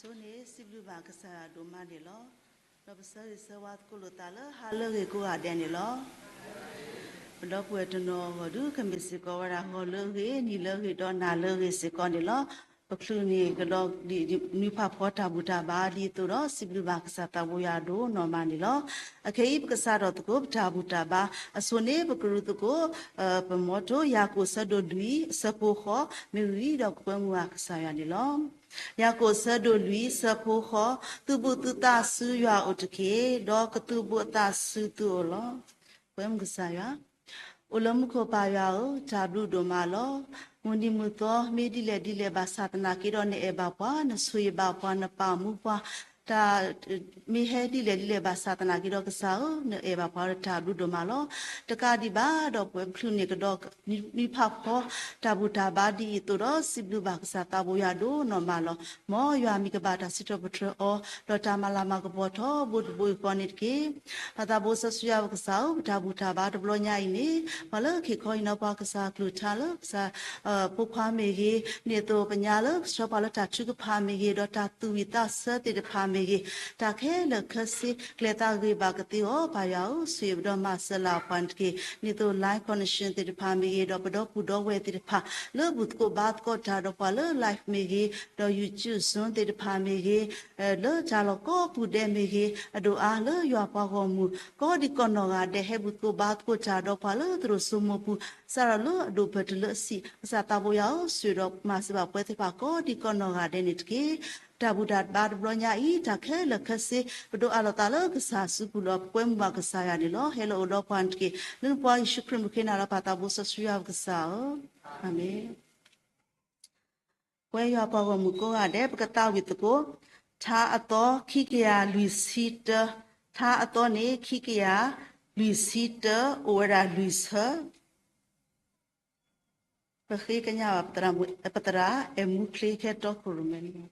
အဆိန့ၣ် စံးဘျုးဘၣ်ကစၢ်ယွၤဒိၣ်မးန့ၣ်လီၤ. ဒီးပဆၢဂ့ၤဆၢဝါသကိးလိာ်သးလၢဟါလၢအဂ့ၤကိးဂၤဒဲးန့ၣ်လီၤ. ပဒီပုၢ်ဝဲၢ်တနီၤအဂီၢ်ဒုး ကမ့ၢ်စ့ၢ်ကီးဝဲဒၣ်ဂီၤလၢအဂ့ၤ နံၤလၢအဂ့ၤ ဒီးနၤလၢအဂ့ၤစ့ၢ်ကီးန့ၣ်လီၤ. ပချုးန့ၢ်ကဒီး နွံဖးဖီတၢ်ဘူၣ်တၢ်ဘါဒ်သိးဒီး စံးဘျုးဘၣ်ကစၢ်သးဘိယွၤဒိၣ်နီၢ်မးန့ၣ်လီၤ. အခဲအံၤ ပကစးထီၣ်သကိးပတၢ်ဘူၣ်တၢ်ဘါအဆိန့ၣ် ပကရူၢ်သကိး ပမီထိ ယၤကိာ်အဆၢဒိၣ်လွံၢ် အဆၢဖိဃိး မ့ၢ်ဝံၤဒီးပကွဲမုာ်ဘၣ်ကစၢ်ယွၤန့ၣ်လီၤ. ယၤကိာ်အဆၢဒိၣ်လွံၢ် အဆၢဖိဃိး, သုးဘူးသုသးဆူယွၤအအိၣ်တက့ၢ်, ဒီးကသုးဘူးအသးဆူသုအိၣ်လီၤ. ပကွဲမုာ်ကစၢ်ယွၤ. အိၣ်လၢမူခိၣ်ပၢ်ယွၤဧၢ, တၢ်ဘျုးဒိၣ်မးလီၤ. မုၢ်နံၤမုၢ်သီ မ့ၢ်ဒ်လဲၣ်ဒ်လဲၣ်ဘၣ်ဆၣ်သနာ်က့ဒီး နအဲၣ်ဘၣ်ပှၤ, နဆိၣ်ဂ့ၤဘၣ်ပှၤ, နပာ်မူပှၤ, တၢ် မ့ၢ်ဟဲဒ်လဲၣ်ဒ်လဲၣ်ဘၣ်ဆၣ်သနာ်က့ဒီး ကစၢ်ဧၢ, နအဲၣ်ဘၣ်ပှၤဒီးတၢ်ဘျုးဒိၣ်မးလီၤ. တကးဒံးဘၣ်ဒီး ပဝဲပချုးန့ၢ်ကဒီး နွံဖးဖီ တၢ်ဘူၣ်တၢ်ဘါဒ်အံၤအသိးဒီး စံးဘျုးဘၣ်ကစၢ်သးဘိယွၤဒိၣ်နီၢ်မးလီၤ. မ်ယွၤမံၤကဘၣ်တၢ်စံးထီၣ်ပတြၢၤအီၤ ဒီးတၢ်မၤလၤမၤကပီၤထီဘိတဘိယူၢ်ဃီန့ၣ်တက့ၢ်. ပၢ်သးဘိစီဆှံယွၤပကစၢ်ဧၢ, ပတၢ်ဘူၣ်တၢ်ဘါတဘျီညါအံၤန့ၣ် ပှၤလၢက့ၤခီဟံးန့ၢ်ပှၤကစၢ်အကလုၢ်ကထါလၢကစၢ် ဖိခွါမ့ၢ်ဂ့ၤ, ဒ်သိးပညါလၢကဆှၢပှၤလၢတၢ်ထုကဖၣ်မ့ၢ်ဂ့ၤ, ဒီးတၢ်သူၣ်ဝံၣ်သးဆၢသ့ၣ်တဖၣ်မ့ၢ်ဂ့ၤ, တၢ်ခဲလၢာ်ခဲဆ့ ကျဲၤသးဂ့ၤဘၣ်ကသ့အီၤ, ပၢ်ယွၤဧၢ, ဆိၣ်ဂ့ၤပဒီးမၤစၢၤလၢပှၤန့ၣ်တက့ၢ်. ဒ်သိး line connection သ့ၣ်တဖၣ်မ့ၢ်ဂ့ၤ, ဒီးပဒီပုၢ်ဒီဝဲၢ်သ့ၣ်တဖၣ် လၢဘူၣ်သကိးဘါသကိးတၢ်ဒီးပှၤလၢ live မ့ၢ်ဂ့ၤ, ဒီး YouTube Zoom သ့ၣ်တဖၣ်မ့ၢ်ဂ့ၤ, လၢတၢ်လီၢ်ကိးပူၤဒဲးမ့ၢ်ဂ့ၤ, အဒိၣ်အါလၢယွၤပှၤဂီၢ်မုၢ် ကိးဒံးကိးနီၢ်ဂၤဒဲး ဟဲဘူၣ်သကိးဘါသကိးတၢ်ဒီးပှၤလၢသရိာ်စိမိၤပူၤ စးထီၣ်လၢအဒိၣ်ဖျဲၣ်တုၤလၢအဆံး, ကစၢ်သးဘိယွၤဧၢ, ဆိၣ်ဂ့ၤဒီးမၤစၢၤဘၣ်ပဝဲသ့ၣ်တဖၣ်ကိးဒံးကိးနီၢ်ဂၤဒဲးန့ၣ်တက့ၢ်. တၢ်ဘူၣ်တၢ်ဘါတဘျီညါအံၤ တၢ်ခဲလၢာ်ခဲဆ့ ပဒိးအးလီၤသးလၢကစၢ်စုပူၤလီၤ. ပကွဲမုာ်ဘၣ်ကစၢ်ယွၤန့ၣ်လီၤ. ဟဲလီၤအိၣ်ဒီးပှၤန့ၣ်တက့ၢ်. လၢနဖိခွါယ့ၣ်ၡူးခရံာ်မုၣ်ဃ့နၤလၢ ပၢ်သးဘိစီဆှံယွၤပကစၢ်ဧၢ, အၤမ့ၣ်. ပဝဲယွၤပှၤဂီၢ်မုၢ်ကိးဂၤဒဲး ပကသးဝံၣ်သကိး ထါအသီခံကယၤလွံၢ်ဆံတၢ, ထါအသီန့ၣ် ခံကယၤလွံၢ်ဆံတၢ, အိၣ်ဝဲဒၣ်လွံၢ်ဆၢ. ပဃ့ကညးဘၣ်ပသရၣ် အဲၣ်မူချ့ ဟဲတီခိၣ်ရိၣ်မဲန့ၣ်လီၤ.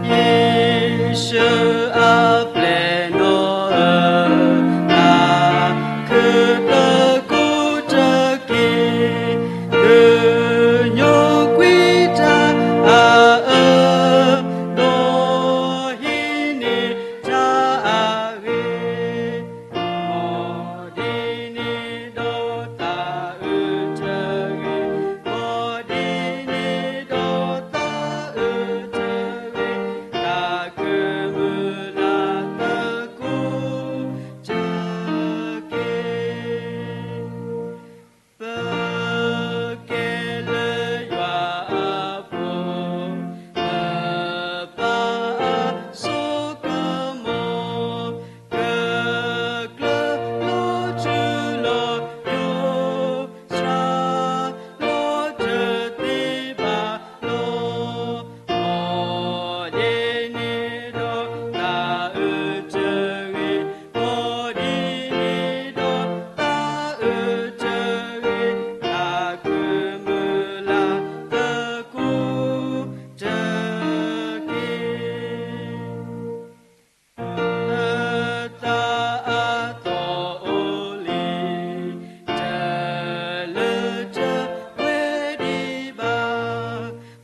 Yêsu a plè nò, a kơ plơ kô tơ kê, kơ nhô quê ta a ơ, đô hê nê ta a ghê. Mò đi nê đô ta ơ tơ ghê, mò đi nê đô ta ơ tơ ghê, ta kơ mơ la tơ kô tơ kê. Pơ kê lơ yua a pô, pơ pa a sô kơ mô, kơ klơ lô chư lô yô, sra lô tơ tê ba lô. Mò đi nê đô ta ơ tơ ghê, mò đi nê đô ta ơ tơ ghê, ta kơ mơ la tơ kô tơ kê. Ơ ta a tô ô lê, tơ lơ tơ wê đi ba,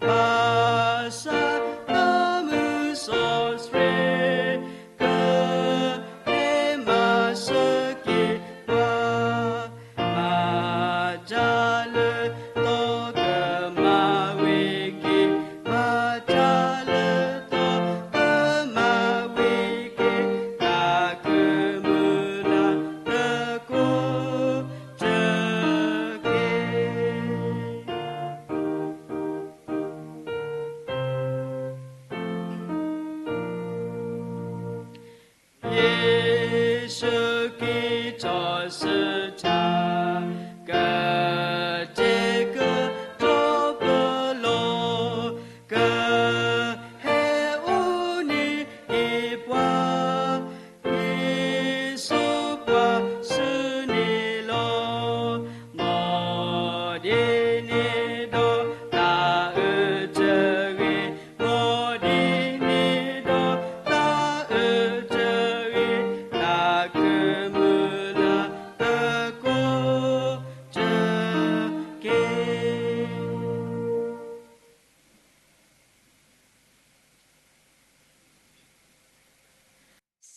ba sa na mơ so sre, kơ hê ma sơ kê ba, ma ta lơ tô kơ ma wê kê, ma ta lơ tô kơ ma wê kê, ta kơ mơ la tơ kô tơ kê. Yêsu Kristô sơ cha, kơ tê kơ tôbơ lô, kơ hê u ni i pua,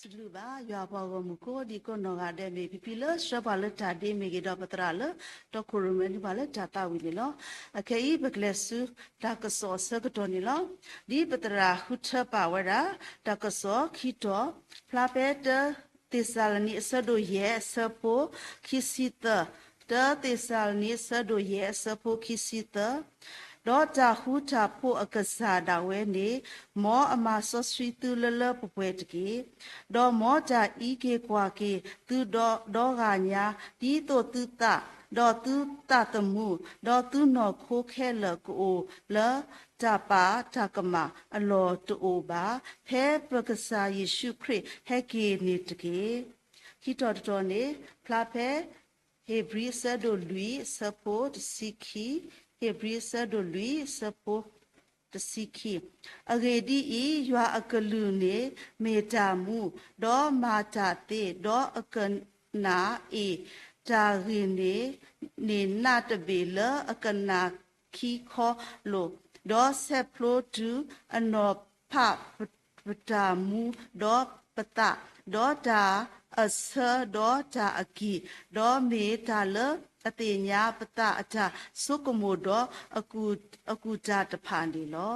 တလုၢ်ဘၣ် ယွၤပှၤဂီၢ်မုၢ်ကိးဒံကိးနီၢ်ဂၤဒဲး မ့ၢ်ဖံဖံလၢဆှၢပှၤလၢတၢ်ဒ့မ့ၢ်ဂ့ၤ ဒီးပသရၣ်လၢတီခိၣ်ရိၣ်မဲန့ၢ်ပှၤလၢတၢ်သးဝံၣ်န့ၣ်လီၤ. အခဲအံၤ ပကလဲၤဆူတၢ်ကစီၣ်အဆၢကတီၢ်န့ၣ်လီၤ. ဒ်ပသရၣ်ဃုထၢပာ်ဝဲဒၣ် တၢ်ကစီၣ်ခံတီၤ ဖျါဖဲတၢ သ့းစၤလနံအဆၢဒိၣ်ယဲၢ်အဆၢဖိခံဆံသၢ, တၢသ့းစၤလနံအဆၢဒိၣ်ယဲၢ်အဆၢဖိခံဆံသၢ, ဒီးတၢ်ဃူတၢ်ဖိးအကစၢ်ဒၣ်ဝဲန့ၣ် မ်အမၤစီဆှံသုလၢလၢပှဲၤပှဲၤတက့ၢ်. ဒီးမ်တၢ်အံးက့ၤကွၢ်က့ၤသုဒီဂၤညါ ဒ်သိးသုသး, ဒီးသုသးသမူ, ဒီးသုနီၢ်ခိခဲလၢာ်ကအိၣ်လၢတၢ်ပာ်တၢ်ကမၣ်အလီၢ်တအိၣ်ဘၣ်, ဖဲပကစၢ်ယ့ၣ်ၡူးခရံာ်ဟဲက့ၤန့ၣ်တက့ၢ်. ခံတီၤတတီၤန့ၣ် ဖျါဖဲ ဧ့ၤဘြံၤအဆၢဒိၣ်လွံၢ်အဆၢဖိတဆံခံ, ဧ့ၤဘြံၤအဆၢဒိၣ်လွံၢ်အဆၢဖိတဆံခံ, အဂ့ၢ်ဒ်အံၤ, ယွၤအကလုၢ်န့ၣ် မ့ၢ်တၢ်မူ, ဒီးမၤတၢ်သ့, ဒီးအကနၣ်အ့ၣ်တၢ်ဂ့ၢ်န့ၣ် န့ၢ်နးတဘ့ၣ်လၢအကနၣ်ခံခီလိာ်, ဒီးဆဲးဖျိတုၤအနီၢ်ဖး ပတၢ်မူဒီးပသး, ဒီးတၢ်အဆၢဒီးတၢ်အကံၢ်, ဒီးမ့ၢ်တၢ်လၢအသ့ၣ်ညါပသးအတၢ်ဆိကမိၣ်ဒီးအကူၣ်တၢ်တဖၣ်န့ၣ်လီၤ.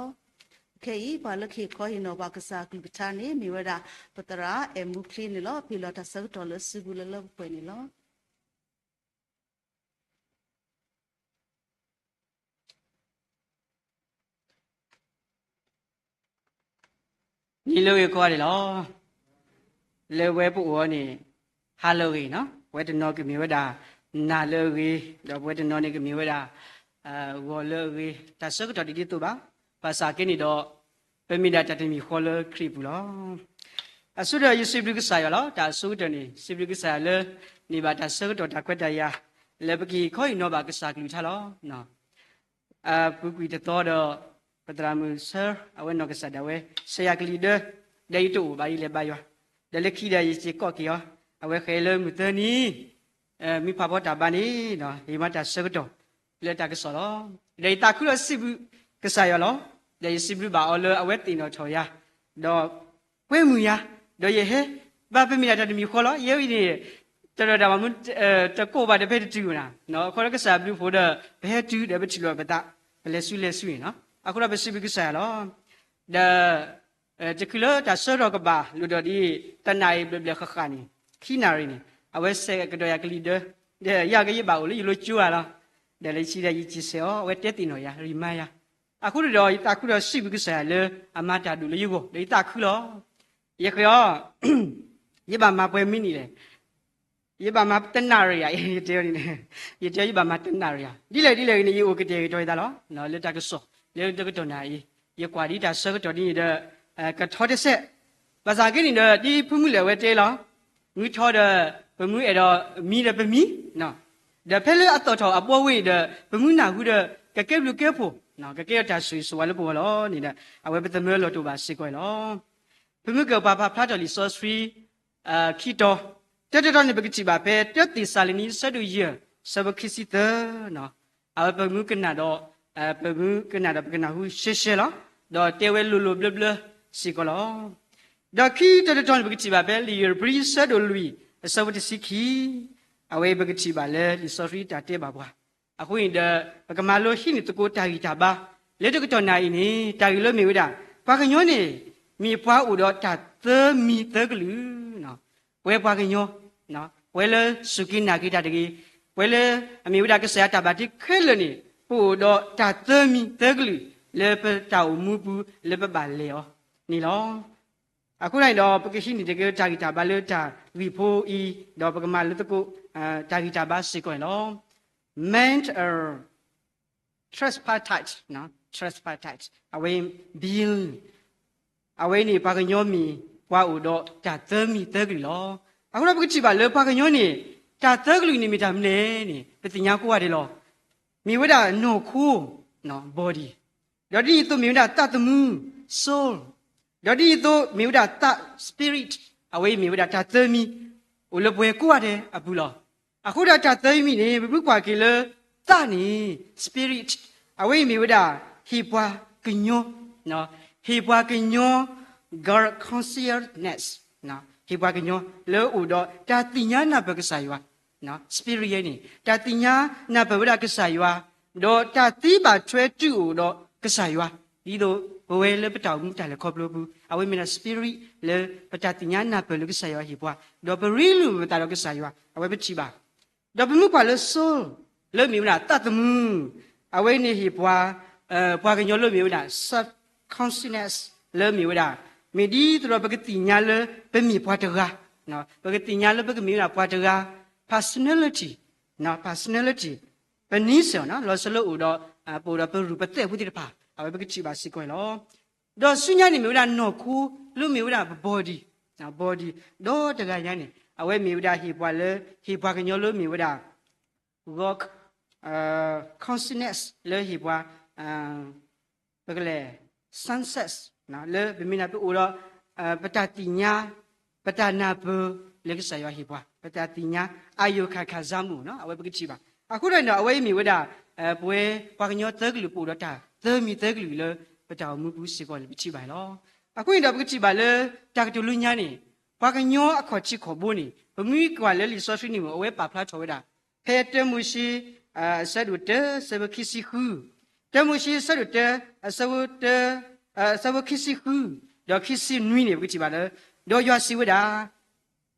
ခဲအံၤ ပှၤလၢကဟ့ၣ်ခီဟ့ၣ်နီၤပှၤကစၢ်အကလုၢ်ကထါန့ၣ် မ့ၢ်ဝဲဒၣ် ပသရၣ်အဲၣ်မူချ့န့ၣ်လီၤ. ပဟ့ၣ်လီၤတၢ်ဆၢကတီၢ်လၢစုပူၤလၢလၢပှဲၤပှဲၤန့ၣ်လီၤ. နံၤလၢအဂ့ၤကိးဂၤဒဲးလီၤ. လၢပဝဲပအိၣ်အီၤန့ၣ် ဟါလၢအဂ့ၤနီၤ, ပဝဲတနီၤကမ့ၢ်ဝဲဒၣ် နၤလၢအဂ့ၤ, ဒီးပဝဲတနီၤန့ၣ်ကမ့ၢ်ဝဲဒၣ် ဂီၤလၢအဂ့ၤ, တၢ်ဆၢကတီၢ်ဒ်သိးသိးဘၣ်, ဘၣ်ဆၣ်က့န့ၣ်ဒီး ပမ့ၢ်ဒၣ်တၢ်တမံၤဃီလၢခရံာ်အပူၤလီၤ. အဆိကတၢၢ်ယစံးဘျုးကစၢ်ယွၤလီၤ. တၢ်အဆိကတၢၢ်န့ၣ် စံးဘျုးကစၢ်ယွၤလၢ န့ၢ်ဘၣ်တၢ်ဆၢကတီၢ်တၢ်ခွဲးတၢ်ယာ် လၢပကဟ့ၣ်ခီဟ့ၣ်နီၤဘၣ်ကစၢ်ကလုၢ်ကထါလီၤ. အပူၤကွံာ်တသီဒီး ပသရၣ်မုၣ်ဆၢ အဝဲနီၢ်ကစၢ်ဒၣ်ဝဲ ဆဲးယၤကလံၤဒၢ ဒီးယတအိၣ်ဘၣ် ယလဲၤဘါယွၤ, ဒီးလၢခံဒီးယစ့ၢ်ကီးက့ၤအီၤ, အဝဲဃဲၤလၢမုၢ်သၢနံၤ မ့ၢ်ဖးဖီတၢ်ဘါန့ၣ် ယမၤတၢ်ဆၢကတီၢ်လၢတၢ်ကစီၣ်လီၤ. ဒီးယသးခုဒီးစံးဘျုးကစၢ်ယွၤလီၤ. ဒီးယစံးဘျုးဘၣ်အီၤလၢအဝဲသ့ၣ်နီၣ်ထီၣ်ယၤ, ဒီးကွဲမုာ်ယၤ, ဒီးယဟဲဘၣ် ပမ့ၢ်ဒၣ်တၢ်တမံၤဃီလီၤ. ယဲအံၤန့ၣ် တၢ်ဒီးတၢ်မၤမူ တကိးဘၣ်ဒီး ပဟဲတတုၤဘၣ်နၤ, အဃိဒီးကစၢ်ဘျုးဖှိၣ်ဒီး ပဟဲတုၤဒီးပထံၣ်လိာ်ပသး ပလဲၤဆူလဲၤဆူန့ၣ်နီၤ. အဃိဒီးပစံးဘျုးကစၢ်ယွၤလီၤ. ဒီး တချုးလၢတၢ်ဆၢကတီၢ်ကဘၣ်လိာ်ဒီးဒ် တနၣ်ရံၣ်ဘျဲၣ်ဘျဲၣ်ဃၣ်ဃၣ်န့ၣ် ခံနၣ်ရံၣ်န့ၣ် အဝဲဆဲးကတီၢ်ယၤကလံၤဒၢ, ဒီးယၤကယဘၣ်အိၣ်လၢယလိၤကၠိဧါလီၤ. ဒီးလၢယဆံဒီးယစံးဆဲးအီၤ အဝဲတဲသ့ၣ်နီၣ်ယၤ ရံၣ်မါယၤ, အဃိန့ၣ်ဒီးယသးခုဒီးစံးဘျုးကစၢ်ယွၤလၢအမၤတၢ်ဒိၣ်လၢယဂီၢ် ဒီးယသးခုလီၤ. ယဃဲၤအီၤ ယဘၣ်မၤပှဲၤမံးနံးလဲၣ်, ယဘၣ်မၤတနၣ်ရံၣ်ဧါ, ယတဲအီၤန့ၣ်, ယတဲအီၤယဘၣ်မၤတနၣ်ရံၣ်ဧါ, ဒ်လဲၣ်ဒ်လဲၣ်ဂ့ၤန့ၣ် ယအိၣ်ကတဲာ်ကတီၤယသးလီၤ. လၢတၢ်ကစီၣ် လၢတကတီၢ်နၣ်အံၤ ယကွၢ်ဒ်တၢ်ဆၢကတီၢ်ဒ်န့ၣ်ဒီး ကထီတစဲး, ဘၣ်ဆၣ်က့န့ၣ်ဒီး ဒ်ဖုမုၢ်လဲၣ်ဝဲတဲလီၤ, မုၢ်ထီဒီး ပမုၢ်အဲၣ်ဒိးမံဒီးပမံ, ဒီးဖဲလၢအသီၣ်ထီၣ်အဘီဝ့ၢ်ဒီး ပမုၢ်နၢ်ဟူဒီး ကကဲဘျုးကဲဖှိၣ်, ကကဲထီၣ်တၢ်ဆိၣ်ဂ့ၤဆိၣ်ဝါလၢပဂီၢ်လီၤန့ၣ်ဒီး အဝဲပသမၢလီၤတိာ်ဘၣ်စ့ၢ်ကီးလီၤ. ဖုမုၢ်ကပာ်ဖျါထီၣ်လံာ်စီဆှံ ခံတီၤ, တၢတတီၤန့ၣ် ပကထံၣ်ဘၣ်ဖဲ တၢသ့းစၤလနံ အဆၢဒိၣ်ယဲၢ် အဆၢဖိခံဆံသၢ, အဝဲပမုၢ်ကနၣ်ဒီး ပမုၢ်ကနၣ်ဒီးပကနၢ်ဟူရှဲရှဲလီၤ. ဒီးတဲဝဲလိၤလိၤဘျၢဘျၢစ့ၢ်ကီးလီၤ. ဒီးခံတၢတတီၤန့ၣ် ပကထံၣ်ဘၣ်ဖဲ လံာ်ဧ့ၤဘြံၤ အဆၢဒိၣ်လွံၢ် အဆၢဖိတဆံခံ, အဝဲပကထံၣ်ဘၣ်လၢလံာ်စီဆှံတၢ်တဲဘၣ်ပှၤ, အဃိန့ၣ်ဒီး ပကမၤလိဟံးန့ၢ်သကိးတၢ်ဂံၢ်တၢ်ဘါ လၢတကတီၢ်နၣ်အံၤန့ၣ် တၢ်ဂ့ၢ်လၢမ့ၢ်ဝဲဒၣ် ပှၤကညီန့ၣ် မ့ၢ်ပှၤအိၣ်ဒီးတၢ်သၢမံၤသၢကလုာ် ပဝဲပှၤကညီ, ပဝဲလၢစူၢ်က့ၤနာ်က့ၤတၢ်တဂ့ၤ, ပဝဲလၢအမ့ၢ်ဝဲဒၣ်ကစၢ်ယွၤတၢ်ဘၣ်တ့ခဲလၢာ်န့ၣ် ပအိၣ်ဒီးတၢ်သၢမံၤသၢကလုာ် လၢပတၢ်အိၣ်မူပူၤလၢပဘၣ်လဲၤအီၤန့ၣ်လီၤ. အဃိန့ၣ်ဒီး ပကဟံးန့ၢ်တက့ၢ်တၢ်ဂံၢ်တၢ်ဘါလၢတၢ်ဂ့ၢ်ဖိအံၤ, ဒီးပကမၤလိသကိး တၢ်ဂံၢ်တၢ်ဘါစ့ၢ်ကီးန့ၣ်လီၤ. Man a tripartite, tripartite, အဝဲ being, အဝဲန့ၣ် ပှၤကညီမ့ၢ် ပှၤအိၣ်ဒီးတၢ်သၢမံၤသၢကလုာ်လီၤ. အဃိဒီးပကထံၣ်ဘၣ်လၢပှၤကညီန့ၣ် တၢ်သၢကလုာ်န့ၣ်မ့ၢ်တၢ်မနုၤလဲၣ်န့ၣ် ပသ့ၣ်ညါကိးဂၤဒဲးလီၤ. မ့ၢ်ဝဲဒၣ်နီၢ်ခိ body, ဒီးဒ်န့ၣ်အသိးမ့ၢ်ဝဲဒၣ်သးသမူ soul, ဒီးဒ်န့ၣ်အသိးမ့ၢ်ဝဲဒၣ်သး spirit, အဝဲအံၤမ့ၢ်ဝဲဒၣ်တၢ်သၢမံၤ အိၣ်လၢပှၤကိးဂၤဒဲးအပူၤလီၤ. အဃိဒီးတၢ်သၢမံၤန့ၣ် ပမ့ၢ်ကွၢ်က့ၤလၢသးန့ၣ် spirit, အဝဲအံၤမ့ၢ်ဝဲဒၣ်ဟ့ၣ်ပှၤကညီ, ဟ့ၣ်ပှၤကညီ God consciousness, ဟ့ၣ်ပှၤကညီလၢအိၣ်ဒီးတၢ်သ့ၣ်ညါနၢ်ပၢၢ်ကစၢ်ယွၤ, spirit ယဲန့ၣ် တၢ်သ့ၣ်ညါနၢ်ပၢၢ်ဝဲဒၣ်ကစၢ်ယွၤ, ဒီးတၢ်သ့ဘၣ်ထွဲတူၢ်အိၣ်ဒီးကစၢ်ယွၤ, ဒ်သိးပဝဲလၢပတၢ်အိၣ်မူတၢ်လဲၤခီဖျိပူၤ အဝဲမ့ၢ်ဒၣ် spirit လၢပတၢ်သ့ၣ်ညါနၢ်ပၢၢ်လၢကစၢ်ယွၤဟ့ၣ်ပှၤ, ဒီးပရ့လိာ်မုာ်ပသးဒီးကစၢ်ယွၤ အဝဲပထံၣ်ဘၣ် ဒီးပမ့ၢ်ကွၢ်လၢ soul လၢမ့ၢ်ဝဲဒၣ်သးသမူ, အဝဲန့ၣ်ဟ့ၣ်ပှၤ, ပှၤကညီလၢမ့ၢ်ဝဲဒၣ် self consciousness လၢမ့ၢ်ဝဲဒၣ်, မ့ၢ်ဒ်သိးဒီးပကသ့ၣ်ညါလၢပမ့ၢ်ပှၤတဂၤ, ပကသ့ၣ်ညါလၢပကမ့ၢ်ဝဲဒၣ်ပှၤတဂၤ, personality, personality ပ nature လီၤစၢၤလၢအိၣ်ဒီး, ပအိၣ်ဒီးပရူၢ်ပသဲၣ်အဖုသ့ၣ်တဖၣ် အဝဲပကထံၣ်ဘၣ်စ့ၢ်ကီးလီၤ. ဒီးဆူညါန့ၣ်မ့ၢ်ဝဲဒၣ်နီၢ်ခိလၢမ့ၢ်ဝဲဒၣ်ပ body, body ဒီးတဂၤညါန့ၣ် အဝဲမ့ၢ်ဝဲဒၣ်ဟ့ၣ်ပှၤလၢ ဟ့ၣ်ပှၤကညီလၢမ့ၢ်ဝဲဒၣ် work consciousness လၢဟ့ၣ်ပှၤ ပကလဲၤ senses လၢပမ့ၢ်ဒၣ်ပအိၣ်ဒီး ပတၢ်သ့ၣ်ညါ, ပတၢ်နၢ်ပၢၢ်လၢကစၢ်ယွၤဟ့ၣ်ပှၤ, ပတၢ်သ့ၣ်ညါ အယိၤခၣ်ခၣ်စၢ်မူး အဝဲပကထံၣ်ဘၣ်. အဃိဒီးန့ၣ်ဒီး အဝဲအံၤမ့ၢ်ဝဲဒၣ် ပဝဲပှၤကညီသၢကလုာ် ပအိၣ်ဒီးတၢ်သၢမံၤသၢကလုာ်လၢ ပတၢ်အိၣ်မူပူၤစ့ၢ်ကီးန့ၣ် ပထံၣ်ဘၣ်လီၤ. အဃိန့ၣ်ဒီးပကထံၣ်ဘၣ်လၢ တၢ်ကတိၤလၢညါန့ၣ် ပှၤကညီအခီၣ်ထံးခီၣ်ဘိန့ၣ် ပမ့ၢ်ကွၢ်လၢလံာ်စီဆှံန့ၣ် အဝဲပာ်ဖျါထီၣ်ဝဲဒၣ် ဖဲတၢမိၤၡ့ အဆၢဒိၣ်တၢ အဆၢဖိခံဆံဃု, တၢမိၤၡ့အဆၢဒိၣ်တၢ အဆၢဖိတၢ, အဆၢဖိခံဆံဃု ဒီးခံဆံနွံန့ၣ် ပကထံၣ်ဘၣ်လၢ ဒီးယွၤစံးဝဲဒၣ်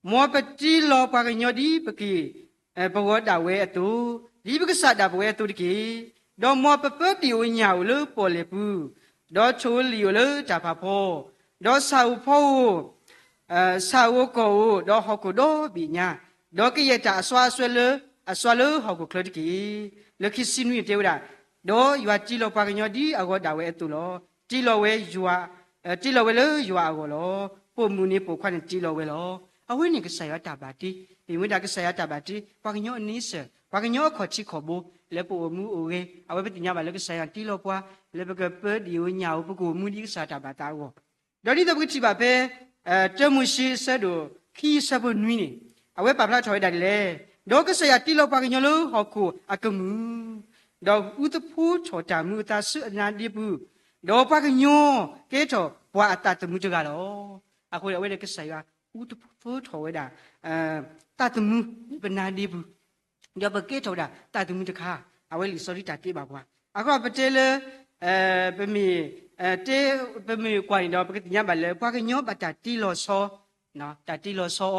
မ်ပတ့လီၤပှၤကညီဒ်ပက့ၢ်ပဂီၤဒၣ်ဝဲအသိး, ဒ်ပကစၢ်ဒၣ်ပဝဲအသိးတက့ၢ်. ဒီးမ်ပပၢဒံၣ်ဧိၤညၣ်ဧိၤလၢပီၣ်လဲၣ်ပူၤ, ဒီးထိၣ်ဧိၤလံၣ်ဧိၤလၢတၢ်ဖးဖီ, ဒီးဆၣ်ဧိၤဖီဧိၤ, ဆၣ်ဧိၤကီၢ်ဧိၤ, ဒီးဟီၣ်ခိၣ်ဒီဘ့ၣ်ညါ, ဒီးကယဲၢ်တၢ်အစွါအစွဲလၢ အစွါလၢဟီၣ်ခိၣ်ချၢတက့ၢ်. လၢခံဆံနွံတဲဝဲဒၣ်, ဒီးယွၤတ့လီၤပှၤကညီဒ်အဂီၤဒၣ်ဝဲအသိးလီၤ. တ့လီၤဝဲယွၤ, တ့လီၤဝဲလၢယွၤအဂီၢ်လီၤ. ပိာ်မုၣ်န့ၣ်ပိာ်ခွါန့ၣ် တ့လီၤဝဲလီၤ. အဝဲန့ၣ်ကစၢ်ယွၤတၢ်ဘၣ်တ့, မ့ၢ်ဝဲဒၣ်ကစၢ်ယွၤတၢ်ဘၣ်တ့ ပှၤကညီအန့ဆၢၣ်, ပှၤကညီအခီၣ်ထံးခီၣ်ဘိ လၢပအိၣ်မူအိၣ်ဂဲၤ, အဝဲပသ့ၣ်ညါဘၣ်လၢကစၢ်ယွၤတ့လီၤပှၤ လၢပကပၢဒံၣ်ဧိၤညၣ်ဧိၤ ပကအိၣ်မူဒ်ကစၢ်တၢ်ဘၣ်သးအဂီၢ် ဒီးဒ်သိးပကထံၣ်ဘၣ်ဖဲ တၢမိၤၡ့အဆၢဒိၣ်ခံအဆၢဖိနွံန့ၣ်, အဝဲပာ်ဖျါထီၣ်ဝဲဒၣ်ဒ်လဲၣ်, ဒီးကစၢ်ယွၤတ့လီၤပှၤကညီလၢဟီၣ်ခိၣ်အကမူၣ်, ဒီးအုးသဖှိထီၣ်တၢ်မူအသးဆူအနါဒ့ပူၤ, ဒီးပှၤကညီကဲထီၣ်ပှၤအသးသမူတဂၤလီၤ. အဃိန့ၣ် အဝဲန့ၣ်ကစၢ်ယွၤအုးသဖှိထီၣ်ဝဲဒၣ် သးသမူလၢပနါဒ့ပူၤ ဒီးပကဲထီၣ်ဝဲဒၣ်သးသမူတခါ, အဝဲလံာ်စီဆှံတၢ်တဲဘၣ်ပှၤ. အဃိပတဲလၢ ပမ့ၢ် တဲ ပမ့ၢ်ကွၢ်န့ၣ်ဒီး ပကသ့ၣ်ညါဘၣ်လၢ ပှၤကညီဘၣ်တၢ်တ့လီၤဆီ, တၢ်တ့လီၤဆီ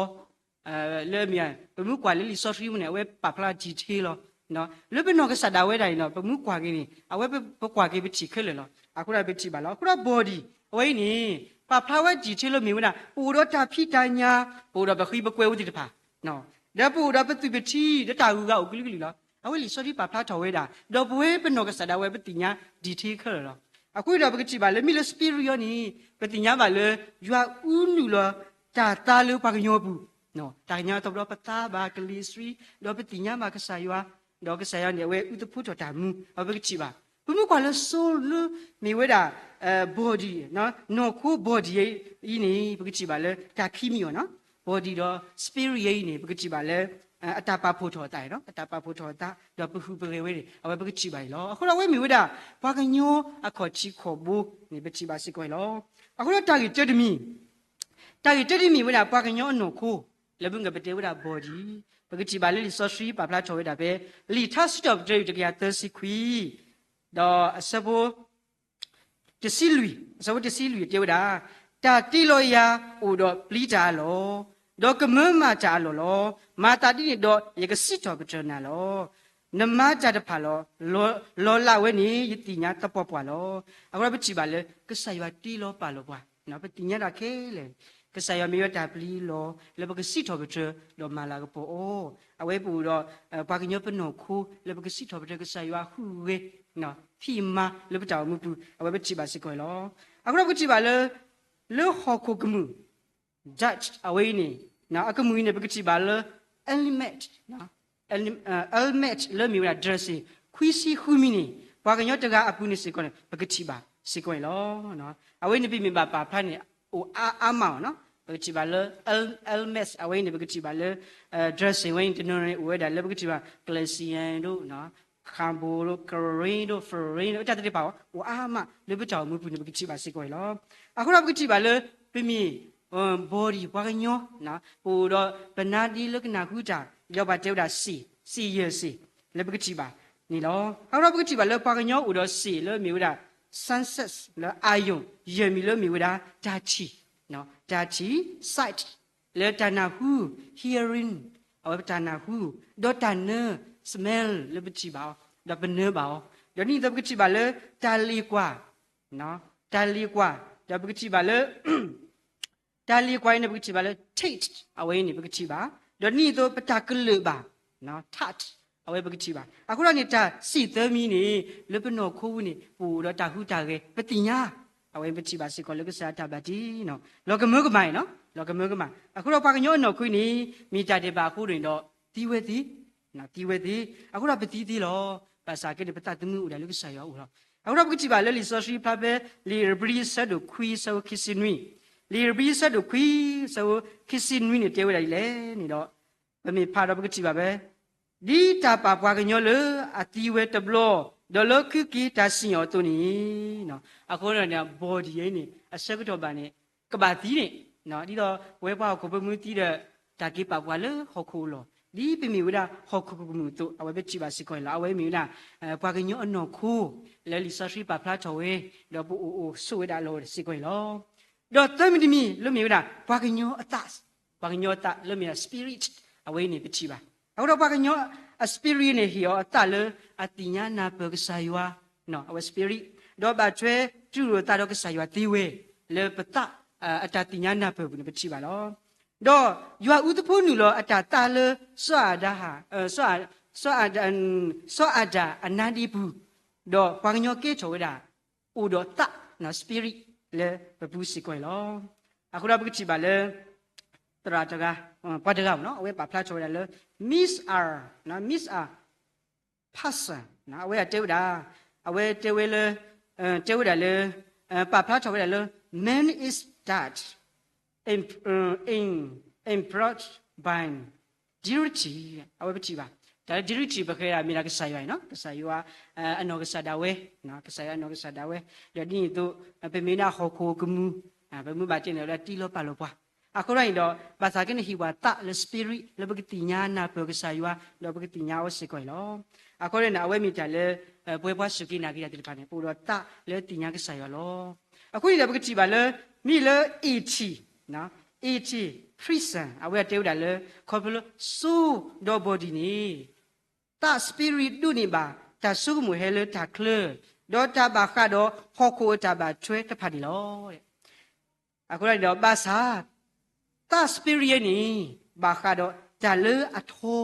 အီၤ လၢမ့ၢ် ပမ့ၢ်ကွၢ်လၢလံာ်စီဆှံပူၤန့ၣ် အဝဲပာ်ဖျါ detail လီၤ. လၢပနီၢ်ကစၢ်ဒၣ်ဝဲဒၣ်န့ၣ်ဒီး ပမ့ၢ်ကွၢ်က့ၤန့ၣ် အဝဲပကွၢ်က့ၤပထံၣ်ခဲလၢာ်လီၤ. အဃိဒီးပထံၣ်ဘၣ်လီၤ. အဃိဒီး body အဝဲအံၤန့ၣ် ပာ်ဖျါဝဲ detail လၢမ့ၢ်ဝဲဒၣ် ပအိၣ်ဒီးတၢ်ဖံးတၢ်ညၣ်, ပအိၣ်ဒီးပဃံပကွဲဝဲသ့ၣ်တဖၣ် ဒီးပအိၣ်ဒီးပသွံၣ်ပထံ ဒီးတၢ်ဂုၤဂၤအိၣ်ကလုာ်ကလုာ်လီၤ. အဝဲလံာ်စီဆှံပာ်ဖျါထီၣ်ဝဲဒၣ် ဒီးပဝဲပနီၢ်ကစၢ်ဒၣ်ဝဲပသ့ၣ်ညါ detail ခဲလၢာ်လီၤ. အဃိဒီးပကထံၣ်ဘၣ်လၢမ့ၢ်လၢ spirit အံၤန့ၣ် ပသ့ၣ်ညါဘၣ်လၢ ယွၤအူနုာ်လီၤတၢ်သါလၢပှၤကညီပူၤ, တၢ်ကညီသီဒီးပသါဘၣ်ကလံၤအဆှံ, ဒီးပသ့ၣ်ညါဘၣ်ကစၢ်ယွၤ, ဒီးကစၢ်ယွၤန့ၣ် အဝဲအုးသဖှိထီၣ်တၢ်မူ, အဝဲပကထံၣ်ဘၣ်. ပမ့ၢ်ကွၢ်လၢ soul လၢမ့ၢ်ဝဲဒၣ် body နီၢ်ခိ body အံၤန့ၣ် ပကထံၣ်ဘၣ်လၢတၢ်ခံမံၤအီၤနီၤ body ဒီး spirit အံၤန့ၣ် ပကထံၣ်ဘၣ်လၢ အတၢ်ပာ်ဖှိၣ်ထီၣ်အသးနီၤ အတၢ်ပာ်ဖှိၣ်ထီၣ်အသး ဒီးပဟုးပဂဲၤဝဲန့ၣ် အဝဲပကထံၣ်ဘၣ်အံၤလီၤ. အဃိဒီးအဝဲမ့ၢ်ဝဲဒၣ် ပှၤကညီအခီၣ်ထံးခီၣ်ဘိန့ၣ် ပထံၣ်ဘၣ်စ့ၢ်ကီးအံၤလီၤ. အဃိဒီးတၢ်ဂ့ၢ်တၢတမံၤ တၢ်ဂ့ၢ်တၢတမံၤမ့ၢ်ဝဲဒၣ် ပှၤကညီအနီၢ်ခိ လၢမုၢ်ဂၤပတဲဝဲဒၣ် body ပကထံၣ်ဘၣ်လၢလံာ်စီဆှံပာ်ဖျါထီၣ်ဝဲဒၣ်ဖဲ လံာ်ထါစံးထီၣ်ပတြၢၤ တကယၤသၢဆံခွံ ဒီးအဆၢဖိ တဆံလွံၢ်, အဆၢဖိတဆံလွံၢ်တဲဝဲဒၣ်, တၢ်တ့လီၤယၤအိၣ်ဒီးပျံၤတၢ်အလီၢ်, ဒီးကမၢမၤတၢ်အလီၢ်လီၤ. မၤသးဒ်န့ၣ်ဒီး ယကစံးထီၣ်ပတြၢၤနၤလီၤ. နမၤတၢ်တဖၣ်လီၤ, လီၤလးဝဲန့ၣ် ယသ့ၣ်ညါသပှၢ်ပှၢ်လီၤ. အဃိဒီးပထံၣ်ဘၣ်လၢ ကစၢ်ယွၤတ့လီၤပာ်လီၤပှၤ, ပသ့ၣ်ညါတၢ်ခဲလၢာ် ကစၢ်ယွၤမ့ၢ်ဝဲတၢ်ပျံၤလီၤ လၢပကစံးထီၣ်ပတြၢၤ ဒီးမၤလၤကပီၤအီၤ, အဝဲပအိၣ်ဒီး ပှၤကညီပနီၢ်ခိ လၢပကစံးထီၣ်ပတြၢၤကစၢ်ယွၤ ဟုၣ်ဂဲၤ ဖံးမၤလၢပတၢ်အိၣ်မူပူၤ အဝဲပထံၣ်ဘၣ်စ့ၢ်ကီးအံၤလီၤ. အဃိဒီးပကထံၣ်ဘၣ်လၢ လၢဟီၣ်ခိၣ်ကမူၣ် Dutch အဝဲအံၤန့ၣ် အကမူၣ်အံၤန့ၣ် ပကထံၣ်ဘၣ်လၢ Almanac, Almanac လၢမ့ၢ်ဝဲဒၣ် ဒြၢၣ်စ့ၣ် ခွံဆံဃုမံၤန့ၣ် ပှၤကညီတဂၤအပူၤန့ၣ်စ့ၢ်ကီးန့ၣ် ပကထံၣ်ဘၣ်စ့ၢ်ကီးအံၤလီၤ. အဝဲန့ၣ်ပမ့ၢ်ဘၣ်ပာ်ဖျါန့ၣ် အိၣ်အါအါမးအီၤနီၤ, ပကထံၣ်ဘၣ်လၢ Almanac အဝဲအံၤန့ၣ် ပကထံၣ်ဘၣ်လၢ ဒြၢၣ်စ့ၣ်ဝဲအံၤန့ၣ် တနီၤန့ၣ်အိၣ်ဝဲဒၣ်လၢပကထံၣ်ဘၣ် Galatian ဒိၣ် Cabal ဒိၣ် Corinthian ဒိၣ် Florentine ဒိၣ် တၢ်သ့ၣ်တဖၣ်အံၤ အိၣ်အါမးလၢပတၢ်အိၣ်မူပူၤန့ၣ် ပကထံၣ်ဘၣ်စ့ၢ်ကီးအံၤလီၤ. အဃိဒီးပကထံၣ်ဘၣ်လၢ ပမ့ၢ် body ပှၤကညီ, ပအိၣ်ဒီးပနါဒ့လၢကနၢ်ဟူတၢ်, ဒီးပှၤတဲဝဲဒၣ်စ့ၣ်, စ့ၣ်ယဲၢ်စ့ၣ်, လၢပကထံၣ်ဘၣ်န့ၣ်လီၤ. အဃိဒီးပကထံၣ်ဘၣ်လၢပှၤကညီအိၣ်ဒီးစ့ၣ်လၢမ့ၢ်ဝဲဒၣ် senses လၢ အာရုံ ယဲၢ်မံၤလၢမ့ၢ်ဝဲဒၣ် တၢ်ထံၣ်, တၢ်ထံၣ် sight လၢတၢ်နၢ်ဟူ hearing အဝဲပတၢ်နၢ်ဟူ, ဒီးတၢ်နၢ smell လၢပထံၣ်ဘၣ်အီၤ ဒီးပနၢဘၣ်အီၤ, ဒီးဒ်န့ၣ်အသိးပကထံၣ်ဘၣ်လၢတၢ်လ့ၤကွၢ်, တၢ်လ့ၤကွၢ်, ဒီးပကထံၣ်ဘၣ်လၢ တၢ်လ့ၤကွၢ်အံၤန့ၣ် ပကထံၣ်ဘၣ်လၢ taste အဝဲအံၤန့ၣ် ပကထံၣ်ဘၣ်, ဒီးဒ်န့ၣ်အသိးပတၢ်ကလုာ်ဘၣ်, touch အဝဲပကထံၣ်ဘၣ်. အဃိဒီးန့ၣ် တၢ်စံၣ်သၢမံၤန့ၣ် လၢပနီၢ်ခိဝဲန့ၣ် ပအိၣ်ဒီးတၢ်ဟူးတၢ်ဂဲၤ ပသ့ၣ်ညါ, အဝဲပထံၣ်ဘၣ်စ့ၢ်ကီးလၢကစၢ်ယွၤတၢ်ဘၣ်တ့, လီၤကမၢကမၣ်အံၤ, လီၤကမၢကမၣ်. အဃိဒီးပှၤကညီအနီၢ်ခိန့ၣ် မ့ၢ်တၢ်ဒဲးဘးအဃိန့ၣ်ဒီး သံဝဲသ့, သံဝဲသ့, အဃိဒီးပသံသ့လီၤ. ဘၣ်ဆၣ်က့န့ၣ် ပသးသမူအိၣ်ဒၣ်လၢကစၢ်ယွၤအအိၣ်လီၤ. အဃိဒီးပကထံၣ်ဘၣ်လၢလံာ်စီဆှံဖျါဖဲ လံာ်ဧ့ၤဘြံၤဆၢဒိၣ်ခွံဆၢဖိခံဆံနွံ, လံာ်ဧ့ၤဘြံၤဆၢဒိၣ်ခွံဆၢဖိခံဆံနွံန့ၣ် တဲဝဲဒၣ်ဒ်လဲၣ်န့ၣ်ဒီး ပမ့ၢ်ဖးဒီးပကထံၣ်ဘၣ်ဖဲ ဒ်တၢ်ပာ်ပှၤကညီလၢအသံဝဲတဘျီ, ဒီးလၢခံက့ၤတၢ်စံၣ်ညီၣ်အသိးန့ၣ်, အဃိန့ၣ် body အံၤန့ၣ် အဆၢကတီၢ်ဘၣ်န့ၣ် ကဘၣ်သံန့ၣ်, ဒ်သိးပဝဲပှၤဟီၣ်ခိၣ်ဖိမူသံဒီး တၢ်က့ၤပာ်ပှၤလၢဟီၣ်ခိၣ်အလီၢ်, ဒ်ပမ့ၢ်ဝဲဒၣ်ဟီၣ်ခိၣ်ကမူၣ်အသိး အဝဲပထံၣ်ဘၣ်စ့ၢ်ကီးအံၤလီၤ. အဝဲမ့ၢ်ဝဲဒၣ် ပှၤကညီအနီၢ်ခိ လၢလံာ်စီဆှံပာ်ဖျါထီၣ်ဝဲ, ဒီးပအိၣ်အိၣ်ဆိးဝဲဒၣ်လီၤစ့ၢ်ကီးအံၤလီၤ. ဒီးသၢမံၤတမံၤလၢမ့ၢ်ဝဲဒၣ် ပှၤကညီအသး, ပှၤကညီအသးလၢမ့ၢ်ဒၣ် spirit အဝဲအံၤန့ၣ်ပထံၣ်ဘၣ်. အဃိဒီးပှၤကညီအ spirit န့ၣ် ဟ့ၣ်အီၤအသးလၢအသ့ၣ်ညါနၢ်ပၢၢ်ကစၢ်ယွၤ, အဝဲ spirit, ဒီးဘၣ်ထွဲတူၢ်လိာ်သးဒီးကစၢ်ယွၤသ့ဝဲ, လၢပသး အတၢ်သ့ၣ်ညါနၢ်ပၢၢ်ပူၤန့ၣ် ပထံၣ်ဘၣ်လီၤ. ဒီးယွၤအူသဖိနုာ်လီၤအတၢ်သးလၢ စီၤအၤဒၣ်, စီၤအၤဒၣ်အနါဒ့ပူၤ, ဒီးပှၤကညီကဲထီၣ်ဝဲဒၣ် အိၣ်ဒီးသး spirit လၢပပူၤစ့ၢ်ကီးအံၤလီၤ. အဃိဒီးပကထံၣ်ဘၣ်လၢ သရၣ်တဂၤ, ပှၤတဂၤမ့ၢ်နီၤ အဝဲပာ်ဖျါထီၣ်ဝဲဒၣ်လၢ Miss R, Miss R Parson အဝဲအတဲဝဲဒၣ်, အဝဲတဲဝဲလၢ, တဲဝဲဒၣ်လၢ, ပာ်ဖျါထီၣ်ဝဲဒၣ်လၢ man is that in, in, impressed by duty အဝဲပထံၣ်ဘၣ်, တၢ်လၢ duty ပဃဲဒၣ်မ့ၢ်ဒၣ်ကစၢ်ယွၤအံၤနီၤ, ကစၢ်ယွၤအနီၢ်ကစၢ်ဒၣ်ဝဲ, ကစၢ်ယွၤအနီၢ်ကစၢ်ဒၣ်ဝဲ, ဒီးဒ်န့ၣ်အသိး ပမ့ၢ်ဒၣ်ဟီၣ်ခိၣ်ကမူၣ်, ပမ့ၢ်ဘၣ်တဲန့ၣ်လၢတံလီၤပာ်လီၤပှၤ, အဃိဒီးန့ၣ်ဒီး ဘၣ်ဆၣ်က့န့ၣ်ဟ့ၣ်ပှၤသးလၢ spirit လၢပကသ့ၣ်ညါနၢ်ပၢၢ်ကစၢ်ယွၤ ဒီးပကသ့ၣ်ညါအီၤစ့ၢ်ကီးအံၤလီၤ. အဃိဒီးန့ၣ် အဝဲမ့ၢ်တၢ်လၢ ပဝဲပှၤစူၢ်က့ၤနာ်က့ၤတၢ်သ့ၣ်တဖၣ်န့ၣ် ပအိၣ်ဒီးသးလၢသ့ၣ်ညါကစၢ်ယွၤလီၤ. အဃိန့ၣ်ဒီးပကထံၣ်ဘၣ်လၢ မ့ၢ်လၢ eighty, eighty Parson အဝဲတဲဝဲဒၣ်လၢ ခီဖျိလၢ soul ဒီး body န့ၣ် သး spirit ဒိးန့ၢ်ဘၣ် တၢ်ဆိကမိၣ်ဟဲလၢတၢ်ချၢ, ဒီးတၢ်ဘၣ်ဃးဒီးဟီၣ်ခိၣ်အတၢ်ဘၣ်ထွဲတဖၣ်န့ၣ်လီၤ. အဃိဒီးန့ၣ်ဒီးဘၣ်ဆၣ် သး spirit အံၤန့ၣ် ဘၣ်ဃးဒီးတၢ်လၢအထီ,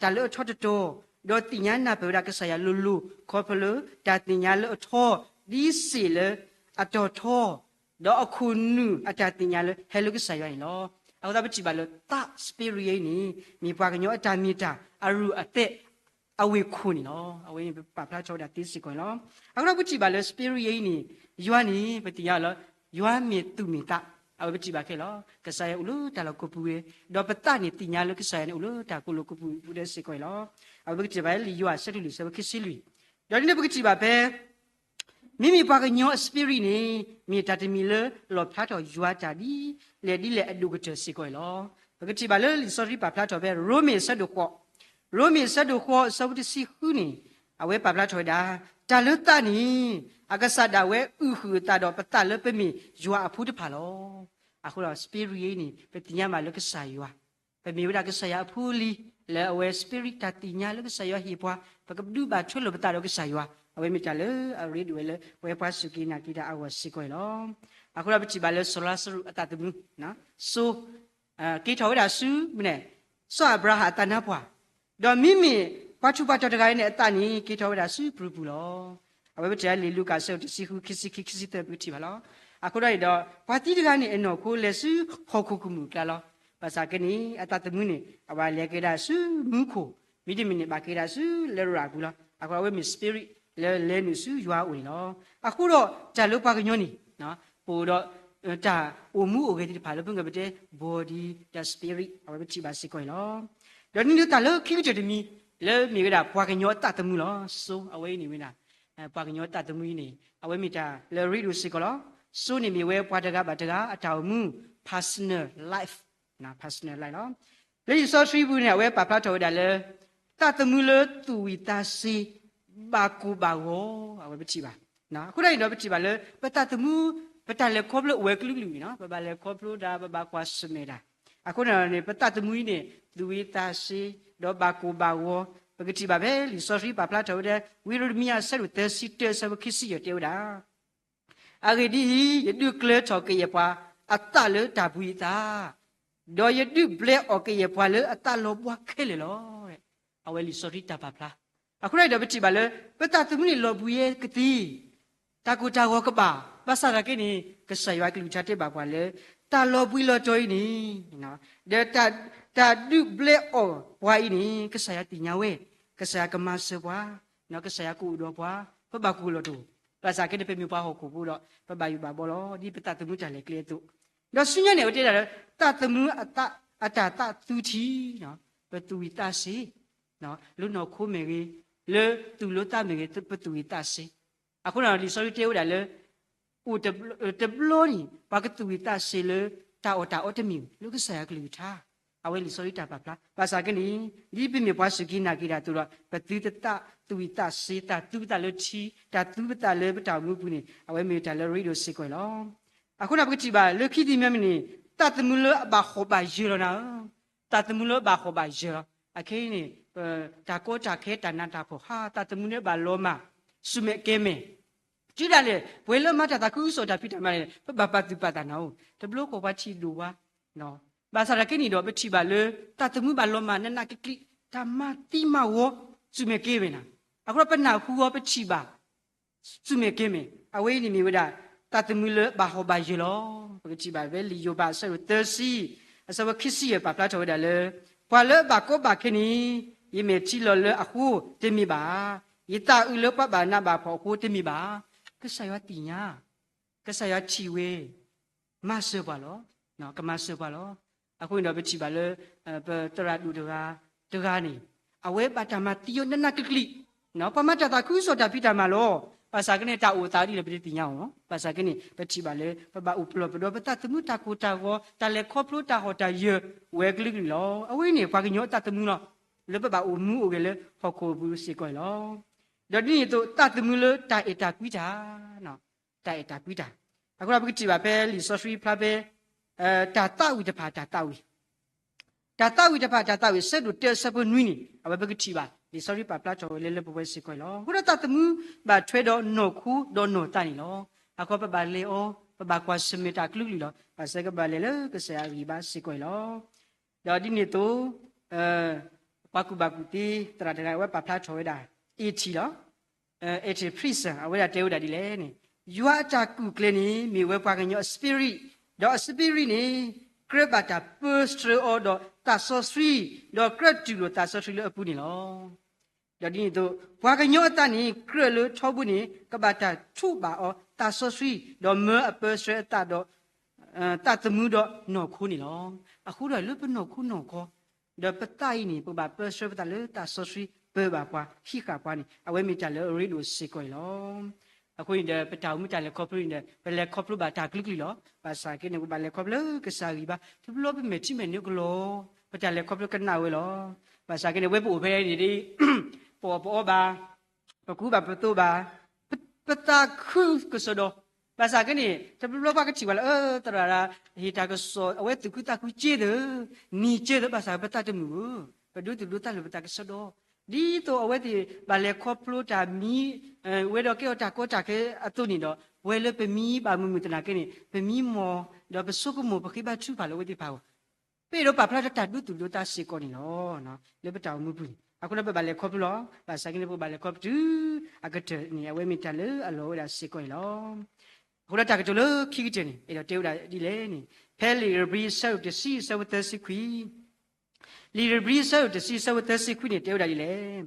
တၢ်လၢအထီတတီၤ, ဒီးသ့ၣ်ညါနၢ်ပၢၢ်ဝဲဒၣ်ကစၢ်ယွၤလိၤလိၤ ခီဖျိလၢတၢ်သ့ၣ်ညါလၢအထီ, ဒ်စ့ၣ်လၢအတီၤထီ, ဒီးအခိၣ်နူာ်အတၢ်သ့ၣ်ညါလၢဟဲလၢကစၢ်ယွၤန့ၣ်လီၤ. အဃိသတးပထံၣ်ဘၣ်လၢသး spirit အံၤန့ၣ် မ့ၢ်ပှၤကညီအတၢ်မ့ၢ်တၢ် အရူၢ်အသဲး အဝ့ၢ်ခိၣ်န့ၣ်လီၤ. အဝဲန့ၣ်ပပာ်ဖျါထီၣ်ဝဲဒၣ်သ့စ့ၢ်ကီးန့ၣ်လီၤ. အဃိဒီးပထံၣ်ဘၣ်လၢ spirit အံၤန့ၣ် ယွၤန့ၣ် ပသ့ၣ်ညါလၢ ယွၤမ့ၢ်သူၣ်မ့ၢ်သး အဝဲပထံၣ်ဘၣ်ခဲလီၤ. ကစၢ်ယွၤအိၣ်လၢတၢ်လီၢ်ကိးပူၤဝဲ, ဒီးပသးန့ၣ်သ့ၣ်ညါလၢကစၢ်ယွၤန့ၣ်အိၣ်လၢတၢ်ကိးလီၢ်ကိးပူၤပူၤဒဲစ့ၢ်ကီးန့ၣ်လီၤ. အဝဲပကထံၣ်ဘၣ်လၢလံာ်ယိၤဟၣ်အဆၢဒိၣ်လွံၢ်အဆၢဖိခံဆံလွံၢ်, ဒီးဒ်န့ၣ်ပကထံၣ်ဘၣ်ဖဲ မ့မ့ၢ်ပှၤကညီအ spirit န့ၣ် မ့ၢ်တၢ်တမံၤလၢလီၣ်ဖျါထီၣ်ယွၤတၢ်ဒ်လဲၣ်ဒ်လဲၣ်အဒိၣ်ကတၢၢ်စ့ၢ်ကီးန့ၣ်လီၤ. ပကထံၣ်ဘၣ်လၢလံာ်စီဆှံပာ်ဖျါထီၣ်ဖဲ ရိမ့ၤအဆၢဒိၣ်ဃိး, ရိမ့ၤအဆၢဒိၣ်ဃိးအဆၢဖိတဆံဃုန့ၣ် အဝဲပာ်ဖျါထီၣ်ဝဲဒၣ်, တၢ်လၢသးန့ၣ် အကစၢ်ဒၣ်ဝဲအုၣ်ဃုာ်အသးဒီးပသးလၢပမ့ၢ်ယွၤအဖိတဖၣ်လီၤ. အဃိဒီး spirit အံၤန့ၣ် ပသ့ၣ်ညါဘၣ်လၢကစၢ်ယွၤ ပမ့ၢ်ဝဲဒၣ်ကစၢ်ယွၤအဖိအလံၤ လၢအဝဲ spirit တၢ်သ့ၣ်ညါလၢကစၢ်ယွၤဟ့ၣ်ပှၤ ပကဒုးဘၣ်ထွဲလိာ်ပသးဒီးကစၢ်ယွၤ အဝဲမ့ၢ်တၢ်လၢအရ့ဒိၣ်ဝဲလၢ ပဝဲပှၤစူၢ်က့ၤနာ်က့ၤတၢ်အဂီၢ်စ့ၢ်ကီးန့ၣ်လီၤ. အဃိဒီးပထံၣ်ဘၣ်လၢစီၤလါစရူးအသးသမူ, စိ က့ၤထီၣ်ဝဲဒၣ်ဆူမနုၤ, စီၤအၤဘြၤဟၣ်အသးနါပှၢ်, ဒီးမ့မ့ၢ်ပှၤထူးပှၤတီၤတဂၤအံၤန့ၣ် အသးန့ၣ် က့ၤထီၣ်ဝဲဒၣ်ဆူပြူၤပူၤလီၤ. အဝဲပထံၣ်လံာ်လူၤကၣ်အဆၢဒိၣ်တဆံဃု ခံဆံခံ ခံဆံသၢ ပကထံၣ်ဘၣ်လီၤ. အဃိဒီးန့ၣ်ဒီး ပှၤသံတဂၤန့ၣ်အနီၢ်ခိလဲၤဆူဟီၣ်ခိၣ်ကမူၣ်အကျါလီၤ. ဘၣ်ဆၣ်က့န့ၣ် အသးသမူန့ၣ် အဝဲလဲၤက့ၤဒၣ်ဆူမူခိၣ်, မ့တမ့ၢ်န့ၣ် ဘၣ်က့ၤဒၣ်ဆူလရာ်ပူၤလီၤ. အဃိအဝဲမ့ၢ် spirit လၢလဲၤနုာ်ဆူယွၤအအိၣ်န့ၣ်လီၤ. အဃိဒီးတၢ်လၢပှၤကညီန့ၣ် ပအိၣ်ဒီး တၢ်အိၣ်မူအိၣ်ဂဲၤသ့ၣ်တဖၣ်လၢပမ့ၢ်ပတဲ body ဒီး spirit အဝဲပထံၣ်ဘၣ်စ့ၢ်ကီးန့ၣ်လီၤ. ဒီးဒ်န့ၣ်တၢ်လၢခံကတၢၢ်တမံၤ လၢမ့ၢ်ဝဲဒၣ်ပှၤကညီအသးသမူလီၤ. စိ အဝဲအံၤန့ၣ်ဝဲဒၣ် ပှၤကညီအသးသမူအံၤန့ၣ် အဝဲမ့ၢ်တၢ်လၢအရ့ဒိၣ်စ့ၢ်ကီးလီၤ. စိန့ၣ်မ့ၢ်ဝဲပှၤတဂၤဘၣ်တဂၤအတၢ်အိၣ်မူ personal life, personal life လီၤ. လၢလံာ်စီဆှံပူၤန့ၣ် အဝဲပာ်ဖျါထီၣ်ဝဲဒၣ်လၢ သးသမူလၢသူၣ်ဝံၣ်သးစ့ ဘၣ်ကိၢ်ဘၣ်ဂီၤ အဝဲပထံၣ်ဘၣ်. အဃိဒၣ်န့ၣ်ဒီးပထံၣ်ဘၣ်လၢ ပသးသမူ ပတၢ်လဲၤခီဖျိအိၣ်ဝဲကလုာ်ကလုာ်န့ၣ်လီၤ. ပဘၣ်လဲၤခီဖျိတၢ်, ပဘၣ်ကွၢ်ဆၢၣ်မဲာ်တၢ်. အဃိန့ၣ်န့ၣ် ပသးသမူအံၤန့ၣ် သူၣ်ဝံၣ်သးစ့ ဒီးဘၣ်ကိၢ်ဘၣ်ဂီၤ, ပကထံၣ်ဘၣ်ဖဲလံာ်စီဆှံပာ်ဖျါထီၣ်ဝဲဒၣ် ဝံယံးရမံယၤ အဆၢဒိၣ်သၢဆံတၢ အဆၢဖိခံဆံယဲၢ် တဲဝဲဒၣ် အဂ့ၢ်ဒ်အံၤ, ယဒုးကျၢၤထီၣ်ကယဲၢ်ပှၤအသးလၢတၢ်ဘှံးအသး, ဒီးယဒုးဘျဲးအီၣ်ကယဲၢ်ပှၤလၢအသးလီၤဘှါခဲလၢာ်လီၤ. အဝဲလံာ်စီဆှံတၢ်ပာ်ဖျါ. အဃိန့ၣ်ဒီးပထံၣ်ဘၣ်လၢ ပသးသမူန့ၣ်လီၤဘှံးယဲကသ့, တၢ်ကိၢ်တၢ်ဂီၤကဘၣ်, ဘၣ်ဆၣ်သနာ်က့န့ၣ် ကစၢ်ယွၤကလုၢ်ကထါတဲဘၣ်ပှၤလၢ တၢ်လီၤဘှံးလီၤတီၤအံၤန့ၣ်, ဒီးတၢ်ဒုးဘျဲးအီၣ်ပှၤအံၤန့ၣ် ကစၢ်ယွၤသ့ၣ်ညါဝဲ, ကစၢ်ယွၤကမၤစၢၤပှၤ, ကစၢ်ယွၤကအိၣ်ဒီးပှၤ, ပဘၣ်ကိၢ်လီၤတီၤ, ဘၣ်ဆၣ်သနာ်က့န့ၣ် ပမ့ၢ်ပှၤဟီၣ်ခိၣ်ဖိဒီး ပဘၣ်ယိၣ်ဘၣ်ဘှီလီၤ, ဒ်ပသးသမူတၢ်လဲၤကျဲအသိး, ဒီးဆူညါန့ၣ် အဝဲတဲဒၣ်လၢ သးသမူအတၢ်သးသူထံ, ပသူၣ်ဝံၣ်သးစ့, လၢနီၢ်ခိမ့ၢ်ဂ့ၤ, လၢသူၣ်လၢသးမ့ၢ်ဂ့ၤ, ပသူၣ်ဝံၣ်သးစ့. အဃိန့ၣ် လံာ်စီဆှံတဲဝဲဒၣ်လၢ အိၣ်တဘျီန့ၣ် ပှၤကသူၣ်ဝံၣ်သးစ့လၢ တၢ်အီၣ်တၢ်အီတမ့ၢ် လၢကစၢ်ယွၤကလုၢ်ကထါ, အဝဲလံာ်စီဆှံတၢ်ပာ်ဖျါ. ဘၣ်ဆၣ်သနာ်က့န့ၣ် ဒ်ပမ့ၢ်ပှၤစူၢ်က့ၤနာ်က့ၤတၢ်အသိးဒီး ပသုတသးသူၣ်ဝံၣ်သးစ့, တၢ်သူပသးလၢထံ, တၢ်သူပသးလၢပတၢ်အိၣ်မူပူၤန့ၣ် အဝဲမ့ၢ်တၢ်လၢအရ့ဒိၣ်စ့ၢ်ကီးလီၤ. အဃိန့ၣ် ပကထံၣ်ဘၣ်လၢခံသ့ၣ်မံမ့ၢ်န့ၣ် သးသမူလၢအဘၣ်ဟီၣ်ဘၣ်ယၢၤလီၤနၤဧၢ, သးသမူလၢအဘၣ်ဟီၣ်ဘၣ်ယၢၤလီၤ. အခဲအံၤန့ၣ် တၢ်ကီတၢ်ခဲ တၢ်နးတၢ်ဖှီၣ် ဟး သးသမူန့ၣ်ဘၣ်လီၤမၢ်, စူၢ်မဲာ်ကဲၤမဲာ်, တုၤဒၣ်လဲာ် ပှၤလၢမၤတၢ်သးခုကစီၣ်တၢ်ဖံးတၢ်မၤန့ၣ် ပဘၣ်ပာ်သူၣ်ပာ်သးနၤဧိၤ, တဘျီဃီပှၤထံၣ်ဒိၣ်ဝါ, ဘၣ်ဆၣ်သနာ်က့န့ၣ်ဒီး ပထံၣ်ဘၣ်လၢ သးသမူဘၣ်လီၤမၢ်နးနးကျံးကျံး, တၢ်မၤသံမၤဝီ စူၢ်မဲာ်ကဲၤမဲာ်နၤ, အဃိဒီးပနၢ်ဟူအီၤ ပထံၣ်ဘၣ် စူၢ်မဲာ်ကဲၤမဲာ်, အဝဲအံၤန့ၣ်မ့ၢ်ဝဲဒၣ် သးသမူလၢဘၣ်ဟီၣ်ဘၣ်ယၢၤလီၤ. ပကထံၣ်ဘၣ်ဖဲလံာ်ယိၤဘး အဆၢဒိၣ်သၢဆံ, အဆၢဖိခံဆံယဲၢ် ပာ်ဖျါထီၣ်ဝဲဒၣ်လၢ ပှၤလၢအဘၣ်ကီဘၣ်ခဲန့ၣ် ယမဲာ်ထံလီၤလၢအဃိတမ့ၢ်ဘၣ်, ယသးအုးလၢပှၤဘၣ်နးဘၣ်ဖှီၣ်အဃိတမ့ၢ်ဘၣ်. ကစၢ်ယွၤသ့ၣ်ညါ, ကစၢ်ယွၤထံၣ်ဝဲ, မၤစၢၤပှၤလီၤ, ကမၤစၢၤပှၤလီၤ. အဃိန့ၣ်ဒီး ပထံၣ်ဘၣ်လၢ ပသရၣ်ဒိၣ်တဂၤ, တဂၤန့ၣ် အဝဲဘၣ်တၢ်မၤသံအီၤနးနးကျံးကျံး, ပှၤမၤတၢ်သးခုကစီၣ်တၢ်ဖံးတၢ်မၤလီၤ. ဘၣ်ဆၣ်က့န့ၣ် တၢ်အိၣ်သးဒ်လဲၣ် ပတသ့ၣ်ညါအီၤလီၤ. ဘၣ်ဆၣ်က့န့ၣ် ပထံၣ်ဘၣ်လၢ ပဘၣ်အိၣ်ပလီၢ်ပဒီ ပသးသမူတၢ်ကိၢ်တၢ်ဂီၤ တၢ်လဲၤခီဖျိတၢ်ဟီၣ်တၢ်ယၢၤ ဝဲကလုာ်ကလုာ်လီၤ. အဝဲန့ၣ် ပှၤကညီအသးသမူလီၤ. လၢပဘၣ်အိၣ်မူအိၣ်ဂဲၤလၢဟီၣ်ခိၣ်ပူၤစ့ၢ်ကီးအံၤလီၤ. ဒီးဒ်န့ၣ်အသိး သးသမူလၢတၢ်အဲၣ်တၢ်ကွံတၢ်, တၢ်အဲၣ်တၢ်ကွံတၢ်. အဃိဒီးပကထံၣ်ဘၣ်ဖဲလံာ်စီဆှံဖျါဖဲ တၢ်သးဝံၣ်တဖၣ် တၢ်သးဝံၣ်, တၢ်သးဝံၣ်တဖၣ် တၢ်သးဝံၣ် အဆၢဒိၣ်တၢ အဆၢဖိနွံန့ၣ် အဝဲပကထံၣ်ဘၣ် လံာ်စီဆှံပာ်ဖျါထီၣ်ဝဲလၢလၢပှဲၤပှဲၤစ့ၢ်ကီးအံၤလီၤ. အဃိဒီးသးသမူဘၣ်ထွဲဒီးနီၢ်ခိဒီးနီၢ်သးန့ၣ်လီၤ. အဃိပဘၣ်လဲၤအီၤ ပဘၣ်ကွၢ်ဆၢၣ်မဲာ်တၢ်ကလုာ်ကလုာ်လီၤ. ဘၣ်ဆၣ်ကဘၣ်လဲၤလၢကစၢ်ယွၤအဂံၢ်ဘါစ့ၢ်ကီးအံၤလီၤ. ဒီးဒ်န့ၣ်အသိး ပှၤကူၣ်ဘၣ်ကူၣ်သ့သရၣ်တဂၤ အဝဲပာ်ဖျါထီၣ်ဝဲဒၣ် အ့ထံလီၤ. အဲးထံး ဖရံးစၢၣ် အဝဲဒၣ်တဲဝဲဒၣ်ဒ်လဲၣ်န့ၣ်, ယွၤအတၢ်ကူၣ်ကျဲၤန့ၣ် မ့ၢ်ဝဲပှၤကညီအ spirit, ဒီးအ spirit န့ၣ် ကြၢးဘၣ်တၢ်ပၢဆှၢအီၤဒီးသးစီဆှံ, ဒီးကြၢးတူၢ်လိာ်သးစီဆှံလၢအပူၤန့ၣ်လီၤ. ဒီးဒ်န့ၣ်အသိး ပှၤကညီအသးန့ၣ် ကြၢးလၢထီဘိန့ၣ် ကဘၣ်တၢ်ထိးဘၣ်အီၤသးစီဆှံ, ဒီးမၢအပၢဆှၢအသးဒီး သးသမူဒီးနီၢ်ခိန့ၣ်လီၤ. အဃိဒီးလၢပနီၢ်ခိနီၢ်ခီ ဒီးပသးအံၤန့ၣ် ပကဘၣ်ပၢဆှၢပသးလၢသးစီဆှံပၢဘၣ်ပှၤ ဟံးဃာ်ပှၤန့ၣ် အဝဲမ့ၢ်တၢ်လၢအရ့ဒိၣ်စ့ၢ်ကီးအံၤလီၤ. အဃိန့ၣ်ဒီး ပတၢ်အိၣ်မူတၢ်လဲၤခီဖျိန့ၣ်ဒီး ပလဲၤခီဖျိဘၣ်တၢ်ကလုာ်ကလုာ်လီၤ. ဘၣ်ဆၣ်က့န့ၣ် ပဘၣ်လဲၤခီဖျိလၢကစၢ်ဂံၢ်ဘါ, တဘျီပမဲာ်ထံမဲာ်နိကလီၤ, ပတၢ်လဲၤခီဖျိကနၣ်ဝဲလီၤ. ဘၣ်ဆၣ်က့န့ၣ် ဝဲပအိၣ်ဖဲန့ၣ်ဒ် ပအီၣ်ပအီဘၣ်, ပကူဘၣ်ပသိးဘၣ်, ပသးခုကစီဒီ, ဘၣ်ဆၣ်က့န့ၣ် တဘျီဘျီပှၤကထံၣ်ဝဲလၢ သရၣ်ဒၣ် ဟ့ၣ်တၢ်ကစီၣ် အဝဲသူၣ်ခုသးခုက့သၢ, နံၤက့သၢ ဘၣ်ဆၣ်ပသးတမုာ်ဧိၤ, ပဒိသူၣ်ဒိသးလၢပသးကစီဒီ, ဒ်သိးအဝဲသ့ၣ်ဘၣ်လဲၤခီဖျိတၢ်မံ ဝဲဒီးကဲအီၤတၢ်ကီတၢ်ခဲအသိးန့ၣ်ဒီး ပဝဲလၢပမံဘၣ်မုာ်မုာ်သနာ်က့န့ၣ် ပမံမီၢ်, ဒီးပဆိကမိၣ်ပဃ့ဘါထုကဖၣ်လၢအဝဲသ့ၣ်တဖၣ်အဂီၢ် ပအဲၣ်ဒိးပာ်ဖျါထီၣ်တၢ်ဒိသူၣ်ဒိသးစ့ၢ်ကီးန့ၣ်လီၤ. လၢပတၢ်အိၣ်မူပူၤန့ၣ် အဃိဒီးပဘၣ်လဲၤခီဖျိလီၤ. ဘၣ်ဆၣ်က့န့ၣ် ပကဘၣ်လဲၤခီဖျိတုၤအကတၢၢ်န့ၣ် အဝဲမ့ၢ်တၢ်လၢအလီၤဝဲဒၣ်စ့ၢ်ကီးအံၤလီၤ. အဃိဒီးတၢ်ကတိၤလၢခံကတၢၢ်န့ၣ် အဲၣ်ဒိးတဲဝဲဒၣ်ဒ်လဲၣ်န့ၣ် ဖဲလံာ်ဧ့ၤဘြံၤ အဆၢဒိၣ်တဆံ အဆၢဖိသၢဆံခွံ လံာ်ဧ့ၤဘြံၤ အဆၢဒိၣ်တဆံ အဆၢဖိသၢဆံခွံန့ၣ် တဲဝဲဒၣ်ဒ်လဲၣ်,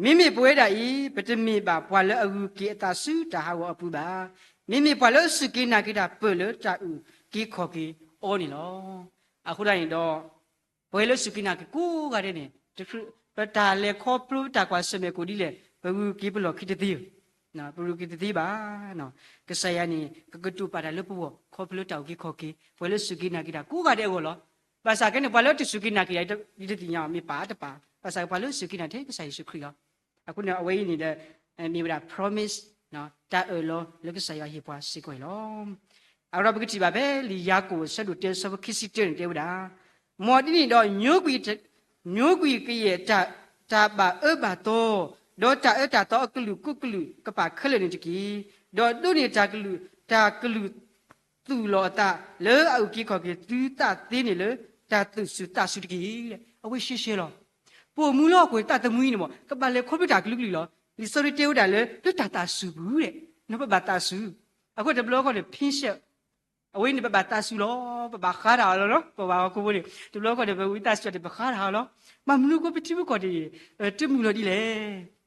မ့မ့ၢ်ပဝဲဒၣ်အံၤ ပတမ့ၢ်ဘၣ်ပှၤလၢအဂုၤက့ၤအသးဆူတၢ်ဟးဂီၤအပူၤဘၣ်. မ့မ့ၢ်ပှၤလၢအစူၢ်က့ၤနာ်က့ၤတၢ်ပၢၢ်လၢတၢ်အုၣ်က့ၤခီၣ်က့ၤအီၤန့ၣ်လီၤ. အဃိဒၣ်န့ၣ်ဒီး ပဝဲလၢစူၢ်က့ၤနာ်က့ၤကိးဂၤဒဲးန့ၣ် ပတၢ်လဲၤခီဖျိပတၢ်ကွၢ်ဆၢၣ်မဲာ်ကိးဒ်လဲၣ် ပဂုၤက့ၤပလီၢ်ခံတသ့ဧိၤ ပရူးက့ၤတသ့ဘၣ်. ကစၢ်ယွၤန့ၣ် ကကတိၤပာ်တၢ်လၢပဂီၢ် ခီဖျိလၢတၢ်အုၣ်က့ၤခီၣ်က့ၤ ပှၤလၢစူၢ်က့ၤနာ်က့ၤတၢ်ကိးဂၤဒဲးအဂီၢ်လီၤ. ဘၣ်ဆၣ်ကဲန့ၣ် ပှၤလၢတစူၢ်က့ၤနာ်က့ၤတၢ် ယတသ့ၣ်ညါအီၤ မ့ၢ်ပာ်တပာ်, ဘၣ်ဆၣ်ပှၤလၢစူၢ်က့ၤနာ်က့ၤတၢ် ကစၢ်ယ့ၣ်ၡူးခရံာ်လီၤ. အဃိန့ၣ် အဝဲအံၤန့ၣ်ဒီး မ့ၢ်ဝဲဒၣ် promise တၢ်အၢၣ်လီၤလၢကစၢ်ယွၤဟ့ၣ်ပှၤစ့ၢ်ကီးအံၤလီၤ. အဃိဒီးပကထံၣ်ဘၣ်ဖဲလံာ်ယၤကိာ်အဆၢဒိၣ်တၢအဆၢဖိခံဆံတၢန့ၣ်တဲဝဲဒၣ်, မ်ဒ်န့ၣ်ဒီး ညိကွံာ်ကယဲၢ်တၢ်ဘၣ်အၢဘၣ်သီ, ဒီးတၢ်အၢတၢ်သီအကလုာ်ကိးကလုာ်ကပာ်ခဲလၢာ်န့ၣ်တက့ၢ်. ဒီးဒိးန့ၢ်တၢ်ကလုာ် တၢ်ကလုၢ်သူၣ်လီၤအသးလၢအအုၣ်က့ၤခီၣ်က့ၤသုသးသ့န့ၣ်လၢ တၢ်သူၣ်စူၤသးစူၤတက့ၢ်. အဝဲရှဲရှဲလီၤ. ပအိၣ်မူလၢဟီၣ်ခိၣ်သးသမူအံၤန့ၣ်မ့ၢ် ကဘၣ်လဲၤခီဖျိတၢ်ကလုာ်ကလုာ်လီၤ. လံာ်စီဆှံတဲဝဲဒၣ်လၢ လၢတၢ်သးစူၤပူၤဒဲး, ပဘၣ်သးစူၤ. အဃိတဘျီဃီန့ၣ် ဖ့ရှၢၣ် အဝဲန့ၣ်ပဘၣ်သးစူၤလီၤ. ပဘၣ်ဃါတၢ်အီၤလီၤ. ပဘၣ်ဟီၣ်ခိၣ်ဖိန့ၣ် တဘျီဃီန့ၣ် ပဝံသးစူၤဒီးပဃါတၢ်အီၤလီၤ. ဘၣ်မနုၤအဃိ ပထံပကီၢ်န့ၣ် တမုာ်လီၤဒ်လဲၣ်.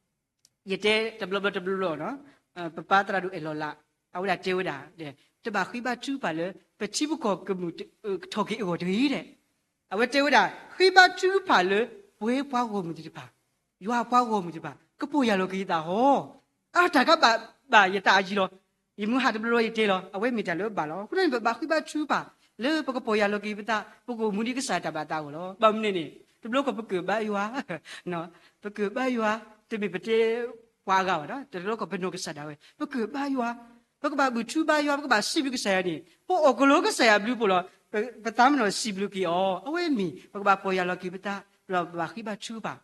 ယတဲတဘျီဘျီတဘျီဘျီ, ပပၢ်သရၣ်ဒိၣ်အဲၣ်လီၤလး အဝဲဒၣ်တဲဝဲဒၣ်, တဘၣ်ဃ့ဘါထုကဖၣ်လၢ ပထံပကီၢ်ကမုာ်ထီၣ်က့ၤအဂီၢ်တဂ့ၤဒဲး. အဝဲတဲဝဲဒၣ် ဃ့ဘါထုကဖၣ်လၢ ပဝဲပှၤဂီၢ်မုၢ်သ့ၣ်တဖၣ်, ယွၤပှၤဂီၢ်မုၢ်သ့ၣ်တဖၣ် ကပီၢ်ယၢ်လီၤက့ၤယသးဟီ, အတၢ်ကဘၣ်ဘၣ်ယသးအယံၤလီၤ. ယမုၢ်ဟးတဘျီဘျီယတဲလီၤ. အဝဲမ့ၢ်တၢ်လၢအဘၣ်လီၤ. အဃိန့ၣ် ပဘၣ်ဃ့ဘါထုကဖၣ်လၢပကပီၢ်ယၢ်လီၤက့ၤပသး, ပကအိၣ်မူဒ်ကစၢ်တၢ်ဘၣ်သးအဂီၢ်လီၤ. ဘၣ်မနုၤန့ၣ် တဘျီဃီပကၢၣ်ဘါယွၤ, ပကၢၣ်ဘါယွၤ တမ့ၢ်ပတဲပှၤအဂၤဘၣ်ဒီး တဘျီဃီပနီၢ်ကစၢ်ဒၣ်ဝဲ ပကၢၣ်ဘါယွၤ, ပကဘၣ်ဘူၣ်ထီၣ်ဘါယွၤ, ပကဘၣ်စံးဘျုးကစၢ်ယွၤန့ၣ် ပအိၣ်ကလိကစၢ်ယွၤဘျုးဖှိၣ်လီၤ. ပသးမ့ၢ်နီၢ်စံးဘျုးက့ၤအီၤ, အဝဲမ့ၢ်ပကဘၣ်ပီၢ်ယၢ်လီၤက့ၤပသး, ဒီးပဘၣ်ဃ့ဘါထုကဖၣ်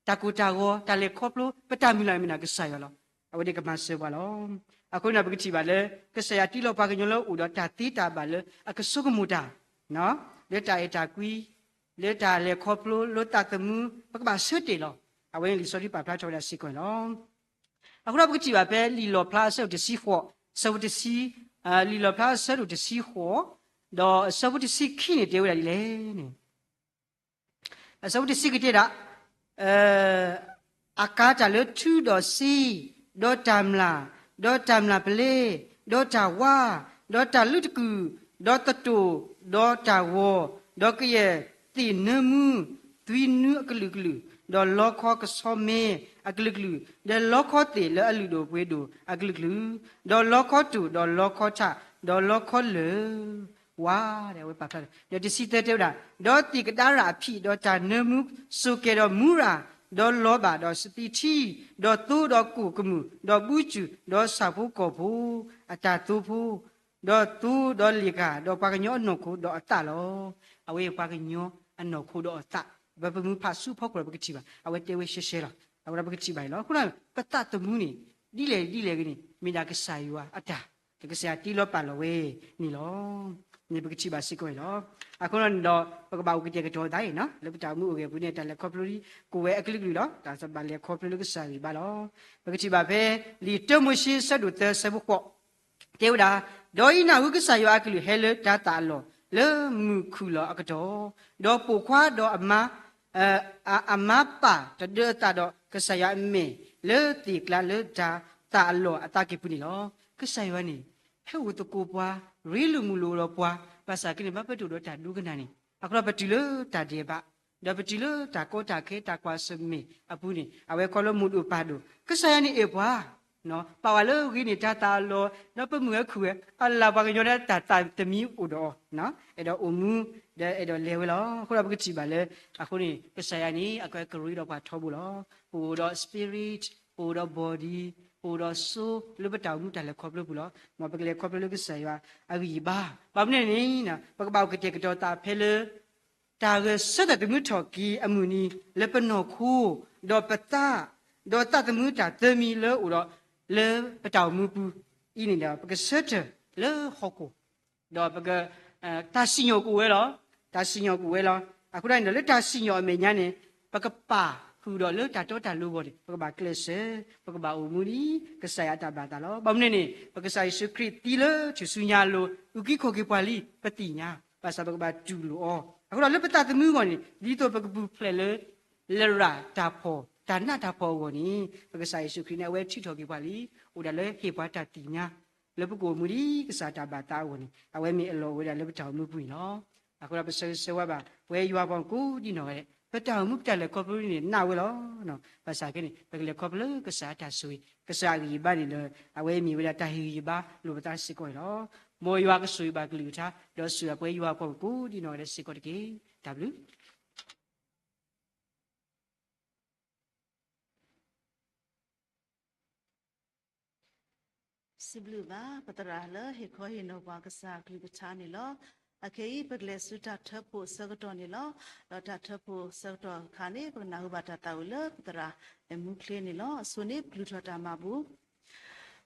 တၢ်ကိၢ်တၢ်ဂီၤ တၢ်လဲၤခီဖျိ ပတၢ်မုၢ်လၢ်မ့ၢ်ဒၣ်ကစၢ်ယွၤလီၤ. အဝဲန့ၣ်ကမၤစၢၤပှၤလီၤ. အဃိန့ၣ် ပကထံၣ်ဘၣ်လၢ ကစၢ်ယွၤတ့လီၤပှၤကညီလၢအိၣ်ဒီးတၢ်သ့တၢ်ဘၣ်လၢအကဆိကမိၣ်တၢ်, လၢတၢ်အဲၣ်တၢ်ကွံ, လၢတၢ်လဲၤခီဖျိ လၢသးသမူ ပကဘၣ်ဆၢတဲာ်လီၤ. အဝဲန့ၣ်လံာ်စီဆှံပာ်ဖျါထီၣ်ဝဲဒၣ်စ့ၢ်ကီးန့ၣ်လီၤ. အဃိဒီးပကထံၣ်ဘၣ်ဖဲလံာ်လီၣ်ဖျါအဆၢဒိၣ်တဆံဃိး, အဆၢဖိတဆံ, လံာ်လီၣ်ဖျါအဆၢဒိၣ်တဆံဃိး, ဒီးအဆၢဖိတဆံခံန့ၣ်တဲဝဲဒၣ်ဒ်လဲၣ်န့ၣ် အဆၢဖိတဆံကတဲဒၣ်, အကၤတၢ်လၢထူဒီးစ့, ဒီးတၢ်မျၢ်, ဒီးတၢ်မျၢ်ပလဲ, ဒီးတၢ်ဝါ, ဒီးတၢ်လုးတကုၢ်, ဒီးသတိၣ်, ဒီးတၢ်ဂီၤ, ဒီးကယဲၢ်သ့ၣ်နၢမူ, သွံနူအကလုာ်ကလုာ်, ဒီးလီခီကဆီမဲအကလုာ်ကလုာ်, ဒီးလီခီသ့ၣ်လၢအလုၢ်ဒိၣ်ပှ့ၤဒိၣ်အကလုာ်ကလုာ်, ဒီးလီခီတိၢ်, ဒီးလီခီထး, ဒီးလီခီလၢၢ် ဝါ, ဒီးအဝဲပာ်ဖျါထီၣ် ဒီးတဆံသၢတဲဝဲဒၣ်, ဒီးသ့ၣ်ကဒါရၣ်အဖံး, ဒီးတၢ်နၢမူစိၤကဲၤဒီးမူရၤ, ဒီးလီၤဘၣ်, ဒီးစသံထံ, ဒီးသိဒီးကိၣ်ကမူၣ်, ဒီးဘုစူၣ်, ဒီးဆၣ်ဖိကီၢ်ဖိအတၢ်သိဖိ, ဒီးသိဒီးလ့ၣ်ကၣ်, ဒီးပှၤကညီအနီၢ်ခိဒီးအသးလီၤ. အဝဲပှၤကညီအနီၢ်ခိဒီးအသး, ပမ့ၢ်ဖးဆူဖီခိၣ်ဒီးပကထံၣ်ဘၣ်, အဝဲတဲဝဲရှဲရှဲလီၤ. အဃိဒီးပကထံၣ်ဘၣ်အံၤလီၤ. အဃိဒီး ပသးသမူန့ၣ် ဒ်လဲၣ်ဒ်လဲၣ်ဂ့ၤန့ၣ် မ့ၢ်ဒၣ်ကစၢ်ယွၤအတၢ်, ကစၢ်ယွၤတ့လီၤပာ်လီၤဝဲန့ၣ်လီၤ. န့ၣ်ပကထံၣ်ဘၣ်စ့ၢ်ကီးအံၤလီၤ. အဃိဒီးန့ၣ်ဒီး ပကဘၣ်အိၣ်ကတဲာ်ကတီၤသးအံၤ လၢပတၢ်အိၣ်မူအိၣ်ဂဲၤအပူၤန့ၣ် တၢ်လဲၤခီဖျိကိးဝဲအကလုာ်ကလုာ်လီၤ. တၢ်ဘၣ်လဲၤခီဖျိလၢကစၢ်ယွၤဘၣ်လီၤ. ပကထံၣ်ဘၣ်ဖဲ လံာ်တၢမိၤၡ့ဆၢဒိၣ်သၢဆၢဖိဃိး တဲဝဲဒၣ်, ဒီးယနၢ်ဟူကစၢ်ယွၤအကလုၢ်ဟဲလၢတၢ်သးအလီၢ် လၢမုၢ်ခုၣ်လီၤအကတီၢ်, ဒီးပိာ်ခွါဒီးအမါ အမါပာ်တဒၢအသးဒီး ကစၢ်ယွၤအမဲာ်လၢသ့ၣ်ကျါလၢတၢ်သးအလီၢ်အသးကံၢ်ပူၤန့ၣ်လီၤ. ကစၢ်ယွၤန့ၣ် ဟဲအိၣ်သကိးပှၤ, ရ့လိာ်မုာ်လိာ်ဒီးပှၤ, ဘၣ်ဆၣ်က့န့ၣ် ဘၣ်ပတုာ်ဒီးတၢ်ဒိကနၣ်န့ၣ် အဃိဒီးပတုၤလၢတၢ်ဒဲးဘး, ဒီးပတုၤလၢတၢ်ကီတၢ်ခဲတၢ်ကွၢ်ဆၢၣ်မဲာ်အပူၤန့ၣ် အဝဲခီလၢမိၢ်ဒိၣ်ပၢ်ဒိၣ်, ကစၢ်ယွၤန့ၣ်အဲၣ်ပှၤ ပာ်ဝဲလၢအဂ့ၤန့ၣ် တၢ်သးအလီၢ်, ဒီးပမုၢ်ဝဲခုၣ်ဝဲ, အလၤပှၤကညီဒၣ်တၢ်သးတမံၤအိၣ်ဒီးအီၤ, အဲၣ်ဒိးအိၣ်မူ, ဒီးအဲၣ်ဒိးလဲၤဝဲလီၤ. အဃိဒီးပကထံၣ်ဘၣ်လၢ အဃိန့ၣ် ကစၢ်ယွၤန့ၣ် အကဲကရ့ဒီးပှၤထီဘိလီၤ. ပအိၣ်ဒီး spirit, ပအိၣ်ဒီး body, ပအိၣ်ဒီး soul လၢပတၢ်အိၣ်မူတၢ်လဲၤခီဖျိပူၤလီၤ. မ်ပကလဲၤခီဖျိလၢကစၢ်ယွၤအဂံၢ်အဘါ, ဘၣ်မနုၤန့ၣ် ပကဘၣ်အိၣ်ကတဲာ်ကတီၤသးဖဲလၢ တၢ်ဂဲၤဆၢထၢၣ်သမူထီၣ်က့ၤအမုၢ်နံၤ လၢပနီၢ်ခိ, ဒီးပသး, ဒီးသးသမူတၢ်သၢမံၤလၢအိၣ်ဒီး လၢပတၢ်အိၣ်မူပူၤအံၤန့ၣ်ဒီး ပကဆၢထၢၣ်လၢဟီၣ်ခိၣ်, ဒီးပက, တၢ်စံၣ်ညီၣ်ကအိၣ်ဝဲလီၤ. တၢ်စံၣ်ညီၣ်ကအိၣ်ဝဲလီၤ. အဃိဒီးန့ၣ်ဒီး လၢတၢ်စံၣ်ညီၣ်အမဲာ်ညါန့ၣ် ပကပာ်ဃုာ်ဒီးလၢတၢ်တီတၢ်လိၤအဂီၢ်န့ၣ် ပကဘၣ်ကျဲးစၢး, ပကဘၣ်အိၣ်မူဒ် ကစၢ်ယွၤအတၢ်ဘၣ်သးလီၤ. ဘၣ်မနုၤန့ၣ် ပကစၢ်ယ့ၣ်ၡူးခရံာ်သံလၢထူၣ်စုညါအလိၤ အုၣ်က့ၤခီၣ်က့ၤပှၤလံ ပသ့ၣ်ညါ, ဘၣ်ဆၣ်ပကဘၣ်တူၢ်လိာ်အီၤ. အဃိဒီးလၢပသးသမူအဂီၢ်န့ၣ် ဒ်သိးပကပူၤဖျဲးလၢ လရာ်တၢ်ဖှီၣ် တၢ်နးတၢ်ဖှီၣ်အဂီၢ်န့ၣ် ပကစၢ်ယ့ၣ်ၡူးခရံာ်န့ၣ် အဝဲထုးထီၣ်က့ၤပှၤလံ, အိၣ်ဒၣ်လၢဟ့ၣ်ပှၤတၢ်သ့ၣ်ညါ လၢပကအိၣ်မူဒ်ကစၢ်တၢ်ဘၣ်သးအဂီၢ်န့ၣ် အဝဲမ့ၢ်အလီၢ်အိၣ်ဝဲဒၣ်လၢပတၢ်အိၣ်မူပူၤန့ၣ်လီၤ. အဃိဒီးပဆၢဂ့ၤဆၢဝါဘၣ် ပဝဲယွၤပှၤကိးဒံနီၢ်ဂၤဒဲး ပတၢ်အိၣ်မူပတၢ်လဲၤခီဖျိန့ၣ် နးဝဲလီၤ. ဘၣ်ဆၣ်က့န့ၣ် ပကလဲၤခီဖျိလၢကစၢ်အတၢ်ဆိၣ်ဂ့ၤ, ကစၢ်အဂံၢ်အဘါန့ၣ်ဒီး အဝဲမ့ၢ်ဝဲဒၣ်တၢ်ဟ့ၣ်ဂံၢ်ဟ့ၣ်ဘါလိာ်ပသးစ့ၢ်ကီးန့ၣ်လီၤ. မ်ယွၤကဆိၣ်ဂ့ၤဘၣ်ကလုၢ်ကထါ ဒီးဆိၣ်ဂ့ၤပှဲၤယွၤအပှၤကိးဒံးနီၢ်ဂၤဒဲးစ့ၢ်ကီးတက့ၢ်. တၢ်ဘျုး စံးဘျုးဘၣ်ပသရၣ်လၢဟ့ၣ်ခီဟ့ၣ်နီၤပှၤကစၢ်ကလုၢ်ကထါန့ၣ်လီၤ. အခဲအံၤ ပကလဲၤဆူတၢ်ထၢဖှိၣ်အဆၢကတီၢ်န့ၣ်လီၤ. ဒီးတၢ်ထၢဖှိၣ်အဆၢကတီၢ်အခါန့ၣ် ပကနၢ်ဟူဘၣ်တၢ်သးဝံၣ်လၢပသရၣ်မူချ့န့ၣ်လီၤ. အဆိန့ၣ် ပကလုၢ်ထီၣ်တၢ်မၤဘူၣ်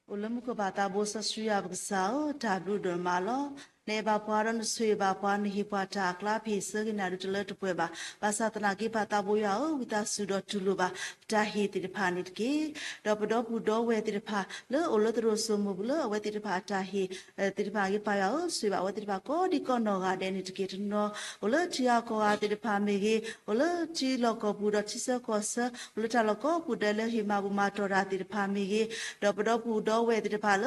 အိၣ်လၢမူခိၣ်ဘၣ်သးဘိစီဆှံယွၤပကစၢ်ဧၢ, တၢ်ဘျုးဒိၣ်မးလီၤ. နအဲၣ်ဘၣ်ပှၤဒီးနဆိၣ်ဂ့ၤဘၣ်ပှၤ, နဟ့ၣ်ပှၤတၢ်အကျါ ပဟ့ၣ်ဆၢက့ၤနၤဒုးတလၢတပှဲၤဘၣ်. ဘၣ်ဆၣ်သနာ်က့ ပၢ်သးဘိယွၤဧၢ, ဝံသးစူၤဒီးတူၢ်လိာ်ဘၣ် ပတၢ်ဟ့ၣ်သ့ၣ်တဖၣ်န့ၣ်တက့ၢ်. ဒီးပဒီပုၢ်ဒီဝဲၢ်သ့ၣ်တဖၣ် လၢအိၣ်လၢသရိာ်စိမိၤပူၤလၢအဝဲသ့ၣ်တဖၣ်အတၢ်ဟ့ၣ် သ့ၣ်တဖၣ်အဂ့ၢ် ပၢ်ယွၤဧၢ, ဆိၣ်ဂ့ၤဘၣ်အဝဲသ့ၣ်တဖၣ်ကိးဒံးကိးနီၢ်ဂၤဒဲးန့ၣ်တက့ၢ်. တနီၤ အိၣ်လၢထံဂၤကီၢ်ဂၤသ့ၣ်တဖၣ်မ့ၢ်ဂ့ၤ, အိၣ်လၢထံလီၢ်ကီၢ်ပူၤဒီးထံဆၢကီၢ်ဆၢ, အိၣ်လၢတၢ်လီၢ်ကိးပူၤဒဲးလၢဟ့ၣ်မၤဘူၣ်မၤတီၢ်တၢ်သ့ၣ်တဖၣ်မ့ၢ်ဂ့ၤ, ဒီးပဒီပုၢ်ဒီဝဲၢ်သ့ၣ်တဖၣ်လၢ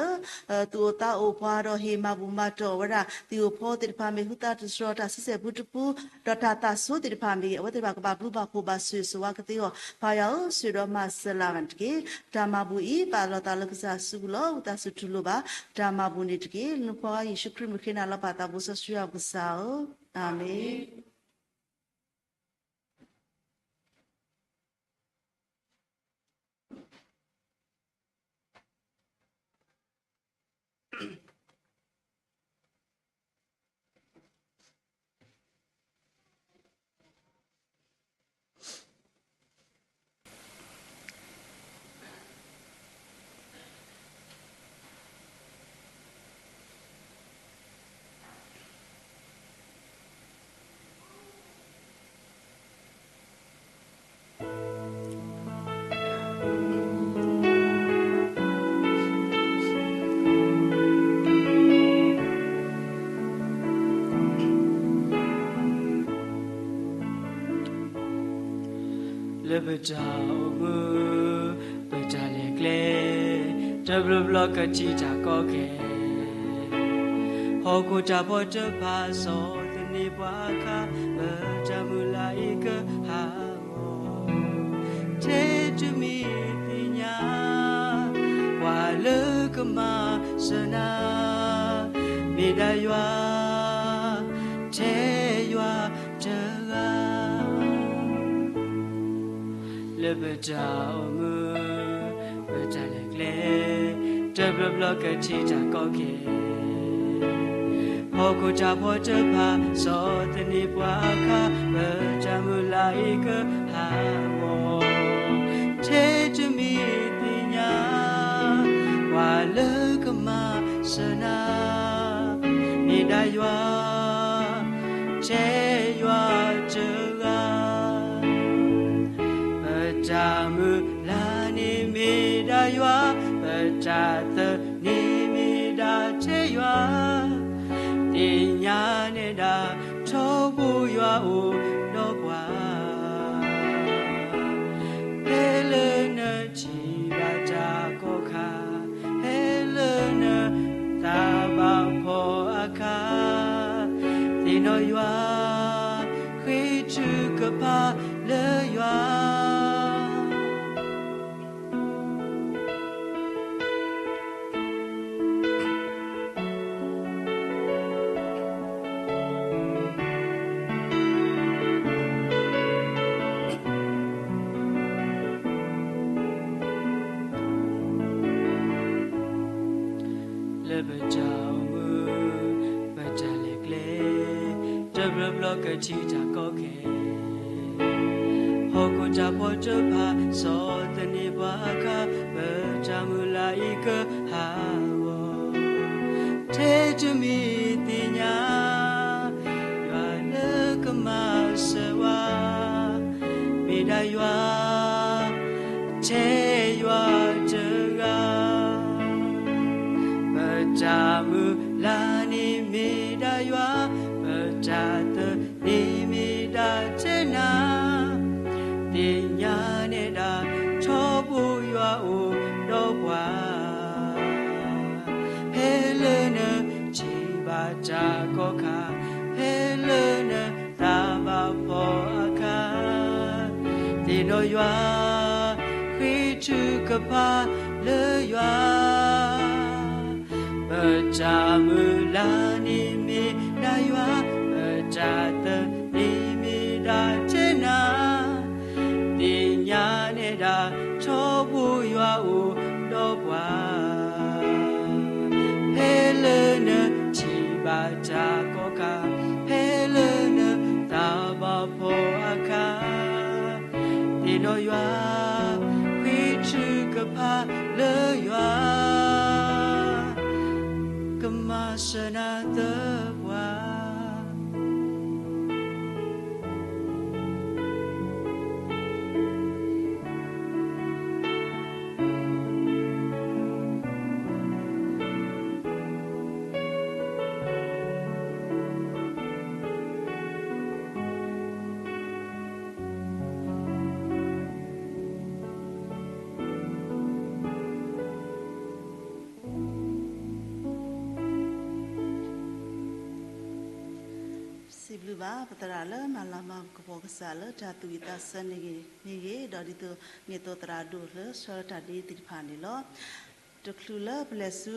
သူၣ်အိၣ်သးအိၣ်ပှၤဒီးဟ့ၣ်မၤဘူၣ်မၤတီၢ်ဝဲဒၣ် သံၣ်ဧိၤဖီသ့ၣ်တဖၣ်မ့ၢ်ဂ့ၤ, ဟုသးတတြီၤတၢ်ဆံဆဲၣ်ပူတပူ ဒီးတၢ်သးဆိသ့ၣ်တဖၣ်မ့ၢ်ဂ့ၤ, အဝဲသ့ၣ်တဖၣ်ကဘၣ်ဘျုးဘၣ်ဖှိၣ်ဘၣ်ဆိၣ်ဂ့ၤဆိၣ်ဝါကသ့အဂီၢ် ပၢ်ယွၤဧၢ, ဆိၣ်ဂ့ၤဒီးမၤစၢၤလၢ်ဂၤန့ၣ်တက့ၢ်. ပတၢ်မၤဘူၣ်အံၤ ပာ်လီၤသးလၢကစၢ်စုပူၤလီၤ. ဝံသးစူၤတူၢ်လိာ်ဘၣ် ပတၢ်မၤဘူၣ်န့ၣ်တက့ၢ်. လၢနဖိခွါယ့ၣ်ၡူးခရံာ်မုၢ်ဃ့နၤလီၤ ပၢ်သးဘိစီဆှံယွၤပကစၢ်ဧၢ, အၤမ့ၣ်. လၢပတၢ်အိၣ်မူ ပတၢ်လဲၤကျဲ တဘျီဘျီကထံၣ်တၢ်ကီခဲ, ဟီၣ်ခိၣ်တၢ်ဖီတဖၣ် ဆီၣ်သနံးပှၤအခါ, ပတၢ်မုၢ်လၢ်အံၤကဟးဂီၤ, ထဲတမံၤသ့ၣ်ညါ ပှၤလၢကမၤစၢၤနၤ မ့ၢ်ဒၣ်ယွၤ ထဲယွၤတဂၤ လၢပတၢ်အိၣ်မူ ပတၢ်လဲၤကျဲ တဘျီဘျီကထံၣ်တၢ်ကီခဲ, ဟီၣ်ခိၣ်တၢ်ဖီတဖၣ် ဆီၣ်သနံးပှၤအခါ, ပတၢ်မုၢ်လၢ်အံၤကဟးဂီၤ, ထဲတမံၤသ့ၣ်ညါ ပှၤလၢကမၤစၢၤနၤ မ့ၢ်ဒၣ်ယွၤ ထဲယွၤတဂၤ, ပတၢ်မုၢ်လၢ်န့ၣ်မ့ၢ်ဒၣ်ယွၤ, ပတၢ်သနံးမ့ၢ်ဒၣ်ထဲယွၤ, သ့ၣ်ညါနဲဒၣ် ထီဘိယွၤအိၣ်ဒီးပှၤ ဖဲလၢနထံၣ်ဘၣ်တၢ်ကီတၢ်ခဲ, ဖဲလၢနသးဘၣ်ဖှီၣ်အခါ, သ့ၣ်နီၣ်ယွၤ, ဃ့ထုကဖၣ်လၢယွၤ လၢပတၢ်အိၣ်မူ ပတၢ်လဲၤကျဲ တဘျီဘျီကထံၣ်တၢ်ကီခဲ, ဟီၣ်ခိၣ်တၢ်ဖီတဖၣ် ဆီၣ်သနံးပှၤအခါ, ပတၢ်မုၢ်လၢ်အံၤကဟးဂီၤ, ထဲတမံၤသ့ၣ်ညါ ယွၤလၢကမၤစၢၤဝဲ မ့ၢ်ဒၣ်ယွၤ ထဲယွၤတဂၤ, ပတၢ်မုၢ်လၢ်န့ၣ်မ့ၢ်ဒၣ်ယွၤ, ပတၢ်သနံးမ့ၢ်ဒၣ်ထဲနၤ, သ့ၣ်ညါနဲဒၣ် ထီဘိယွၤအိၣ်ဒီးပှၤ ဖဲလၢနထံၣ်ဘၣ်တၢ်ကီတၢ်ခဲ, ဖဲလၢနသးဘၣ်ဖှီၣ်အခါ ဒီးယွၤ, ဃ့ထုကဖၣ်လၢယွၤ, ပတၢ်မုၢ်လၢ်န့ၣ်မ့ၢ်ဒၣ်ယွၤ, ပတၢ်သန့ၤမ့ၢ်ဒၣ်ထဲနၤ, သ့ၣ်ညါနဲဒၣ်ထီဘိယွၤအိၣ်ဒီးပှၤ ဖဲလၢနထံၣ်ဘၣ်တၢ်ကီတၢ်ခဲ, ဖဲလၢနသးဘၣ်ဖှီၣ်အခါ, သ့ၣ်နီၣ်ယွၤ, ဃ့ထုကဖၣ်လၢယွၤ, ကမၤစၢၤနၤသပှၢ်. စံးဘျုးဘၣ်ပသရၣ်လၢမၤလၤမၤကပီၤကစၢ်လၢတၢ်သူၣ်ဝံၣ်သးဆၢန့ၣ်ဂ့ၤ, န့ၣ်ဂ့ၤ, ဒီးဒ်သိးန့ၢ်သီသရၣ်ဒိၣ်လၢဆှၢတၢ်ဒ်သ့ၣ်တဖၣ်န့ၣ်လီၤ. တချုးလၢပလဲၤဆူ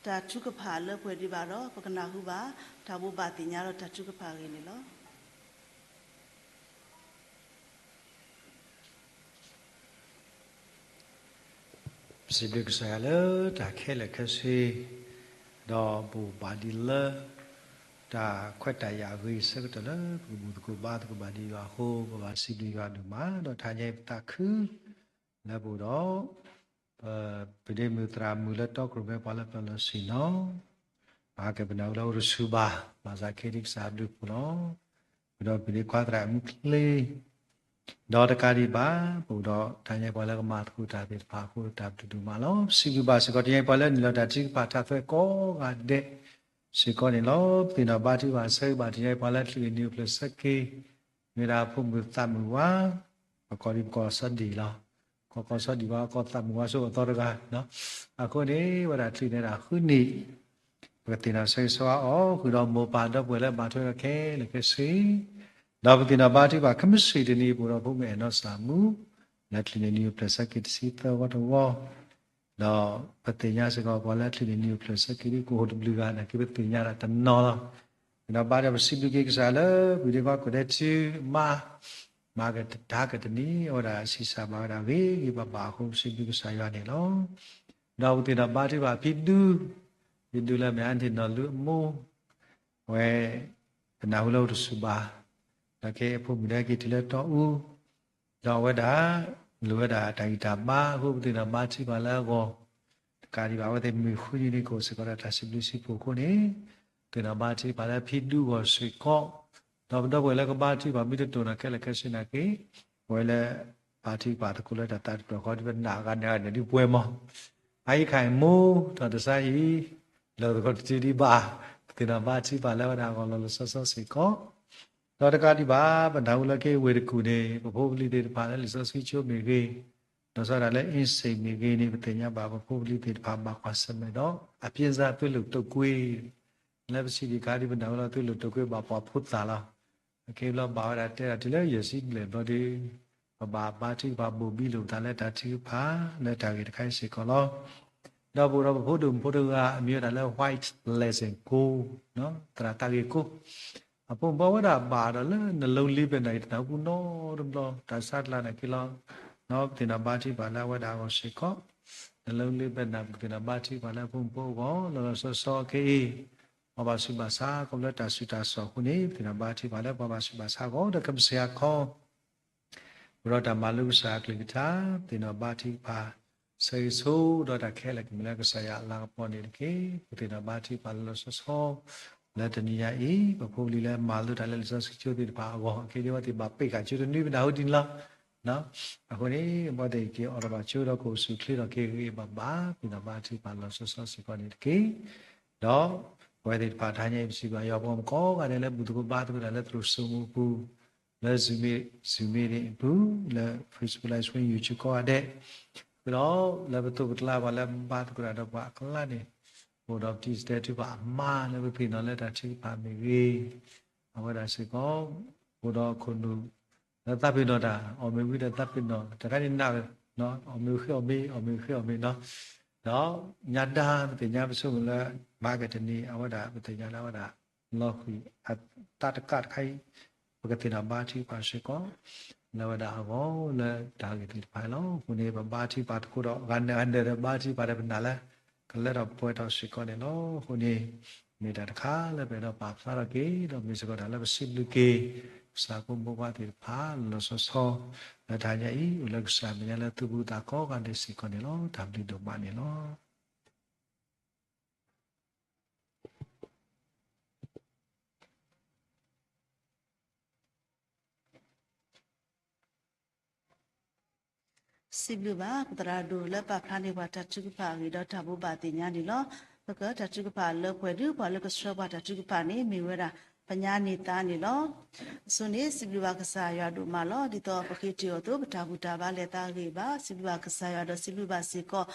တၢ်ထုကဖၣ်လၢပှဲၤဒံးဘၣ်ဒီး ပကနၢ်ဟူဘၣ် တၢ်ဘိးဘၣ်သ့ၣ်ညါဒီးတၢ်ထုကဖၣ်အဂ့ၢ်န့ၣ်လီၤ. ပစံးဘျုးကစၢ်ယွၤလၢတၢ်ခဲလၢာ်ခဲဆ့, ဒီးဘိးဘၣ်ဒံးလၢ တၢ်ခွဲးတၢ်ယာ်အဂ့ၤအဆၢကတီၢ်လၢ ပကဘူၣ်သကိးဘါသကိးဘၣ်ဒံးယွၤအဃိ ပဘၣ်စံးဘျုးယွၤဒိၣ်မး, ဒီးထါညါအံၤပသးခု လၢပအိၣ်ဒီး ပဒ့မုၣ်သရၣ်မုၣ်လၢတီခိၣ်ရိၣ်မဲပှၤလၢပျၢၤလီၤဆ့ၣ်နီၤ, ဘၣ်ကဲပနၢ်ဟူလၢအိၣ်တဆူၣ်ဘၣ်, ဘၣ်ဆၣ်ခဲဒံးကစၢ်ဘျုးဖှိၣ်လီၤ. ပဒီးပဒ့ခွါသရၣ်မုၣ်ချ့ ဒီးတကးဒံးဘၣ် ပအိၣ်ဒီးတၢ်ညါပှၤလၢကမၤသကိးတၢ်သ့ၣ်တဖၣ်အဃိ တၢ်ဘျုးဒိၣ်မးလီၤ. ပစံးဘျုးဘၣ်စ့ၢ်ကီးတၢ်ညါပှၤလၢနုာ်လီၤတၢ်ထုကဖၣ်တၢ်သွဲကိးဂၤဒဲးစ့ၢ်ကီးန့ၣ်လီၤ. ပသ့ၣ်နီၣ်ဘါထုကဖၣ်ဆၢဂ့ၤဘၣ်တၢ်ညါပှၤလၢချံးန့ၢ်နံၤအိၣ်ဖျဲၣ်ဆၢက့ၤ မ့ၢ်ဒၣ်ဖိမုၣ်သးမုၣ်ဝါ, ပကိးဒံးပကိးစီဒံၣ်လီၤ. ကိးကိးစီဒံၣ်ဝါ ကိးသးမုၣ်ဝါဆိအသီတဂၤ, အဃိန့ၣ် ဝဲဒၣ်ချံးန့ၢ်ဒၣ်ဃုနံၣ်, ပကသ့ၣ်နီၣ်ဆၢဂ့ၤဆၢဝါအီၤ ဃုာ်ဒီးမိၢ်ပၢ်ဒီပုၢ်ဝဲၢ်လၢဘၣ်ထွဲဒီးခဲလၢာ်ခဲဆ့, ဒီးပသ့ၣ်နီၣ်ဘါထုကဖၣ်ခဲမုၢ်ဆ့ၣ်တနံၤ ပအိၣ်ဒီးဖိမုၣ်အဲၣ်နီၢ်စၢ်မူ လၢချံးန့ၢ်နံၤအိၣ်ဖျဲၣ်ဆၢက့ၤတဆံသၢဝီတဝီ ဒီးပသ့ၣ်ညါစ့ၢ်ကီးပှၤလၢချံးန့ၢ်နံၤအိၣ်ဖျဲၣ်ဆၢက့ၤဒ်ကအိၣ်တဘျုးဂၤ နာ်က့ပသ့ၣ်ညါဒၣ်တနီၤလီၤ. ပသ့ၣ်နီၣ်ဘါဒီးပစံးဘျုးက့ၤကစၢ်လၢ ပဒ့ခွါကိးဒဲးထံမါ မၤကတၢ်ကတနံၤ အဝဲဒၣ်ဆံးစၢ်ဘၣ်ဝဲဒၣ်ဂ့ၤဂ့ၤဘၣ်ဘၣ်အဃိ ပစံးဘျုးကစၢ်ယွၤန့ၣ်လီၤ. ဒီးပသ့ၣ်နီၣ်ဘါထုကဖၣ်ဖံဒူ ဖံဒူလၢမဲာ်အါန့ၢ်နီၢ်လူအမိၢ် အဝဲ ပနၢ်ဟူလၢအိၣ်တဆူၣ်ဘၣ်, ဒီးကဲအဖိမုၣ်ဒီးက့ၤတုၤလၢတီအူ ဒီးအဝဲဒၣ် လိၣ်ဝဲဒၣ်တၢ်ဂံၢ်တၢ်ဘါအဃိ ပသ့ၣ်နီၣ်ဘါထုကဖၣ်လၢအဂီၢ်, တကးဒံးဘၣ် အဝဲသ့ၣ်မုၢ်ဃုနံၤန့ၣ် ကအိၣ်စ့ၢ်ကီးဒီးတၢ်စံးဘျုးစံးဖှိၣ်အဃိန့ၣ်, ပသ့ၣ်နီၣ်ဘါထုကဖၣ်လၢဖံဒူအဂီၢ်စ့ၢ်ကီး, ဒီးပဒီပုၢ်ဝဲၢ်လၢကဘါထုကဖၣ်မ့ၢ်တတိၢ်နီၣ်ခဲလၢာ်ခဲဆ့နာ်က့, ပဝဲလၢ ဘါထုကဖၣ်သကိးလၢတၢ်သးတဖျၢၣ်ဃီ ဒ်ပနာ်အဂၤန့ၣ်ဂၤန့ၣ်ဒ်ပဝဲမး, အအံၤခါအံၤမိၢ် တၢ်တဆါအံၤ လၢသကိးတတုၤဒံးဘၣ်, ပသ့ၣ်နီၣ်ဘါထုကဖၣ်လၢဝဲဒၣ်အဂီၢ်လီၤလီၤဆီဆီစ့ၢ်ကီး ဒီးတကးဒံးဘၣ် ပနၢ်ဟူလၢက့ၤဝ့ၢ်တကူၣ်န့ၣ် ပဖိပလံၤသ့ၣ်တဖၣ်လၢလံာ်စီဆှံကၠိမ့ၢ်ဂ့ၤ, ဒီးစးဒၣ်လၢ အင်းစိန် မ့ၢ်ဂ့ၤန့ၣ် ပသ့ၣ်ညါဘၣ်ပဖိပလံၤသ့ၣ်တဖၣ်ဘၣ်ကွၢ်ဆၢၣ်မဲာ်ဒီး အပြင်းစားသွေးလွန်တုပ်ကွေး, လၢပစံးဒံးခါဒ်ပနၢ်ဟူလၢ သွေးလွန်တုပ်ကွေး ဘၣ်ပှၤဖိသၣ်လီၤ. အခဲဘျီဘၣ်ဝဲဒၣ်တဲဒၣ်တုၤလၢယဲၢ်ဆံဘျဲၣ်ဘျီဒီး ပဘၣ်ဘါထုကဖၣ်ဘိၣ်ဘံလိာ်ပသးလၢတၢ်ထုကဖၣ်လၢတၢ်ဂ့ၢ်တခါအံၤစ့ၢ်ကီးလီၤ. ဒီးပအိၣ်ဒီးပဖိဒိၣ်မုၣ်ဖိတဂၤ အမံၤဝဲဒၣ်လၢ White Blessing ကိ, သရၣ်သးဂ့ၤကိ, အဖိမုၣ်ဖိဝဲဒၣ်ဘၣ်ဒီးလၢ နလုံးလေးဘယ်နှစ် ယတနၢ်ဟူပူနီတဘျီ, တၢ်ဆါတလၢ်နာ်က့လီၤ. ပသ့ၣ်နီၣ်ဘါထုကဖၣ်လၢအဝဲဒၣ်အဂီၢ်စ့ၢ်ကီး, နလုံးလေးဘယ်နှစ် ပသ့ၣ်နီၣ်ဘါထုကဖၣ်လၢအဖိမုၣ်ဖိအဂီၢ် လီၤလီၤဆီဆီခဲအံၤ, ပှၤဘၣ်ဆူးဘၣ်ဆါခီဖျိတၢ်ဆူးတၢ်ဆှီအဃိန့ၣ် ပသ့ၣ်နီၣ်ဘါထုကဖၣ်လၢပှၤဘၣ်ဆူးဘၣ်ဆါအဂီၢ် ဒီးကမ့ၢ်စ့ၢ်ကီး ပဒီးတၢ်မၤလိကစၢ်အကလုၢ်ကထါ, ပသ့ၣ်နီၣ်ဘါထုကဖၣ် ဆၢဂ့ၤဆိဒီးတၢ်ခဲလၢာ်ကမ့ၢ်လၢကစၢ်ယွၤအလၤကပီၤန့ၣ်တက့ၢ်. ပသ့ၣ်နီၣ်ဘါထုကဖၣ်လီၤလီၤဆီဆီ လၢတနံၤညါအံၤ ပဖိပလံၤလၢမၤလိတၢ်လၢလံာ်စီဆှံကၠိသ့ၣ်တဖၣ်အဂီၢ် အခဲဒံးဝဲသ့ၣ်ဘၣ်ပ့ၢ်ဃာ်ကၠိတနွံ ပနၢ်ဟူဒ်န့ၣ်လီၤ. အဃိန့ၣ် ဘၣ်သ့ၣ်က့ၤအိးထီၣ်ဘၣ်ကၠိဒီးကအိၣ်ဆူၣ်ချ့ထီၣ်က့ၤဂ့ၤဂ့ၤဘၣ်ဘၣ် ပသ့ၣ်နီၣ်ဘါထုကဖၣ်လီၤလီၤဆီဆီစ့ၢ်ကီးန့ၣ်တက့ၢ်. ဒီးပဝဲသ့ၣ်တဖၣ်တဟါညါအံၤ ပစံးဘျုးယွၤပှၤမုၣ်ကိးဂၤဒဲးလၢဘူၣ်သကိးဘါသကိးတၢ်လၢသရိာ်စိမိၤအပူၤ, လၢ Zoom မ့ၢ်ဂ့ၤအပူၤ, လၢ Facebook Live Stream, YouTube ကိးဂၤဒဲး, ဃုာ်ဒီးလၢပသိးပကျါ ပှၤလၢဘါသကိးတၢ်ဒီးပှၤအကျါန့ၣ်, အိၣ်ဒီးပတံၤစတဲထုပှၤအမါလၢပသ့ၣ်နီၣ်လၢတၢ်ထုကဖၣ်မ့ၢ်ဂ့ၤ, အဝဲဒၣ်စ့ၢ်ကီး အိၣ်ဒီးခိၣ်နူာ် ဒီးသးပ့ၤနီၣ်တၢ် အီၣ်မ့ၤဝံၤဒီးသးပ့ၤနီၣ် တခါန့ၣ်နာ်ဝဲ အီၣ်မ့ၤဃ့အီၣ်မ့ၤ အီၣ်မ့ၤဃ့အီၣ်မ့ၤနီၤ, ဒီးညါဒါပသ့ၣ်ညါပဆိကမိၣ်လၢ မၤကတနံၤ အဝဲဒၣ် ပသ့ၣ်ညါလၢအဝဲဒၣ် လီၤဃံၤအတၢ်တကးတခါအံၤ ပကသ့ၣ်နီၣ်ဘါထုကဖၣ်စ့ၢ်ကီး လၢအဝဲဒၣ်အဂီၢ်လၢတၢ်ဂ့ၢ်သ့ၣ်တဖၣ်လီၤ. အဃိန့ၣ် ပဘါထုကဖၣ်သကိးဒီး ဂၤနၢၤဂၤနၢၤဒီးဘါထုကဖၣ်ဒီးပနာ်လၢ ကလၢထီၣ်ပှဲၤထီၣ်စ့ၢ်ကီးန့ၣ်လီၤ. အဃိန့ၣ် မ့ၢ်တၢ်တခါလၢပအဲၣ်ဒိးပာ်ဖျါထီၣ်က့ၤ ဒီးမ့ၢ်စ့ၢ်ကီးတၢ်လၢပစံးဘျုးက့ၤ ကစၢ်ဖိမိၢ်ပၢ်သ့ၣ်တဖၣ် လီၤလီၤဆီဆီ လၢတဟါညါအံၤ အိၣ်လၢကစၢ်မဲာ်ညါလၢသူၣ်ဘီၣ်သးခီဂၤဒဲးစ့ၢ်ကီးန့ၣ်လီၤ. တၢ်ဘျုးဒိၣ်မးန့ၣ်လီၤ. စံးဘျုးဘၣ် ပသရၣ်ဒိၣ်လၢပာ်ဖျါန့ၢ်ပှၤတၢ်ထုကဖၣ်အဂ့ၢ်ဒီးတၢ်ဘိးဘၣ်သ့ၣ်ညါန့ၣ်လီၤ. ပကတၢ်ထုကဖၣ်လၢပှဲၤဒုးပှၤလၢကဆှၢပှၤတၢ်ထုကဖၣ်န့ၣ် မ့ၢ်ဝဲဒၣ် ပညါန့ၢ်သါန့ၣ်လီၤ. အဆိန့ၣ် စံးဘျုးဘၣ်ကစၢ်ယွၤဒိၣ်မးလီၤ. ဒ်သိးပဃ့တ့ၢ်အီၤအသိး ပတၢ်ဘူၣ်တၢ်ဘါလဲၤသးဂ့ၤဘၣ် စံးဘျုးဘၣ်ကစၢ်ယွၤဒီးစံးဘျုးဘၣ်စ့ၢ်ကီး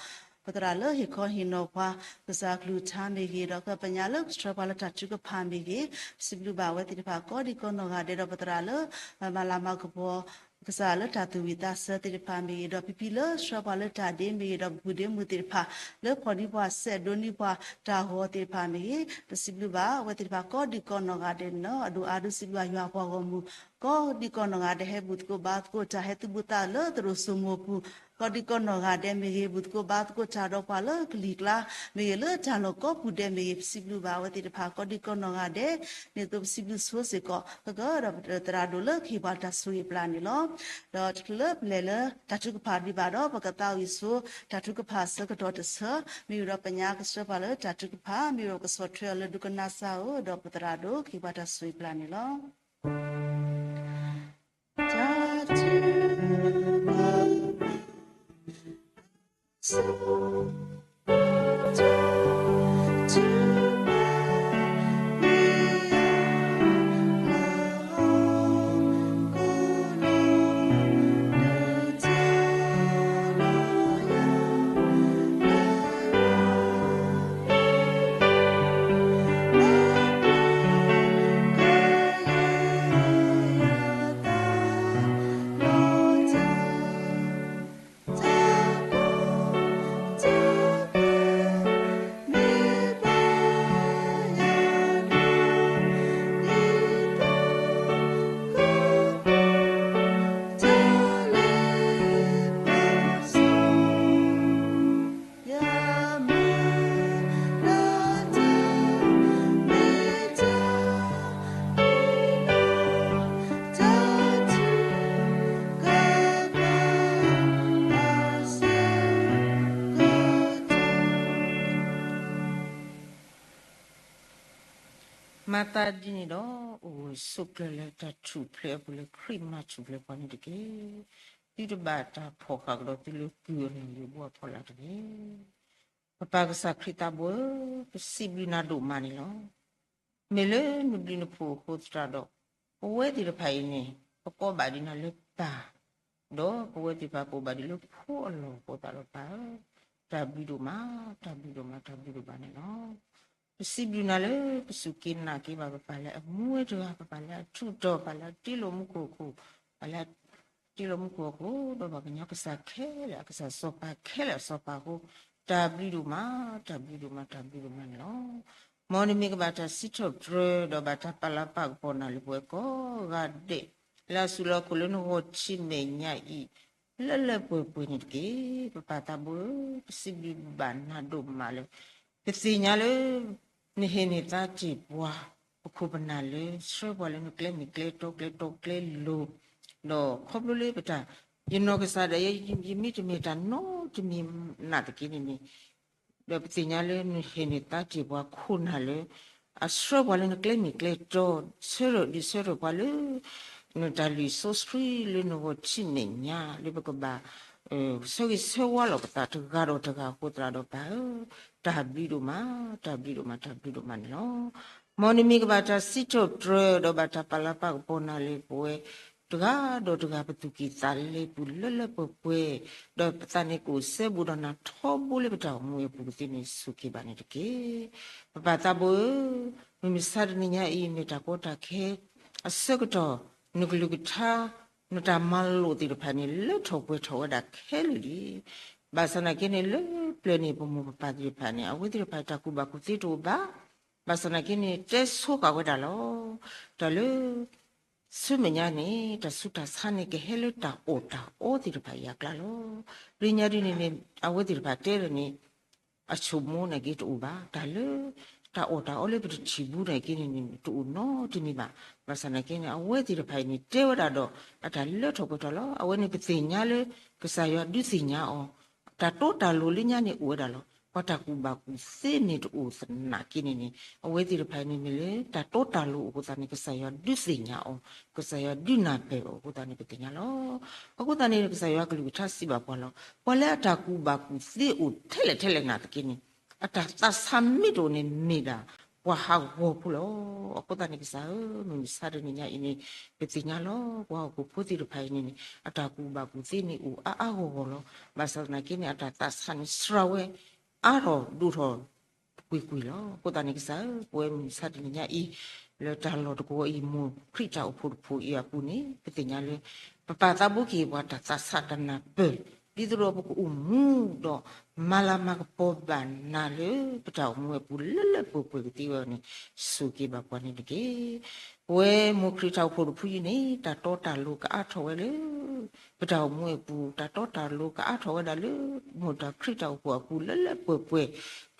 ပသရၣ်လၢဟ့ၣ်ခီဟ့ၣ်နီၤပှၤ ကစၢ်ကလုၢ်ကထါမ့ၢ်ဂ့ၤ ဒီးကပညါလၢကဆှၢပှၤလၢတၢ်ထုကဖၣ်မ့ၢ်ဂ့ၤ ပစံးဘျုးဘၣ်အဝဲသ့ၣ်တဖၣ်ကိးဒံကိးနီၢ်ဂၤဒဲး ဒီးပသရၣ်လၢ မၤလၤမၤကပီၤ ကစၢ်လၢတၢ်သူၣ်ဝံၣ်သးဆၢသ့ၣ်တဖၣ်မ့ၢ်ဂ့ၤ ဒီးဖံဖံလၢဆှၢပှၤလၢတၢ်ဒ့မ့ၢ်ဂ့ၤ ဒီးပပုၢ်ဒ့မုၣ်သ့ၣ်တဖၣ် လၢဖီၣ်န့ၢ်ပှၤစဲးဒိးန့ၢ်ပှၤတၢ်ဂီၤသ့ၣ်တဖၣ်မ့ၢ်ဂ့ၤ ပစံးဘျုးဘၣ်အဝဲသ့ၣ်တဖၣ်ကိးဒံကိးနီၢ်ဂၤဒဲးန့ၣ်လီၤ. အဒိၣ်အါဒိၣ်စံးဘျုးဘၣ်ယွၤပှၤဂီၢ်မုၢ် ကိးဒံကိးနီၢ်ဂၤဒဲး ဟဲဘူၣ်သကိးဘါသကိးတၢ် ဟဲသူၣ်ဘီၣ်သးလၢသရိာ်စိမိၤပူၤ ကိးဒံကိးနီၢ်ဂၤဒဲးမ့ၢ်ဂ့ၤ ဘူၣ်သကိးဘါသကိးတၢ်ဒီးပှၤလၢကလံၤကျါ မ့ၢ်ဂ့ၤလၢတၢ်လီၢ်ကိးပူၤဒဲးမ့ၢ်ဂ့ၤ ပစံးဘျုးဘၣ်အဝဲသ့ၣ်တဖၣ်ကိးဒံကိးနီၢ်ဂၤဒဲး န့ၣ်သိးပစံးဘျုးဆိစ့ၢ်ကီး ကကဒီးသရၣ်ဒိၣ်လၢကဟ့ၣ်ပှၤတၢ်ဆိၣ်ဂ့ၤပျၢ်န့ၣ်လီၤ. ဒီးတချုးလၢပလဲၤလၢတၢ်ထုကဖၣ်ဒံးဘၣ်ဒီး ပကသးဝံၣ်ဆိ တၢ်ထုကဖၣ်အဆၢကတီၢ်တဆၢ မ့ၢ်ဝံၤဒီးပညါကဆှၢပှၤလၢတၢ်ထုကဖၣ် မ့ၢ်ဝံၤဒီးပကဆီၣ်ထွဲအီၤလၢဒိကနၣ်စၢ်ဧၢ ဒီးပသရၣ်ဒိၣ်ကဟ့ၣ်ပှၤတၢ်ဆိၣ်ဂ့ၤပျၢ်န့ၣ်လီၤ. မၤသးဒ်န့ၣ်ဒီး အိၣ်ဆိးကျၢၤလၢတၢ်ထူၣ်ဖျဲးအပူၤလၢခရံာ်မၤထူၣ်ဖျဲးပှၤန့ၣ်တက့ၢ်. သုတဘၣ်တၢ်ဖီၣ်ဃာ်ကဒီးသုလၢကုၢ်အနီၣ်ဂံၢ်အဘူးအဖီလာ်တဂ့ၤ. ပပၢ်ကစၢ်ခရံာ်သးဘိဧၢ, ပစံးဘျုးနၤဒိၣ်မးန့ၣ်လီၤ. မ့ၢ်လၢနဘျုးနဖှိၣ်အဃိသတးဒီး ပဝဲသ့ၣ်တဖၣ်အံၤန့ၣ် ပကိးဘၣ်ဒံးနၤလၢပၢ် ဒီးပဝဲသ့ၣ်တဖၣ်ကိးဘၣ်ဒံးလၢဖိအလီၢ်အဃိသတးဒီးပၢ်ဧၢ, တၢ်ဘျုးဒိၣ်မး, တၢ်ဘျုးဒိၣ်မး, တၢ်ဘျုးဒိၣ်မးန့ၣ်လီၤ. ပစံးဘျုးနၤလၢပစူၢ်က့ၤနာ်က့ၤဘၣ်ပပၢ်လၢအမူဝဲတဂၤ, ပပၢ်လၢအထူးတီၤ, ပပၢ်လၢအတ့လီၤမူခိၣ်အခိၣ်, ပပၢ်လၢအတ့လီၤမူခိၣ်အခိၣ်, ဒီးပှၤကညီကစၢ်ခဲလၢာ်အကစၢ်, စီၤပၤခဲလၢာ်အစီၤပၤအဃိ, တၢ်ဘျုးဒိၣ်မး, တၢ်ဘျုးဒိၣ်မး, တၢ်ဘျုးဒိၣ်မးန့ၣ်လီၤ. မ်နမ့ၢ်ကဘၣ်တၢ်စံးထီၣ်ပတြၢၤ ဒီးဘၣ်တၢ်ပာ်လၤပာ်ကပီၤနၤလၢပဝဲကိးဂၤဒဲး လၢအစုလီၢ်ခိၣ်လၢနဂီၢ်ထံးမဲာ်ညါအံၤ လၢလၢပှဲၤပှဲၤန့ၣ်တက့ၢ်. ပပၢ်သးဘိဧၢ, ပစံးဘျုးဘၣ်နၤဒိၣ်မးလၢ ပသ့ၣ်ညါလၢ နဟ့ၣ်န့ၢ်သါတ့ၢ်ပှၤ ပခိၣ်ပနၢ်လၢ ဆှၢပှၤလၢနကျဲမ့ၢ်ကျဲတီ ကျဲတီကျဲလိၤ, ဒီးခီဖျိလၢပတၢ် ယနီၢ်ကစၢ်ဒၣ်ယဲ ယမ့ၢ်တမ့ၢ်တၢ်နီတမံၤနာ်သက့န့ၣ်န့ၣ် ဒီးပသ့ၣ်ညါလၢနဟ့ၣ်န့ၢ်သါတ့ၢ်ပှၤခိၣ်နၢ်လၢ အဆှၢပှၤလၢနကျဲမ့ၢ်ကျဲတီ, ဆၢထၢၣ်ဒုးဆၢထၢၣ်ပှၤလၢ နတၢ်လုၢ်စီဆှံလၢနဂီၢ်ထံးမဲာ်ညါ လၢပကဘၣ် ဆၢဂ့ၤဆၢဝါလီၤပသးတဂၤဒီးတဂၤအဃိသတးဒီးပၢ်ဧၢ, တၢ်ဘျုးဒိၣ်မး, တၢ်ဘျုးဒိၣ်မး, တၢ်ဘျုးဒိၣ်မးန့ၣ်လီၤ. မ်နမ့ၢ်ကဘၣ်တၢ်စံးထီၣ်ပတြၢၤ ဒီးဘၣ်တၢ်ပာ်လၤပာ်ကပီၤနၤလၢပဝဲ တဂၤဒီးတဂၤပသူၣ်ကံၢ်သးလဲပူၤလၢလၢပှဲၤပှဲၤ, ဒီးပသးန့ၣ်ကအိၣ်စဲဘူးဒီးနၤထီဘိလၢပတၢ်အိၣ်မူအပူၤကသ့န့ၣ် စူၢ်က့ၤဘၣ်န့ၣ်တက့ၢ်. ပပၢ်သးဘိဧၢ, မုၢ်မဆါတနံၤညါအံၤ မ့ၢ်တၢ်ကီတၢ်ခဲ အဆၢကတီၢ် နကလုၢ်ကထါ နတၢ်မၤလိာ်သ့ၣ်တဖၣ်န့ၣ် လၢထီၣ်ပှဲၤထီၣ်ဝဲဒၣ်ခဲလၢာ်လံ. ဘၣ်ဆၣ်သနာ်က့န့ၣ် လၢပျၢၤန့ၣ် ပမိၢ်ပပၢ်သ့ၣ်တဖၣ်န့ၣ် အဝဲသ့ၣ်တဖၣ်တၢ်ကူၣ်ဘၣ်ကူၣ်သ့တအိၣ်ဘၣ်. ဘၣ်ဆၣ်သနာ်က့န့ၣ် တဲဆိဃာ်ဝဲဒၣ်လီၤ. တၢ်လၢ ဆူမဲာ်ညါန့ၣ် တၢ်ဆူးတၢ်ဆါန့ၣ် ကဟဲလၢတၢ်အီၣ်တၢ်အီသ့ၣ်တဖၣ်အံၤအကျါလီၤ. လၢညါဒ်န့ၣ်န့ၣ် အဝဲသ့ၣ်တဖၣ်တဲဒၣ်န့ၣ် အဆိကမိၣ်န့ၣ်က့တအိၣ်ဘၣ်. တၢ်လၢ တၢ်အီၣ်တၢ်အီလၢပတထံၣ်ဘူးန့ၣ်က့န့ၣ်န့ၣ် တအိၣ်နီတမံၤဘၣ်. ဘၣ်ဆၣ်သနာ်က့န့ၣ် အဝဲသ့ၣ်တဖၣ်အံၤန့ၣ် တဲဝဲဒၣ်ဒီး အတၢ်လၢထီၣ်ပှဲၤထီၣ်လီၤ. အဝဲန့ၣ်ပသ့ၣ်ညါလၢ ကစၢ်ယွၤဒုးသ့ၣ်ညါအီၤ တၢ်တီတၢ်လိၤလၢညါန့ၣ်အိၣ်ဝဲဒၣ်လီၤ. ပှၤတၢ်ကူၣ်ဘၣ်ကူၣ်သ့န့ၣ်တအိၣ်သနာ်က့န့ၣ်န့ၣ် အဝဲသ့ၣ်တဖၣ်န့ၣ်မ့ၢ်လၢ တၢ်တီတၢ်လိၤအဃိသတးန့ၣ် ကစၢ်ယွၤဒုးသ့ၣ်ညါအီၤ, ကစၢ်ယွၤဒုးနၢ်ပၢၢ်အီၤအဃိသတးန့ၣ် ပသ့ၣ်ညါလီၤ. အဃိသတးန့ၣ် ကစၢ်ယွၤကလုၢ်ကထါစံးဘၣ်ပှၤလီၤ. ပှၤလၢအတၢ်ကူၣ်ဘၣ်ကူၣ်သ့အိၣ်ထဲလဲၣ်ထဲလဲၣ်နာ်သက့န့ၣ် အတၢ်သးဆါမ့ၢ်တအိၣ်န့ၣ်မ့ၢ်ဒၣ် ပှၤဟးဂီၤဖိလီၤ. အဃိသတးန့ၣ် ကစၢ်ဧၢ, မုၢ်မဆါတနံၤညါအံၤန့ၣ် ပသ့ၣ်ညါလီၤ. ပှၤဟီၣ်ခိၣ်ဖိသ့ၣ်တဖၣ်အံၤန့ၣ်န့ၣ် အတၢ်ကူၣ်ဘၣ်ကူၣ်သ့န့ၣ်အိၣ်အါအါဂီၢ်ဂီၢ်လီၤ. ဘၣ်ဆၣ်သနာ်က့န့ၣ် အတၢ်သးဆါန့ၣ်စှၤဝဲ အါထီၣ်ဒိၣ်ထီၣ်ကွ့ၢ်ကွ့ၢ်လီၤ. အဃိသတးန့ၣ် ကစၢ်ဧၢ, ပဝဲမုၢ်မဆါတနံၤညါအံၤ လၢတၢ်လီၢ်တကဝီၤအံၤ မိၢ်ခရံာ်တၢ်အိၣ်ဖှိၣ်တဖှိၣ်အံၤအပူၤန့ၣ် ပသ့ၣ်ညါလၢ ပပာ်သးဘိက့ၤပှၤတၢ်သးဆါတၢ်နၢ်ပၢၢ် ဒ်သိးဒီးပကအိၣ်မူဒီး မၤလၤမၤကပီၤဘၣ်နၤလၢ ပတၢ်အိၣ်မူဝဲပူၤလၢလၢပှဲၤပှဲၤကသ့ဝဲန့ၣ် စူၢ်က့ၤဘၣ်ပှၤန့ၣ်တက့ၢ်. ပဝဲမိၢ်ခရံာ်တၢ်အိၣ်ဖှိၣ်တဖုအံၤန့ၣ် တၢ်တီတၢ်လိၤကအါထီၣ်ဝဲလၢ ပတၢ်အိၣ်မူဝဲပူၤ တၢ်တီတၢ်လိၤကအါထီၣ်ဝဲဒၣ်လၢ မိၢ်တၢ်ခရံာ်တၢ်အိၣ်ဖှိၣ်အပူၤလၢလၢပှဲၤပှဲၤ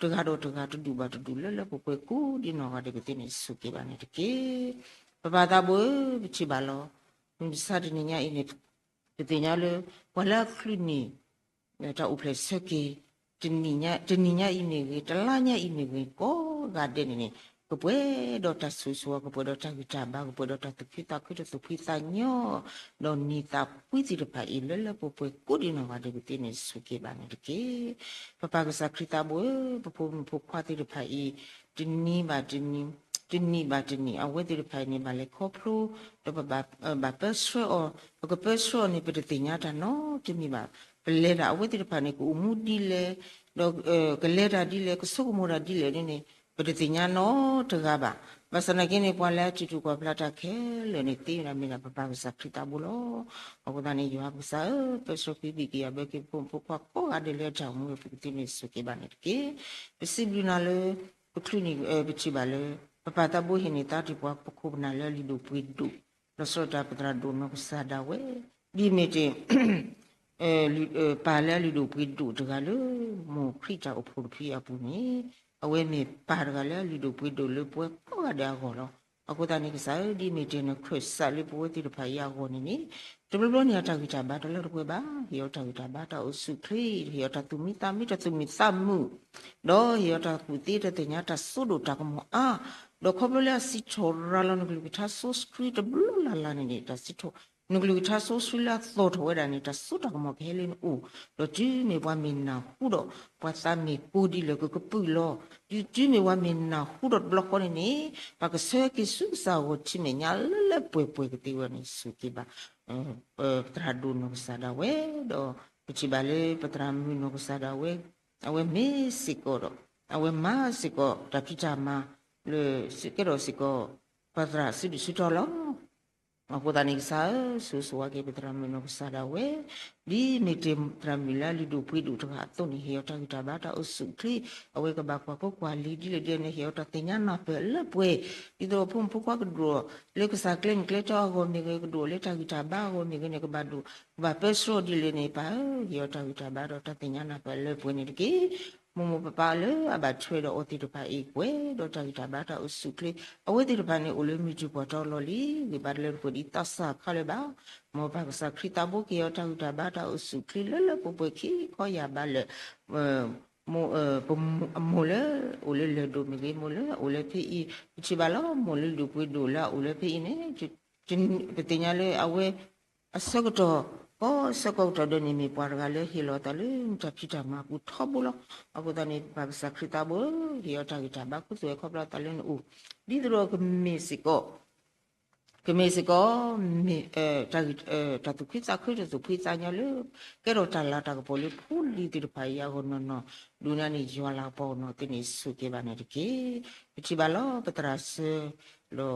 တဂၤဒီးတဂၤတဒူၣ်ဘၣ်တဒူၣ်လၢလၢပှဲၤပှဲၤ ကိးဒံနီၢ်ဂၤဒဲးကသ့န့ၣ် စူၢ်က့ၤဘၣ်န့ၣ်တက့ၢ်. ပပာ်သးဘိဧၢ, ပထံၣ်ဘၣ်လီၤ. မုၢ်မဆါတနံၤညါအံၤန့ၣ် ပသ့ၣ်ညါလၢ ပှၤလၢအချုးန့ၢ် တၢ်အိၣ်ဖျဲၣ်ဆၢက့ၤ တနံၤညါအံၤမ့ၢ်ဂ့ၤ, တလါညါအံၤမ့ၢ်ဂ့ၤ, ကိးဂၤဒဲးန့ၣ်န့ၣ် ကပှဲၤဒီးတၢ်ဆိၣ်ဂ့ၤဆိၣ်ဝါ, ကပှဲၤဒီးတၢ်ဂံၢ်တၢ်ဘါ, ကပှဲၤဒီးတၢ်သူၣ်ခုသးခု တၢ်သူၣ်ဖှံသးညီ, ဒီးနံၤသးဖှံသ့ၣ်တဖၣ်အံၤ လၢလၢပှဲၤပှဲၤ ကိးဒံနီၢ်ဂၤဒဲးကသ့န့ၣ် စူၢ်က့ၤဘၣ်န့ၣ်တက့ၢ်. ပပၢ်ကစၢ်ခရံာ်သးဘိဧၢ, ပဖိမုၣ်ဖိခွါသ့ၣ်တဖၣ်အံၤ တနံၤဘၣ်တနံၤ, တနံၣ်ဘၣ်တနံၣ် အဝဲသ့ၣ်တဖၣ်အံၤန့ၣ် ဘၣ်လဲၤခီဖျိ ဒီးပဘၣ် ဘၣ်ပၢဆှၢအီၤ, ပကပၢဆှၢအီၤန့ၣ် ပတသ့ၣ်ညါတၢ်နီတမံၤဘၣ်. ပလဲၤဒၣ်အဝဲသ့ၣ်တဖၣ်န့ၣ် ကအိၣ်မူဒ်လဲၣ်, ဒီး ကလဲၤတၢ်ဒ်လဲၣ်, ကဆိကမိၣ်တၢ်ဒ်လဲၣ်န့ၣ် ပတသ့ၣ်ညါနီတဂၤဘၣ်. ဘၣ်ဆၣ်သနာ်က့န့ၣ် ပှၤလၢအထံၣ်ထူၣ်ကွၢ်ဖျါတၢ်ခဲလၢာ်န့ၣ် သ့ဝဲဒၣ်မ့ၢ်ဒၣ်ပပၢ်ကစၢ်ခရံာ်သးဘိလီၤ. အဃိသတးန့ၣ် ယွၤပကစၢ်ဧၢ, ပၢဆှၢဃုာ်ဘံၣ်က့ၤယၤဘၢက့ၤ ပဖိမုၣ်ဖိခွါကိးဂၤဒဲးလၢတၢ်အိၣ်မူဝဲပူၤကသ့န့ၣ် စူၢ်က့ၤဘၣ်န့ၣ်တက့ၢ်. ပစံးဘျုးနၤလၢ ပချုးန့ၢ် ပထံၣ်ဘၣ်လၢ ပပၢ်သးဘိဟ့ၣ်န့ၢ်သါတ့ၢ်ပှၤပခိၣ်ပနၢ်လၢအလုၢ်ဒိၣ်ပှ့ၤဒိၣ်, ဒီးစံးထီၣ်ပသရၣ်ဒိၣ်နီၢ်ကစၢ်ဒၣ်ဝဲ ဒ်မ့ၢ်တ့ၢ် ပၢ်လၢအလုၢ်ဒိၣ်ပှ့ၤဒိၣ်တဂၤလၢ မိၢ်ခရံာ်တၢ်အိၣ်ဖှိၣ်တဖုအံၤအပူၤန့ၣ် အဝဲမ့ၢ်ပၢ်တဂၤလၢအလုၢ်ဒိၣ်ပှ့ၤဒိၣ်လၢပဝဲကိးဂၤဒဲးအဂီၢ်လီၤ. အဃိသတးန့ၣ် ကစၢ်ဧၢ, ဒ်မ့ၢ်တ့ၢ်နခၢၣ်စးလၢပဝဲသ့ၣ်တဖၣ်အံၤအဂီၢ်န့ၣ်န့ၣ် တဘျီဘျီန့ၣ် အတၢ်ဂံၢ်တၢ်ဘါတလၢတပှဲၤဘၣ်. ဟ့ၣ်အီၤတၢ်ဂံၢ်တၢ်ဘါ တၢ်အိၣ်ဆူၣ်အိၣ်ချ့, ဟ့ၣ်အီၤတၢ်သူၣ်မံသးမံ တၢ်သူၣ်မံသးမုာ်, ဒီးဟ့ၣ်အီၤတၢ်ကူၣ်သ့တၢ်သ့ၣ်ညါ တၢ်စိဒိၣ်တၢ်ကမီၤအါ, ဒီးခီဖျိလၢအစံးထီၣ်ရၤလီၤနကလုၢ်ကထါစီဆှံတဘျီလၢ်လၢ်န့ၣ်န့ၣ် တၢ်စံးထီၣ် နကလုၢ်ကထါစီဆှံလၢအသီၣ်ထီၣ်ဝဲဒၣ်န့ၣ် တၢ်စိတၢ်ကမီၤကဟဲလၢနအိၣ်, ဒီးတုၤမ့ၢ်ပှၤမ့ၢ်နၢ်ဟူဒီး ပှၤသးမ့ၢ်ကိၢ်ဒ်လဲၣ်ကကပုာ်လီၤ, တုၤမ့ၢ်ပှၤမ့ၢ်နၢ်ဟူဒီးတဘျီဃီန့ၣ်န့ၣ် ပှၤကဆၢက့ၤဆူကစၢ်အဂီၢ်ထံးမဲာ်ညါလၢလၢပှဲၤပှဲၤကသ့ဝဲန့ၣ် စူၢ်က့ၤဘၣ် ပသရၣ်ဒိၣ်နီၢ်ကစၢ်ဒၣ်ဝဲ, ဒီးပထံၣ်ဘၣ်လၢပသရၣ်မုၣ်နီၢ်ကစၢ်ဒၣ်ဝဲ, အဝဲမ့ၢ်စ့ၢ်ကီးဒီး အဝဲမၤစ့ၢ်ကီးတၢ်ဖံးတၢ်မၤလၢ ကဲထီၣ်စ့ၢ်ကီး ပသရၣ်စုဒုၣ်စုတီၤလီၤ. အဃိသတးန့ၣ် ကစၢ်ဧၢ, ဆိၣ်ဂ့ၤဆိၣ်ဝါက့ၤပသရၣ်မုၣ်နီၢ်ကစၢ်ဒၣ်ဝဲ, ဒ်မ့ၢ်တ့ၢ်သရၣ်မုၣ်လၢအလုၢ်ဒိၣ်ပှ့ၤဒိၣ်တဂၤအသိးန့ၣ် ဟ့ၣ်အီၤတၢ်ဂံၢ်တၢ်ဘါတၢ်အိၣ်ဆူၣ်အိၣ်ချ့, အဝဲကဘၣ်ကွၢ်ကိးကွၢ်လံၤဒ်လဲၣ်ဒ်လဲၣ်န့ၣ် ဟ့ၣ်အီၤတၢ်သ့ၣ်ညါနၢ်ပၢၢ်လၢပှဲၤ, ဒ်သိးဖိမုၣ်ဖိခွါကဒိၣ်လၢတၢ်ဂံၢ်တၢ်ဘါအဂီၢ်မ့ၢ်ဂ့ၤ, ကဒိၣ်လၢတၢ်ဂံၢ်တၢ်ဘါအဂီၢ်မ့ၢ်ဂ့ၤန့ၣ် ကဘၣ်ဒိၣ် ကဘၣ်ပၢဆှၢအီၤဒ်လဲၣ်န့ၣ် ပၢ်ဧၢ, ဟ့ၣ်အီၤတၢ်ဂံၢ်တၢ်ဘါဒီးတၢ်သ့ၣ်ညါနၢ်ပၢၢ်လၢပှဲၤန့ၣ်တက့ၢ်. မိၢ်မိၢ်ပၢ်ပၢ်လၢအဘၣ်ထွဲဒီးအဝဲသ့ၣ်တဖၣ်အံၤ ပှဲၤဒီးတၢ်ဂံၢ်တၢ်ဘါတၢ်အိၣ်ဆူၣ်အိၣ်ချ့, အဝဲသ့ၣ်တဖၣ်န့ၣ် အိၣ်လၢမုၢ်တံၢ်ပှၢ်တီလီၤလံ, ဂံၢ်ဘါတလၢတပှဲၤဒ်သးစၢ်ခါလၢၤဘၣ်. မ်ပၢ်ကစၢ်ခရံာ်သးဘိက့ၤအီၤတၢ်ဂံၢ်တၢ်ဘါတၢ်အိၣ်ဆူၣ်အိၣ်ချ့လၢလၢပှဲၤပှဲၤခံခီယၢ်ဘးလၢာ် မိၢ်လၢအိၣ်လၢလၢၢ်ဒိၣ်မ့ၢ်ဂ့ၤ, မိၢ်လၢအိၣ်လၢဖဲအံၤ, ပထံၣ်ဘၣ်လီၤ မိၢ်လၢလုၢ်ဒိၣ်ပှ့ၤဒိၣ်လၢအအိၣ်လၢဖဲအံၤန့ၣ်, ပသ့ၣ်ညါလၢအဝဲ အဆၢကတီၢ် ကိးဆၢကတီၢ်ဒီးန့ၣ် မ့ၢ်ပှၤတဂၤလၢဟ့ၣ်လီၤအသးလၢနတၢ်ဖံးတၢ်မၤအပူၤထီဘိလီၤ. အဃိသတးန့ၣ် ပၢ်ကစၢ်ခရံာ်သးဘိဧၢ, ဟ့ၣ်အီၤတၢ်ဂံၢ်တၢ်ဘါ ခူသူၣ်ဝဲခီဖျိအသးလၢနအိၣ်, ဒ်သိးဒီးကမ့ၢ်စ့ၢ်ကီး ကမ့ၢ်စ့ၢ်ကီး မ့ၢ် တၢ်သူၣ်ခုသးခု တၢ်သူၣ်ဖှံသးညီလၢ ကဲထီၣ်တၢ်လၤတၢ်ကပီၤလၢဖိလံၤသ့ၣ်တဖၣ်အံၤအဂီၢ်နီၢ်နီၢ်, ဒိးန့ၢ်န့ၣ် ယွၤလၤကပီၤအနီၢ်သ့ၣ်န့ၣ် ဆိၣ်က့ၤဘၣ်န့ၣ်တက့ၢ်. ပထံၣ်ဘၣ်လီၤ ပသရၣ်စၢၤ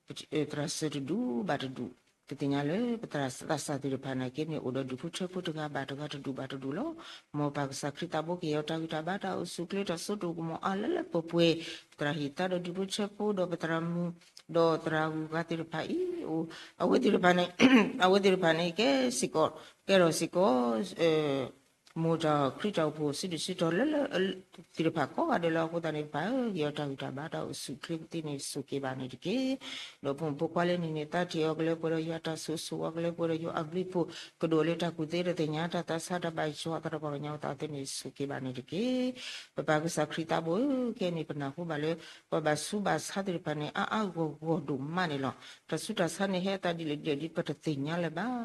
ဒီး သရၣ်စၢၤတဒူၣ်ဘၣ်တဒူၣ် ပသ့ၣ်ညါလၢပသရၣ်သးစၢ်သ့ၣ်တဖၣ်န့ၣ်က့န့ၣ် အိၣ်ဒီးဒူၣ်ဖိထၢဖိတဂၤဘၣ်တဂၤတဒူၣ်ဘၣ်တဒူၣ်လီၤ. မ်ပၢ်ကစၢ်ခရံာ်သးဘိကဟ့ၣ်အီၤတၢ်ဂံၢ်တၢ်ဘါတၢ်အိၣ်ဆူၣ်ချ့တၢ်စိတၢ်ကမီၤအါလၢလၢပှဲၤပှဲၤ, ပသရၣ်ဟံၣ်သါဒီးဒူၣ်ဖိထၢဖိဒီးပသရၣ်မုၣ် ဒီးသရၣ်ဂုၤဂၤသ့ၣ်တဖၣ်အံၤ အိၣ် အဝဲသ့ၣ်တဖၣ်န့ၣ် အဝဲသ့ၣ်တဖၣ်န့ၣ် ကဲစ့ၢ်ကီး ကဲထီၣ်စ့ၢ်ကီး မိၢ်တၢ်ခရံာ်တၢ်အိၣ်ဖှိၣ်စုဒုၣ်စုတီၤလၢလၢ သ့ၣ်တဖၣ်ကိးဂၤဒဲးလီၤ. အဃိသတးန့ၣ် ပၢ်ဧၢ ဟ့ၣ်အီၤတၢ်ဂံၢ်တၢ်ဘါတၢ်အိၣ်ဆူၣ်ချ့ကသ့န့ၣ် ဆိၣ်က့ၤဘၣ်န့ၣ်တက့ၢ်. ဒီးဖိမုၣ်ဖိခွါလၢန့ၣ်န့ၣ် သးထံၣ်အီၤကလၢပှဲၤဒီးယွၤတၢ်ဆိၣ်ဂ့ၤဆိၣ်ဝါကလၢပှဲၤဒီးယွၤအဘျုးအဖှိၣ် ကဒိၣ်လၢတၢ်ကူၣ်သ့တၢ်သ့ၣ်ညါတၢ်သးဆါတၢ်ဘၣ်ယွၤသရၣ်ပှၤကညီအသးသ့န့ၣ် ဆိၣ်က့ၤဘၣ်န့ၣ်တက့ၢ်. ပပၢ်ကစၢ်ခရံာ်သးဘိဧၢ ခဲအံၤန့ၣ် ပနၢ်ဟူဘၣ်လၢ ပှၤဘၣ်ဆူးဘၣ်ဆါသ့ၣ်တဖၣ်န့ၣ် အါအါဂီၢ်ဂီၢ်ဒိၣ်မးန့ၣ်လီၤ. တၢ်ဆူးတၢ်ဆါန့ၣ် ဟဲအသးဒ်လဲၣ်ဒ်လဲၣ်ဒ်ပတသ့ၣ်ညါလၢၤဘၣ်.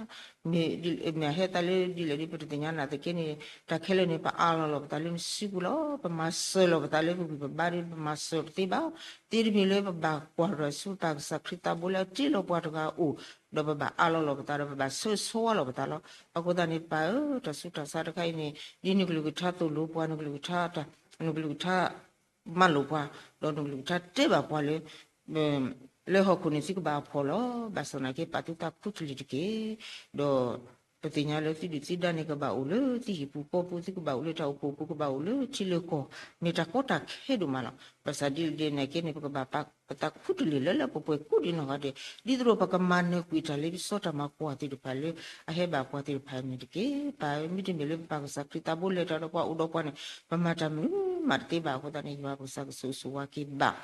မ့ၢ် မ့ၢ်အဟဲအသးလၢဒ်လဲၣ်ဒ်ပတသ့ၣ်ညါနာ်သက့န့ၣ် တၢ်ခဲလၢာ်န့ၣ် ပအးလီၤလီၤပသးလၢနစုပူၤလီၤ. ပမၤစၢၤလီၤပသးလၢပဂံၢ်ပဘါဒီး ပမၤစၢၤတသ့ဘၣ်. သ့တမံၤလၢပဘၣ်ကွၢ်တၢ်ဆူပၢ်ကစၢ်ခရံာ်သးဘိလၢအတ့လီၤပှၤတဂၤအအိၣ်, ဒီးပဘၣ်အးလီၤလီၤပသးဒီး ပဘၣ်ဆၢဂ့ၤဆၢဝါလီၤပသးလီၤ. အဃိသတးန့ၣ် ပၢ်ဧၢ တၢ်ဆူးတၢ်ဆါတခါအံၤန့ၣ် ဒ်နကလုၢ်ကထါသိၣ်လိပှၤ နကလုၢ်ကထါ နကလုၢ်ကထါ မၤလိာ်ပှၤ, ဒီးနကလုၢ်ကထါတဲဘၣ်ပှၤလၢ လၢဟီၣ်ခိၣ်န့ၣ်သုကဘၣ်အဖှီၣ်လီၤ. ဘၣ်ဆၣ်သနာ်က့ ပာ်သုသးခူတလ့ၢ်တက့ၢ်. ဒီးပသ့ၣ်ညါလၢသုဒုၣ်သုဒါန့ၣ် ကဘၣ်အိၣ်လၢသုဟံၣ်ပူၤဃီပူၤ, သုကဘၣ်အိၣ်လၢတၢ်အိၣ်ဖှိၣ်ပူၤ, ကဘၣ်အိၣ်လၢထံလၢကီၢ်, မ့ၢ်တၢ်ကီတၢ်ခဲဒိၣ်မးလီၤ. ဘၣ်ဆၣ်ဒ်လဲၣ်ဒ်လဲၣ်နာ်က့န့ၣ် ပကဘၣ်ပာ်ပသးခူတလ့ၢ်လၢလၢပှဲၤပှဲၤကိးဒံးနီၢ်ဂၤဒဲး, ဒ်သိးဒီးပကမၤနၢၤကွံာ်တၢ်လၢပစီတၢ်မၤကွၢ်သ့ၣ်တဖၣ်လၢ အဟဲဘၣ်ပှၤသ့ၣ်တဖၣ်န့ၣ်တက့ၢ်. ပၢ်ဧၢ မ့တမ့ၢ်လၢပပၢ်ကစၢ်ခရံာ်သးဘိလဲၤတၢ်ဒီးပှၤအိၣ်ဒီးပှၤန့ၣ် ပမၤတၢ်မနုၤမးတသ့ဘၣ်. အဃိသတးန့ၣ် ယွၤပကစၢ်ကဆိၣ်ဂ့ၤဆိၣ်ဝါက့ၤဘၣ်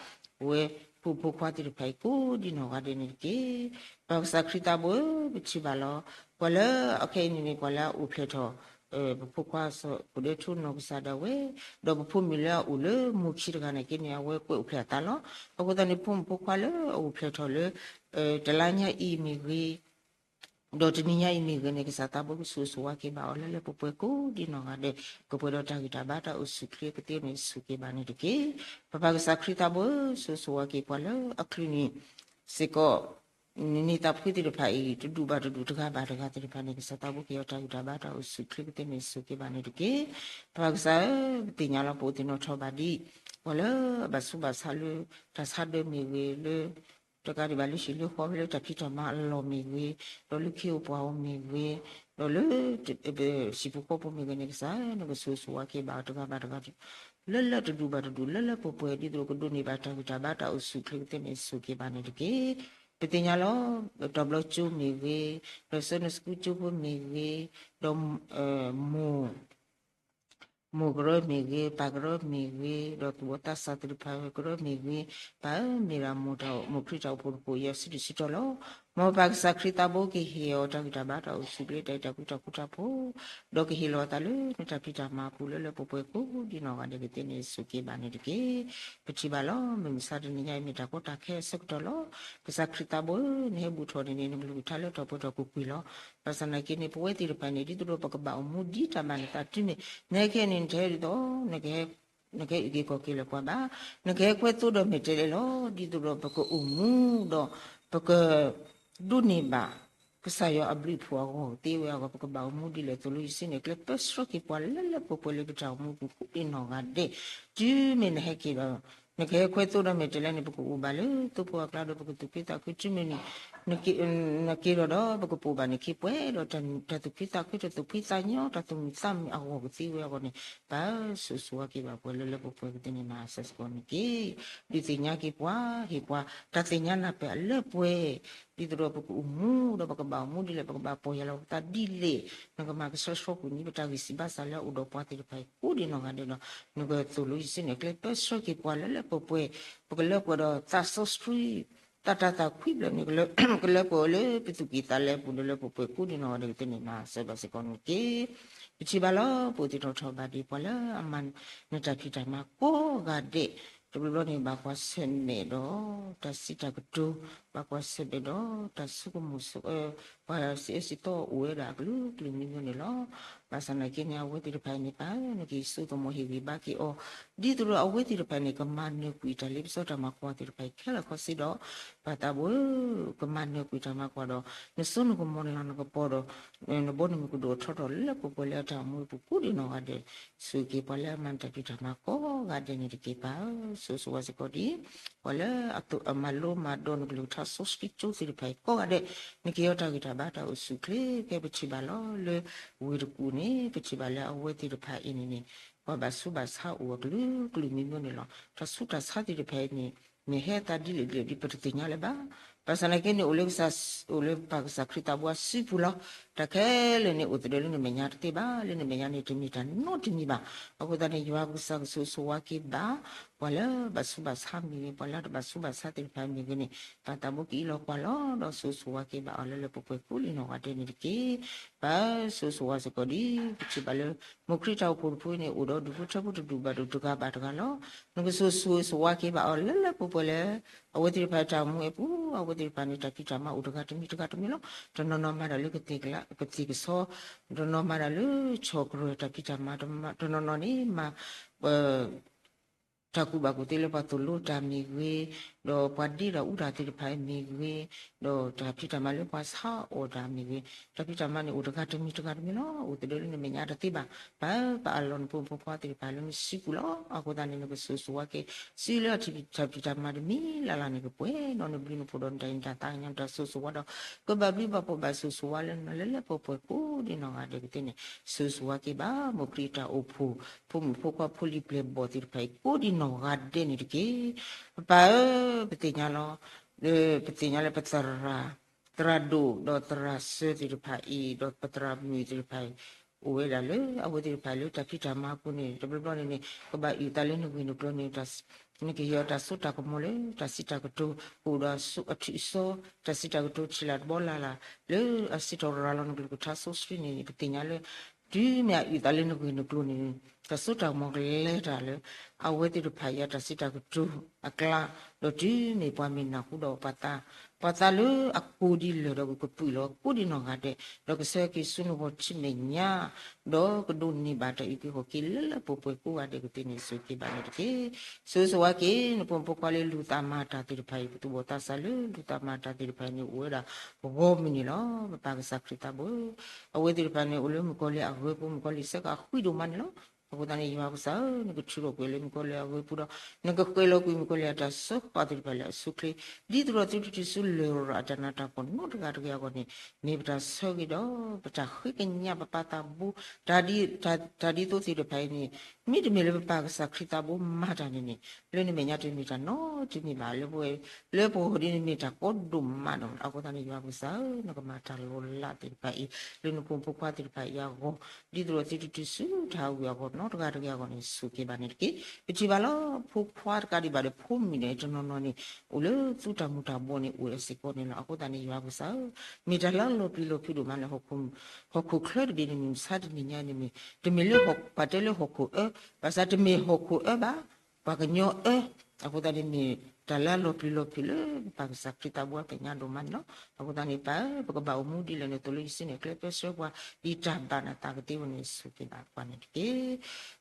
ပဝဲဖိဖိခွါသ့ၣ်တဖၣ်အံၤကိးဒံးနီၢ်ဂၤဒဲးန့ၣ်တက့ၢ်. ပၢ်ကစၢ်ခရံာ်သးဘိဧၢ ပထံၣ်ဘၣ်လီၤ. ပှၤလၢအခဲအံၤန့ၣ်န့ၣ် ပှၤလၢအအိၣ်ဖျဲၣ်ထီၣ် ပဖိခွါစီၤကိၣ်ဒဲထူနီၢ်ကစၢ်ဒၣ်ဝဲ, ဒီးပဖိမုၣ်လၢအအိၣ်လၢမိၢ်ခံတဂၤန့ၣ်က့န့ၣ် အဝဲကွဲးအိၣ်ဖျဲၣ်အသးလီၤ. အဃိသတးန့ၣ် ဖိမုၣ်ဖိခွါလၢအအိၣ်ဖျဲၣ်ထီၣ်လၢ တလါညါအံၤမ့ၢ်ဂ့ၤ, ဒီးတနံၤညါအံၤမ့ၢ်ဂ့ၤန့ၣ် ကစၢ်သးဘိကဆိၣ်ဂ့ၤဆိၣ်ဝါက့ၤဘၣ်အီၤလၢလၢပှဲၤပှဲၤကိးဒံးနီၢ်ဂၤဒဲး, ကပှဲၤဒီးတၢ်ဂံၢ်တၢ်ဘါတၢ်အိၣ်ဆူၣ်ချ့ကသ့န့ၣ် ဆိၣ်က့ၤဘၣ်န့ၣ်တက့ၢ်. ပပၢ်ကစၢ်ခရံာ်သးဘိဧၢ ဆိၣ်ဂ့ၤဆိၣ်ဝါက့ၤပှၤလၢအချုးန့ၣ်စ့ၢ်ကီး နံၤသးဖှံသ့ၣ်တဖၣ်အံၤ တဒူၣ်ဘၣ်တဒူၣ် တဂၤဘၣ်တဂၤသ့ၣ်တဖၣ်န့ၣ် ကစၢ်သးဘိကဟ့ၣ်အီၤတၢ်ဂံၢ်တၢ်ဘါတၢ်အိၣ်ဆူၣ်ချ့ကသ့န့ၣ် ဆိၣ်က့ၤဘၣ်န့ၣ်တက့ၢ်. ပပၢ်ကစၢ်ဧၢ ပသ့ၣ်ညါလီၤ ပအိၣ်သ့ၣ်နီၣ်ထီၣ်ဘၣ်ဒ် ပှၤလၢအဘၣ်ဆူးဘၣ်ဆါလၢ တၢ်ဆါဒၢမ့ၢ်ဂ့ၤလၢ တကးဒံးဘၣ်လၢဟံၣ်လၢဃီ လၢတၢ်ဖံးတၢ်မၤအလီၢ်မ့ၢ်ဂ့ၤ, ဒီးလၢခ့အိၣ်ပှၤအိၣ်မ့ၢ်ဂ့ၤ, ဒီးလၢ ဟံၣ်ပူၤဃီပူၤမ့ၢ်ဂ့ၤန့ၣ် ကစၢ်ဧၢ နကဆိၣ်ဂ့ၤဆိၣ်ဝါက့ၤဘၣ်အီၤတဂၤဘၣ်တဂၤ လၢလၢတဒူၣ်ဘၣ်တဒူၣ် လၢလၢပှဲၤပှဲၤ ဒ်သိးကဒိးန့ၢ်ဘၣ်တၢ်ဂံၢ်တၢ်ဘါတၢ်အိၣ်ဆူၣ်ချ့ကသ့န့ၣ် ဆိၣ်က့ၤဘၣ်န့ၣ်တက့ၢ်. ပသ့ၣ်ညါလီၤ တဘျီကၠိမ့ၢ်ဂ့ၤ, ဒီး Sunday School ကၠိဖိမ့ၢ်ဂ့ၤ, ဒီး မိၢ် မိၢ်ကရၢမ့ၢ်ဂ့ၤ, ပၢ်ကရၢမ့ၢ်ဂ့ၤ, ဒီးသူၣ်ဘီၣ်သးစၢ်သ့ၣ်တဖၣ်ကရၢမ့ၢ်ဂ့ၤ, ပၢ်ဧၢ မ့ၢ်ဒၣ်မိၢ်တၢ် မိၢ်ခရံာ်တၢ်အိၣ်ဖှိၣ်တဖှိၣ် ယွၤစုဒုၣ်စုတီၤလီၤ. မ်ပပၢ်ကစၢ်ခရံာ်သးဘိကဟ့ၣ်အီၤတၢ်ဂံၢ်တၢ်ဘါတၢ်အိၣ်ဆူၣ်ချ့ တၢ်အဲၣ်တၢ်ကွံတၢ်ဃူတၢ်ဖိး, ဒီးကဟ့ၣ်လီၤအသးလၢနတၢ်ဖံးတၢ်မၤအပူၤ လၢလၢပှဲၤပှဲၤကိးဒံးနီၢ်ဂၤဒဲးကသ့န့ၣ် ဆိၣ်က့ၤဘၣ်န့ၣ်တက့ၢ်. ပထံၣ်ဘၣ်လီၤ မုၢ်မဆါတနံၤညါအံၤ မ့ၢ်တၢ်ကီတၢ်ခဲအဆၢကတီၢ်လီၤ. ကစၢ်ခရံာ်သးဘိဧၢ နဟဲဘူးထီၣ်န့ၣ်န့ၣ် နကလုၢ်ကထါလၢထီၣ်ပှဲၤထီၣ်ကွ့ၢ်ကွ့ၢ်လီၤ. ဘၣ်ဆၣ်သနာ်က့န့ၣ် ပဝဲသ့ၣ်တဖၣ်န့ၣ် ဒ်သိးဒီးပကဘၣ်အိၣ်မူဒ်တၢ်ဘၣ်နသးတုၤမ့ၢ် နဟဲခဲအံၤန့ၣ် နတဟဲဒ်သိး နကဟဲအုၣ်က့ၤခီၣ်က့ၤလၢပှၤဘၣ်. နကဟဲခွဲသိဒီးမဲာ်တဲးလဲးလီၤ. ဒ်သိးဒီးပကအိၣ်မူဒီး ပက ဒိးန့ၢ်ဘၣ် ကစၢ်ယွၤအဘျုးအဖှိၣ်အဂီၢ်သ့ဝဲအဂီၢ် ပကဘၣ်အိၣ်မူဒ်လဲၣ် သိၣ်လိယစ့န့ၣ် ကျဲပၢဆှၢက့ၤပှၤလၢလၢပှဲၤပှဲၤလၢပတၢ်အိၣ်မူပူၤကိးဒံးနီၢ်ဂၤဒဲး, တုၤမ့ၢ်နဟဲက့ၤဒီး နကဟဲခွဲသိဒီးမဲာ်တဲးလဲးန့ၣ် ပကအိၣ်ဘၣ်လၢသိဖိအကျါဒီး ပကသူၣ်ဖှံသးခု တုၤမ့ၢ်နက့ၤဒီးဒီး ပကပိာ်ဘၣ်နခ့ပှဲၤဒီး တၢ်သူၣ်ဖှံသးခု တၢ်သူၣ်ဖှံသးညီ တၢ်သူၣ်မုာ်သးမုာ်အဂီၢ်ကသ့ဝဲအဂီၢ်န့ၣ် ပၢ်ဧၢ ဆိၣ်ဂ့ၤဆိၣ်ဝါက့ၤဘၣ်ပှၤလၢလၢပှဲၤပှဲၤကသ့န့ၣ် မၤစၢၤစ့ၢ်ကီးန့ၣ်တက့ၢ်. ဒုးသ့ၣ်ညါက့ၤပှၤ ဟ့ၣ်ပှၤ တၢ်သ့ၣ်ညါနၢ်ပၢၢ်အလၢပှဲၤ ဒ်သိးဒီးပကအိၣ်မူဒီး ပကဘၣ်အိၣ်မူဒ်လဲၣ် ပကဘၣ်ပီၢ်ယၢ်လီၤပသးဒ်လဲၣ် နကမၤကဆှဲဆှီကွံာ်န့ၢ် ပတၢ်ဂံၢ်စၢ်ဘါစၢ်လၢအအိၣ်ဒီးပှၤသ့ၣ်တဖၣ်အံၤကိးဒံးနီၢ်ဂၤဒဲးဒီး နကသိၣ်လိယစ့န့ၣ် ကျဲပၢဆှၢက့ၤပှၤလၢလၢပှဲၤပှဲၤ ပကလၢပှဲၤဒီးသးစီဆှံ သးတၢ်သးခွံဘျဲၣ်န့ၣ် ကလၢပှဲၤလၢပသူၣ်ကံၢ်သးလဲပူၤလၢလၢပှဲၤပှဲၤကိးဒံးနီၢ်ဂၤဒဲးကသ့န့ၣ် မၤစၢၤဘၣ်စ့ၢ်ကီးန့ၣ်တက့ၢ်. ပထံၣ်ဘၣ်လီၤ ပအိၣ်သ့ၣ်နီၣ်ထီၣ်ဘၣ်ဒ်ပှၤလၢအမၤနတၢ်ဖံးတၢ်မၤကိးဂၤဒဲး တဘျီဘျီန့ၣ် ဘၣ်ကွၢ်ဆၢၣ်မဲာ်ဒီး တၢ်စံးတၢ်ကတိၤ ဘၣ်ကွၢ်ဆၢၣ်မဲာ်ဒီးတၢ်ဆိကမိၣ် ပှၤစံးအၢစံးသီအိၣ်ဝဲဒၣ်အကလုာ်ကလုာ်မံၤမံၤန့ၣ်လီၤ. ဘၣ်ဆၣ်သနာ်က့န့ၣ် အဝဲသ့ၣ်တဖၣ်အံၤန့ၣ် ပၢ်ဧၢ နကဟ့ၣ်စိကမီၤဟ့ၣ်ဂံၢ်ဘါက့ၤအီၤ ဒ်သိးဒီးအဝဲသ့ၣ်တဖၣ်န့ၣ် ကမၤနၢၤကွံာ်တၢ်လ့ပစီတၢ်မၤကွၢ်သ့ၣ်တဖၣ်အံၤခဲလၢာ်ခဲဆ့ဒီး ပၢ်သးဘိဧၢ ကမၤနၢၤကွံာ်တၢ်မၤကွၢ်ဒီး နစိနကမီၤနလၤနကပီၤဒီး နဘီနမုၢ်ကဒိၣ်ထီထီၣ်လၢလၢပှဲၤပှဲၤလၢအတၢ်အိၣ်မူအပူၤကိးဒံးနီၢ်ဂၤဒဲး ဆိၣ်ဂ့ၤက့ၤပှၤလၢအမၤနတၢ်ဖံးတၢ်မၤကိးဂၤဒဲးန့ၣ်တက့ၢ် ပၢ်ဧၢ. ဆိၣ်ဂ့ၤဆိၣ်ဝါစ့ၢ်ကီးဒ် ပှၤလၢအမၤလိမၤဒိးနကလုၢ်ကထါစီဆှံကၠိသ့ၣ်တဖၣ်အံၤကိးဂၤဒဲး, နကဟ့ၣ်အီၤတၢ်ဂံၢ်တၢ်ဘါတၢ်အိၣ်ဆူၣ်အိၣ်ချ့ ဖဲပထံၣ်ဘၣ်လီၤ လၢဝ့ၢ်တကူၣ်န့ၣ် ပထံၣ်ဘၣ်လၢအဝဲသ့ၣ်တဖၣ်အံၤန့ၣ်န့ၣ် ပှၤဘၣ်ဆူးဘၣ်ဆါအိၣ်အကလုာ်ကလုာ်မံၤမံၤန့ၣ်လီၤ. တၢ်ဆူးတၢ်ဆါသ့ၣ်တဖၣ်အံၤန့ၣ် မ့ၢ်ဟဲသးဒ်လဲၣ်ဒ်လဲၣ်ဒ်ပတသ့ၣ်ညါလၢၤဘၣ်. ဘၣ်ဆၣ်နာ်က့န့ၣ် အိၣ်လၢကစၢ် အိၣ်လၢပၢ်ကစၢ်ခရံာ်သးဘိအစုပူၤလီၤ. တၢ်ခဲလၢာ်န့ၣ် အိၣ်သဒၢလၢနမဲာ်ညါတသ့ဘၣ်, လၢနမဲာ်ညါန့ၣ် တမ့ၢ်တၢ်နီတမံၤဘၣ်. အဃိသတးန့ၣ် ယွၤပကစၢ်ကဆိၣ်ဂ့ၤဆိၣ်ဝါက့ၤဘၣ် ပှၤလၢဘၣ်ဆူးဘၣ်ဆါမ့ၢ်ဂ့ၤ, ပှၤလၢတဘၣ်ဆူးဘၣ်ဆါသ့ၣ်တဖၣ်မ့ၢ်ဂ့ၤန့ၣ် ပၢ်သးဘိကအံးလီၤကွၢ်လီၤ ဒီးဆိၣ်ဂ့ၤဆိၣ်ဝါက့ၤဘၣ်အီၤလၢလၢပှဲၤပှဲၤကိးဒံးနီၢ်ဂၤဒဲးန့ၣ်တက့ၢ်. ပၢ်ဆိၣ်ဂ့ၤဆိၣ်ဝါစ့ၢ်ကီးဒ် ပထံၣ်ဘၣ်လၢ မိၢ်ခရံာ်တၢ်အိၣ်ဖှိၣ်တဖုန့ၣ် အိၣ်ဒီးဒူၣ်ဖိထၢဖိတဒူၣ်ဘၣ်ဒိၣ်တဂၤဘၣ်တဂၤလီၤ. နကဆိၣ်ဂ့ၤဆိၣ်ဝါက့ၤဘၣ်အီၤလၢလၢပှဲၤပှဲၤလၢ အဝဲသ့ၣ်တဖၣ်တၢ်အိၣ်မူအပူၤ, အဝဲသ့ၣ်တဖၣ်န့ၣ် တၢ်ဖံးတၢ်မၤအိၣ်တဂၤတမံၤတဂၤတမံၤလီၤ. တနီၤနီၤမၤတၢ်လၢကသ့ၣ်ကလး ကသ့ၣ်ကဆီ, တနီၤနီၤမၤတၢ်လၢဆီၣ်ကြၢးတၢ်ဖံးတၢ်မၤ, တနီၤနီၤန့ၣ်မၤ တၢ်ကူၣ်ဘၣ်ကူၣ်သ့လၢပှၤသိၣ်လိတၢ်မ့ၢ်ဂ့ၤ, ဒီးပှၤဒ့တၢ်အူတၢ်သ့ၣ်တဖၣ်မ့ၢ်ဂ့ၤ, ဒီးတၢ်ဖံးတၢ်မၤလၢပှၤဆါအီၣ်တၢ်မ့ၢ်ဂ့ၤ, တၢ်ဖံးတၢ်မၤန့ၣ်အိၣ်တဂၤတမံၤတဂၤတမံၤလီၤ. အိၣ်သဒၢလၢနမဲာ်ညါတသ့ဘၣ်. ပၢ်ပအၢၣ်လီၤနဖိမုၣ်ဖိခွါသ့ၣ်တဖၣ်လၢနစုပူၤလီၤ. အဃိသတးန့ၣ် နကဆိၣ်ဂ့ၤဆိၣ်ဝါက့ၤ စုလၢအတၢ်ဖံးတၢ်မၤတမံၤလၢ်လၢ်န့ၣ် ကပှဲၤဒီးနဘျုးနဖှိၣ်ဒီးနတၢ်အံၤနတၢ်သးကညီၤ နတၢ်ဆိၣ်ဂ့ၤဆိၣ်ဝါဒီး ကဘၣ်ဘျုးဘၣ်ဖှိၣ်ဘၣ်ဆိၣ်ဂ့ၤဆိၣ်ဝါလၢနၤလၢလၢပှဲၤပှဲၤကိးဒံးနီၢ်ဂၤဒဲးကသ့န့ၣ် ဆိၣ်ဂ့ၤဆိၣ်ဝါက့ၤဘၣ် မိၢ်ခရံာ်တၢ်အိၣ်ဖှိၣ် ဖိမုၣ်ဖိခွါဖိလံၤပျဲၢ်ဘီၣ်သ့ၣ်တဖၣ်အံၤ ကိးဒံးနီၢ်ဂၤဒဲးန့ၣ်တက့ၢ်. ပပၢ်ဧၢ, ပသ့ၣ်ညါလီၤ, လၢပသ့ၣ်ညါလၢပသရၣ် သရၣ်ဒိၣ်ဒီးသရၣ်စၢၤသ့ၣ်တဖၣ်အံၤ ဒီးပသရၣ်မုၣ်သ့ၣ်တဖၣ်အံၤ အိၣ်ဝဲဒၣ်လၢအဝဲသ့ၣ်တဖၣ်လၢတၢ်ဖံးတၢ်မၤအပူၤန့ၣ် တဘျီဘျီန့ၣ်န့ၣ် ကဘၣ်အုၣ်သးလၢနဂ့ၢ်နကျိၤန့ၣ် နကဟ့ၣ်အီၤတၢ်စိတၢ်ကမီၤလၢ တၢ်စံးတၢ်ကတိၤ ကအိၣ်ဒီးအထူးအစီ တၢ်စံးတၢ်ကတိၤထံၣ်လၢ်တဘီလၢ်လၢ် လၢအစံးထီၣ်ရၤလီၤနကလုၢ်ကထါစီဆှံန့ၣ် ပသ့ၣ်ညါလၢ တုၤမ့ၢ်အအုၣ်သးလၢနဂ့ၢ်နကျိၤန့ၣ် တၢ်စိတၢ်ကမီၤကလဲၤတၢ်လၢ အဝဲသ့ၣ်တဖၣ်အံၤအတၢ်စံးတၢ်ကတိၤအကျါ ဒီးတုၤမ့ၢ်ပှၤမ့ၢ်နၢ်ဟူဒီးပှၤသး ပှၤသးလၢအကိးဒ်လဲၣ်ဒီးကကပုာ်လီၤကိးဒံးနီၢ်ဂၤဒဲး ဒီးကဆၢက့ၤဆူနဂီၢ်ထံမဲာ်ညါ ဒီးကဒိးန့ၢ်ဘၣ်တၢ်အုၣ်က့ၤခီၣ်က့ၤလၢလၢပှဲၤပှဲၤကိးဂၤဒဲးကသ့န့ၣ် ဆိၣ်ဂ့ၤဘၣ်န့ၣ်တက့ၢ်. ဆိၣ်ဂ့ၤဆိၣ်ဝါက့ၤ နဖိမုၣ်ဖိခွါလၢလူၤသးမၤတၢ်သ့ၣ်တဖၣ်အံၤ ပသူၣ်ဘီၣ်သးစၢ်လၢလူၤသးမၤတၢ်သ့ၣ်တဖၣ်အံၤန့ၣ် အိၣ်ဝဲဒၣ်ဂီၢ်မုၢ်န့ၣ်လီၤ. ပပၢ်ကစၢ်ခရံာ်သးဘိဧၢ, အဝဲသ့ၣ်တဖၣ်န့ၣ် အိၣ်လၢမုၣ်ကီၤလံၢ်အဂ့ၤပူၤ မုၣ်ကီၤလံၢ်ဆၢကတီၢ်ဃံးဒိၣ်မးန့ၣ်လီၤ. အဃိသတးန့ၣ် ယွၤကစၢ်ဧၢ, နကထုးထီၣ်ကွံာ်လၢမုၣ်ကီၤလံၢ်အဂ့ၤပူၤဒီး နကဃဲၤလီၤကွံာ်မုၣ်ကီၤလံၢ်အတၢ်စၢဃာ်သ့ၣ်တဖၣ်လၢအဆိအချ့ ဒ်သိးဒီးသုတတုၤဆူလရာ်အတၢ်နးတၢ်ဖှီၣ်နီတဂၤတဂ့ၤအဂီၢ်န့ၣ် မ့ၢ်ပတၢ်ဆၢဂ့ၤဒီး ပတၢ်ဃ့ကညးပပၢ်သးဘိ တၢ်ဒ် တၢ်ဒ်သိးသ့ၣ်တဖၣ်အံၤန့ၣ် မ့တမ့ၢ်လၢပပၢ်ကစၢ်ခရံာ်သးဘိမၤတၢ်န့ၣ်န့ၣ် လၢနမဲာ်ညါတမ့ၢ်တၢ်နီတမံၤဘၣ်. လၢပဝဲ လၢပဂီၢ်ဒ်န့ၣ်မ့ၢ်တၢ်ကီဒိၣ်မးနီၤ. အဃိသတးန့ၣ် ယွၤကစၢ်ဧၢ, နကမၤတၢ်လီၤလးသ့ၣ်တဖၣ်အံၤ လၢနဖိမုၣ်ဖိခွါသ့ၣ်တဖၣ်အံၤအဂီၢ် ဒ်သိးဒီးသုတတုၤဆူတၢ်ဟးဂီၤအဂီၢ်နီတဂၤတဂ့ၤအဂီၢ်န့ၣ် ဆိၣ်ဂ့ၤဘၣ်န့ၣ်တက့ၢ်. ပထံၣ်ဘၣ်လၢ ဖိခွါတကးဒံးဘၣ်ဒီး ဖိမုၣ်န့ၣ် တနီၤနီၤန့ၣ် အိၣ်လၢသူတၢ်မူၤတၢ်ဘှီးန့ၣ် အိၣ်ဝဲစ့ၢ်ကီးန့ၣ်လီၤ. အဃိသတးန့ၣ် ယွၤကစၢ်ဧၢ, မ့ၢ်တၢ်လၢအလီၤပျံၤလီၤဖုးဒိၣ်မးလၢ ဟီၣ်ခိၣ်ချၢတဘ့ၣ်န့ၣ်မ့ၢ် မုၢ်မဆါတနံၤညါန့ၣ်မ့ၢ် တမ့ၢ်လၢပှၤတဲလၢဟီၣ်ခိၣ်အၢ, ဘၣ်ဆၣ်တမ့ၢ်ဟီၣ်ခိၣ်အၢဘၣ်, ပှၤကညီအၢ. အဃိသတးန့ၣ်မ့ၢ် တၢ်လၢအလီၤပျံၤလီၤဖုးလၢပပၢ်ကစၢ်ခရံာ်သးဘိအမဲာ်ညါဒိၣ်မးန့ၣ်လီၤ. အဃိသတးန့ၣ် ပၢ်ဧၢ, ပကဘၣ်အိၣ်မူဒ်လဲၣ်န့ၣ် သိၣ်လိယစုန့ၣ် ကျဲပၢဆှၢပှၤ ဒ်တၢ်ဘၣ်နသးကသ့ဝဲန့ၣ် ဆိၣ်ဂ့ၤဘၣ်ပှၤန့ၣ်တက့ၢ်.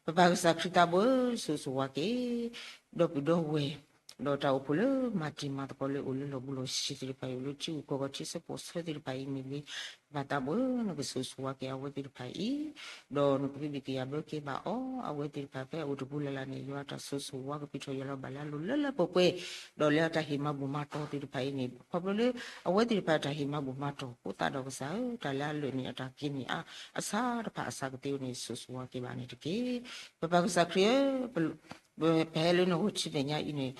ပပၢ်ကစၢ်ခရံာ်သးဘိဧၢ, ဆိၣ်ဂ့ၤဆိၣ်ဝါက့ၤ ဒီပုၢ်ဒီဝဲၢ် ဒီးတၢ်အိၣ်ဖှိၣ်လၢမၤတံၤမၤသကိးလၢအိၣ်လၢလီၢ်ဘူးလီၢ်စံၤသ့ၣ်တဖၣ်အံၤ အိၣ်လၢထံဂုၤကီၢ်ဂီၤထံဆၢကီၢ်ဆၢသ့ၣ်တဖၣ်အံၤမ့ၢ်ဂ့ၤ, ပၢ်သးဘိဧၢ, နကဆိၣ်ဂ့ၤဆိၣ်ဝါက့ၤအဝဲသ့ၣ်တဖၣ်အံၤ ဒီးနကဟုဘံၣ်ကယာ်ဘၢက့ၤဘၣ်အီၤ, အဝဲသ့ၣ်တဖၣ်ဖဲအအိၣ်တပူၤလၢ်လၢ်န့ၣ် ယွၤတၢ်ဆိၣ်ဂ့ၤဆိၣ်ဝါကပံးထီၣ်ယွၤလီၤဘၣ်လၢအလိၤလၢလၢပှဲၤပှဲၤ, ဒီးလၢအတၢ်ဟ့ၣ်မၤဘူၣ်မၤတီၢ်သ့ၣ်တဖၣ်အံၤန့ၣ် ခီဖျိလၢအဝဲသ့ၣ်တဖၣ်တၢ်ဟ့ၣ်မၤဘူၣ်မၤတီၢ်အဃိသတးဒီးကစၢ်ဧၢ, တၢ်လၢအလၢာ်န့ၣ် အတၢ်က့ၤန့ၣ်အါ အဆါတဖၣ်အဆါကသ့ဝဲန့ၣ် ဆိၣ်ဂ့ၤဆိၣ်ဝါက့ၤဘၣ်န့ၣ်တက့ၢ်. ပပၢ်ကစၢ်ခရံာ်ဧၢ, ပဟဲလၢနဂီၢ်ထံမဲာ်ညါအံၤန့ၣ်,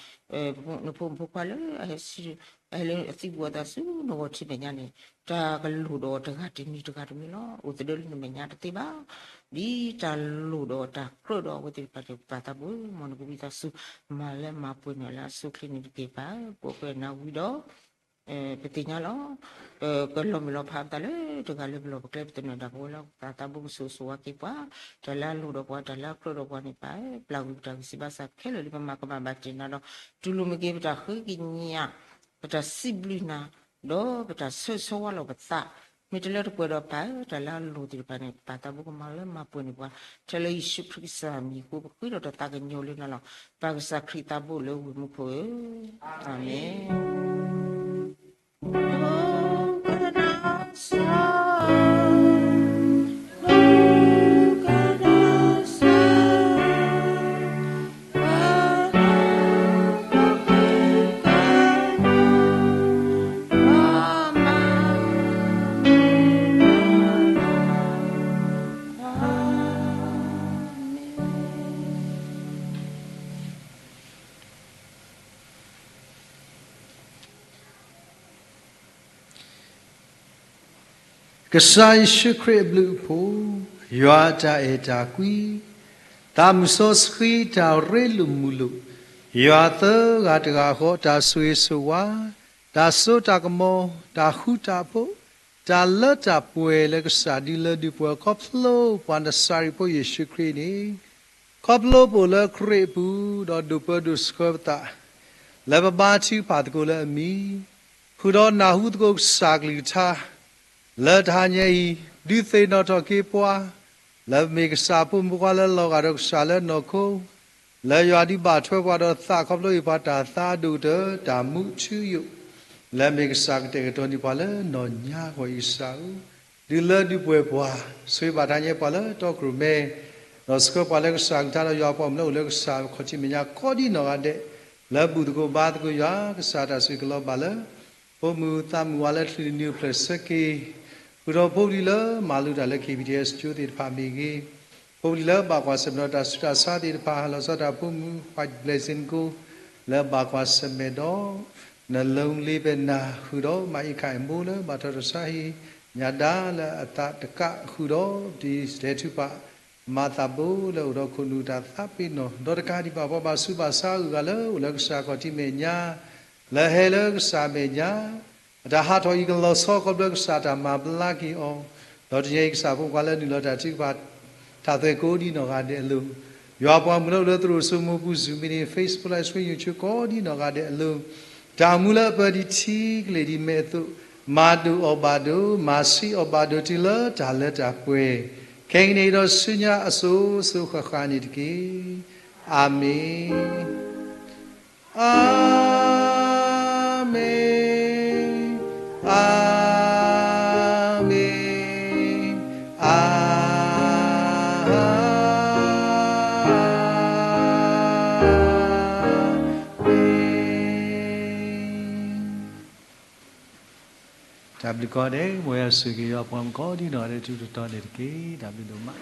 နဖိမုၣ်ဖိခွါလၢ အဟဲလၢအသံဘူးအသးဆူနဂီၢ်ထံမဲာ်ညါန့ၣ်, တၢ်ကလိၣ်ဒီးတဂၤတမံၤတဂၤတမံၤလီၤ. အိၣ်သဒၢလၢနမဲာ်ညါတသ့ဘၣ်. ဒ်တၢ်လိၣ်ဒီးတၢ်ကြၢးဒီးအဝဲသ့ၣ်တဖၣ်န့ၣ် ပၢ်သးဘိဧၢ, မ်နကဝံသးစူၤ မၤလၢမၤပှဲၤန့ၢ်လၢအဆိအချ့န့ၣ်တက့ၢ်. ပၢ်ဧၢ, ပှဲၤနၤဝံၤဒီး ပသ့ၣ်ညါလီၤ. ပကလီၤမုၢ်လီၤဖးပသးလၢတဂၤလၢပလီၢ်ပကျဲ ပသနၢၣ်ဒၣ်ပဝဲလီၤ. ပၢ်သးဘိကဆိၣ်ဂ့ၤဆိၣ်ဝါက့ၤပှၤ, တၢ်လၢအလိၣ်ဒီးပှၤ တၢ်လၢအကြၢးဒီးပှၤန့ၣ် ပၢ်ဧၢ, ပျၢ်ကွံာ်ပတၢ်ဂံၢ်စၢ်ဘါစၢ်ခဲလၢာ်လၢပမၤကမၣ်ဘၣ်တ့ၢ်နၤဒီး တူၢ်လိာ်မုာ်က့ၤပတၢ်ဃ့ကညး, ပတၢ်စံးဘျုးနၤ, ဒီးပတၢ်ဆၢဂ့ၤဆၢဝါလီၤပသး, မ့ၢ်တလၢတပှဲၤဒီးပၢ်ဧၢ, တၢ်လၢအလိၣ်သ့ၣ်တဖၣ်န့ၣ် ပၢ်သးဘိကမၤလၢမၤပှဲၤန့ၢ်ပှၤ, ထဲလၢယ့ၣ်ၡူးခရံာ်ကစၢ်မံၤအဃိ ပဃ့ဒီးတၢ်သးကညီၤလၢနၤလီၤ. ပၢ်ကစၢ်ခရံာ်သးဘိလၢဝ့ၢ်မူခိၣ်ဧၢ, အၤမ့ၣ်. ကစၢ်ယ့ၣ်ၡူးခရံာ်အဘျုးအဖှိၣ်, ယွၤအတၢ်အဲၣ်တၢ်ကွံ, သးမုၢ်စီဆှံတၢ်ရ့လိာ်မုာ်လိာ်, ယွၤသၢဂၤတဂၤဃီ တၢ်ဆိၣ်ဂ့ၤဆိၣ်ဝါ, တၢ်စိတၢ်ကမီၤ, တၢ်ဃူတၢ်ဖိး, တၢ်လၢတၢ်ပှဲၤလၢကစၢ်ဒုးလၢဒုးပှဲၤ ခီဖျိပှၤနစၤရ့းဖိယ့ၣ်ၡူးခရံာ်န့ၣ်, ခီဖျိပအိၣ်လၢခရံာ်အပူၤ ဒီးဒိၣ်ပၢဒိၣ်ဆှၢပသး လၢပဘါထုကဖၣ်သကိးလၢအမံၤ, ဃုာ်ဒီးနၢ်ဟူသကိးကစၢ်ကလုၢ်ကထါ လၢတဟါညါအံၤ, ဒုးသ့ၣ်နီၣ်ထီၣ်က့ၤပှၤ လၢပမ့ၢ်ကစၢ်ဖိမုၣ်ဖိခွါလၢလီၤဂာ်ဒီးကစၢ်လၢနီၢ်ခိ, လၢယွၤဒုးဘၣ်ထွဲပှၤဒီးသး ခီဖျိအံၤပှၤတၢ်သးဒိၣ်ကတၢၢ် တၢ်မူထူယိာ်, လၢအမ့ၢ်ကစၢ်ကတဲာ်ကတီၤန့ၢ်ပှၤလၢနီၢ်ညါအဂီၢ်အံၤကစၢ်ဧၢ, ဒုးလၢဒုးပှဲၤပှၤ, ဆိၣ်ဂ့ၤဘၣ်တၢ်ညါပှၤလၢတီခိၣ်ရိၣ်မဲ ဒီးဆှၢပှၤလၢကစၢ်ကလုၢ်ကထါဒီးယွၤအပှၤမုၣ်လၢအိၣ်လၢကစၢ်ခီၣ်ထံးမဲာ်ညါကိးဒ်နီၢ်ဂၤဒဲး, လၢဘူၣ်သကိးဘါသကိးယွၤ, ကစၢ်တၢ်ဆိၣ်ဂ့ၤကလီၤဘၣ်လၢ ဖိမုၣ်သးမုၣ်ဝၤလၢချုးနံၤအိၣ်ဖျဲၣ်ဆၢက့ၤ, ဃုာ်ဒီးဖိပလံၤလၢမၤလိတၢ်လၢ ခ့ပံၣ်ထံၣ်အဲၣ်စကၠိသ့ၣ်တဖၣ်မ့ၢ်ဂ့ၤ, ဖိပလံၤလၢဘၣ်ကွၢ်ဆၢၣ်မဲာ်ဒီးတၢ်ဆူးတၢ်ဆါသ့ၣ်တဖၣ်, လီၤဆီဒၣ်တၢ်ဖိမုၣ် white blessing ကိ, လၢဘၣ်ကွၢ်ဆၢၣ်မဲာ်ဒီး နလူလ့ပဲနၤ, ဃုာ်ဒီးမၤအံးခၣ်အ့ၣ်မိၢ်လၢဘၣ်ထီၣ်တၢ်ဆါဟံၣ်ညါဒါလၢအသးတကး, ဃုာ်ဒီးဒ်လဲၤထုကဖၣ် မၤသးဘိလၢအိၣ်ဒီးခိၣ်နူာ်တၢ်သးပ့ၤနီၣ်, ဒီးတကးဒံးဘၣ်ပှၤဘၣ်ဆူးဘၣ်ဆါအဂုၤအဂၤလၢအိၣ်လၢကစၢ်ခီၣ်ထံးမဲာ်ညါ, လၢဟဲလၢကစၢ်မဲာ်ညါ, အတၢ်ဟးထီၣ်အံၤကလီၤဆီခီဖျိကစၢ်တၢ်မၤဘျါက့ၤအီၤ, ဒီးတနံၤအံၤကစၢ်ဖိခွါလၢနုာ်လီၤတၢ်ထုကဖၣ် တၢ်သွဲၣ်ကိးဒ်နီၢ်ဂၤဒဲးအလိၤ, ယွၤပှၤမုၣ်လၢအိၣ်လၢသရိာ်စိမိၤပူၤ Zoom meeting, Facebook Live Stream, YouTube ကိးဒ်နီၢ်ဂၤဒဲးအလိၤ, တၢ်အိၣ်မူလၢအပၢဒ်ထံကလ့ၢ်ဒ်မဲးအသိး, မၤဒိၣ်အီၣ်ဘၣ်ဒိၣ်, မၤဆံးအီၣ်ဘၣ်ဒိၣ်တုၤလၢတၢ်လၢတၢ်ပှဲၤ, ခဲကနံၣ်အံၤဒီးဆူညါအစိၤစိၤဃၣ်ဃၣ်န့ၣ်တက့ၢ်. အၤမ့ၣ်, အၤမ့ၣ်, အၤမ့ၣ်, အၤမ့ၣ်. တၢ်ဘျုးကိးဂၤဒဲး, မ်ယွၤဆိၣ်ဂ့ၤက့ၤယွၤပှၤမုၣ်ကိးဒ်နီၢ်ဂၤဒဲး ထူးထူးတီၤတီၤန့ၣ်တက့ၢ်. တၢ်ဘျုးဒိၣ်မး.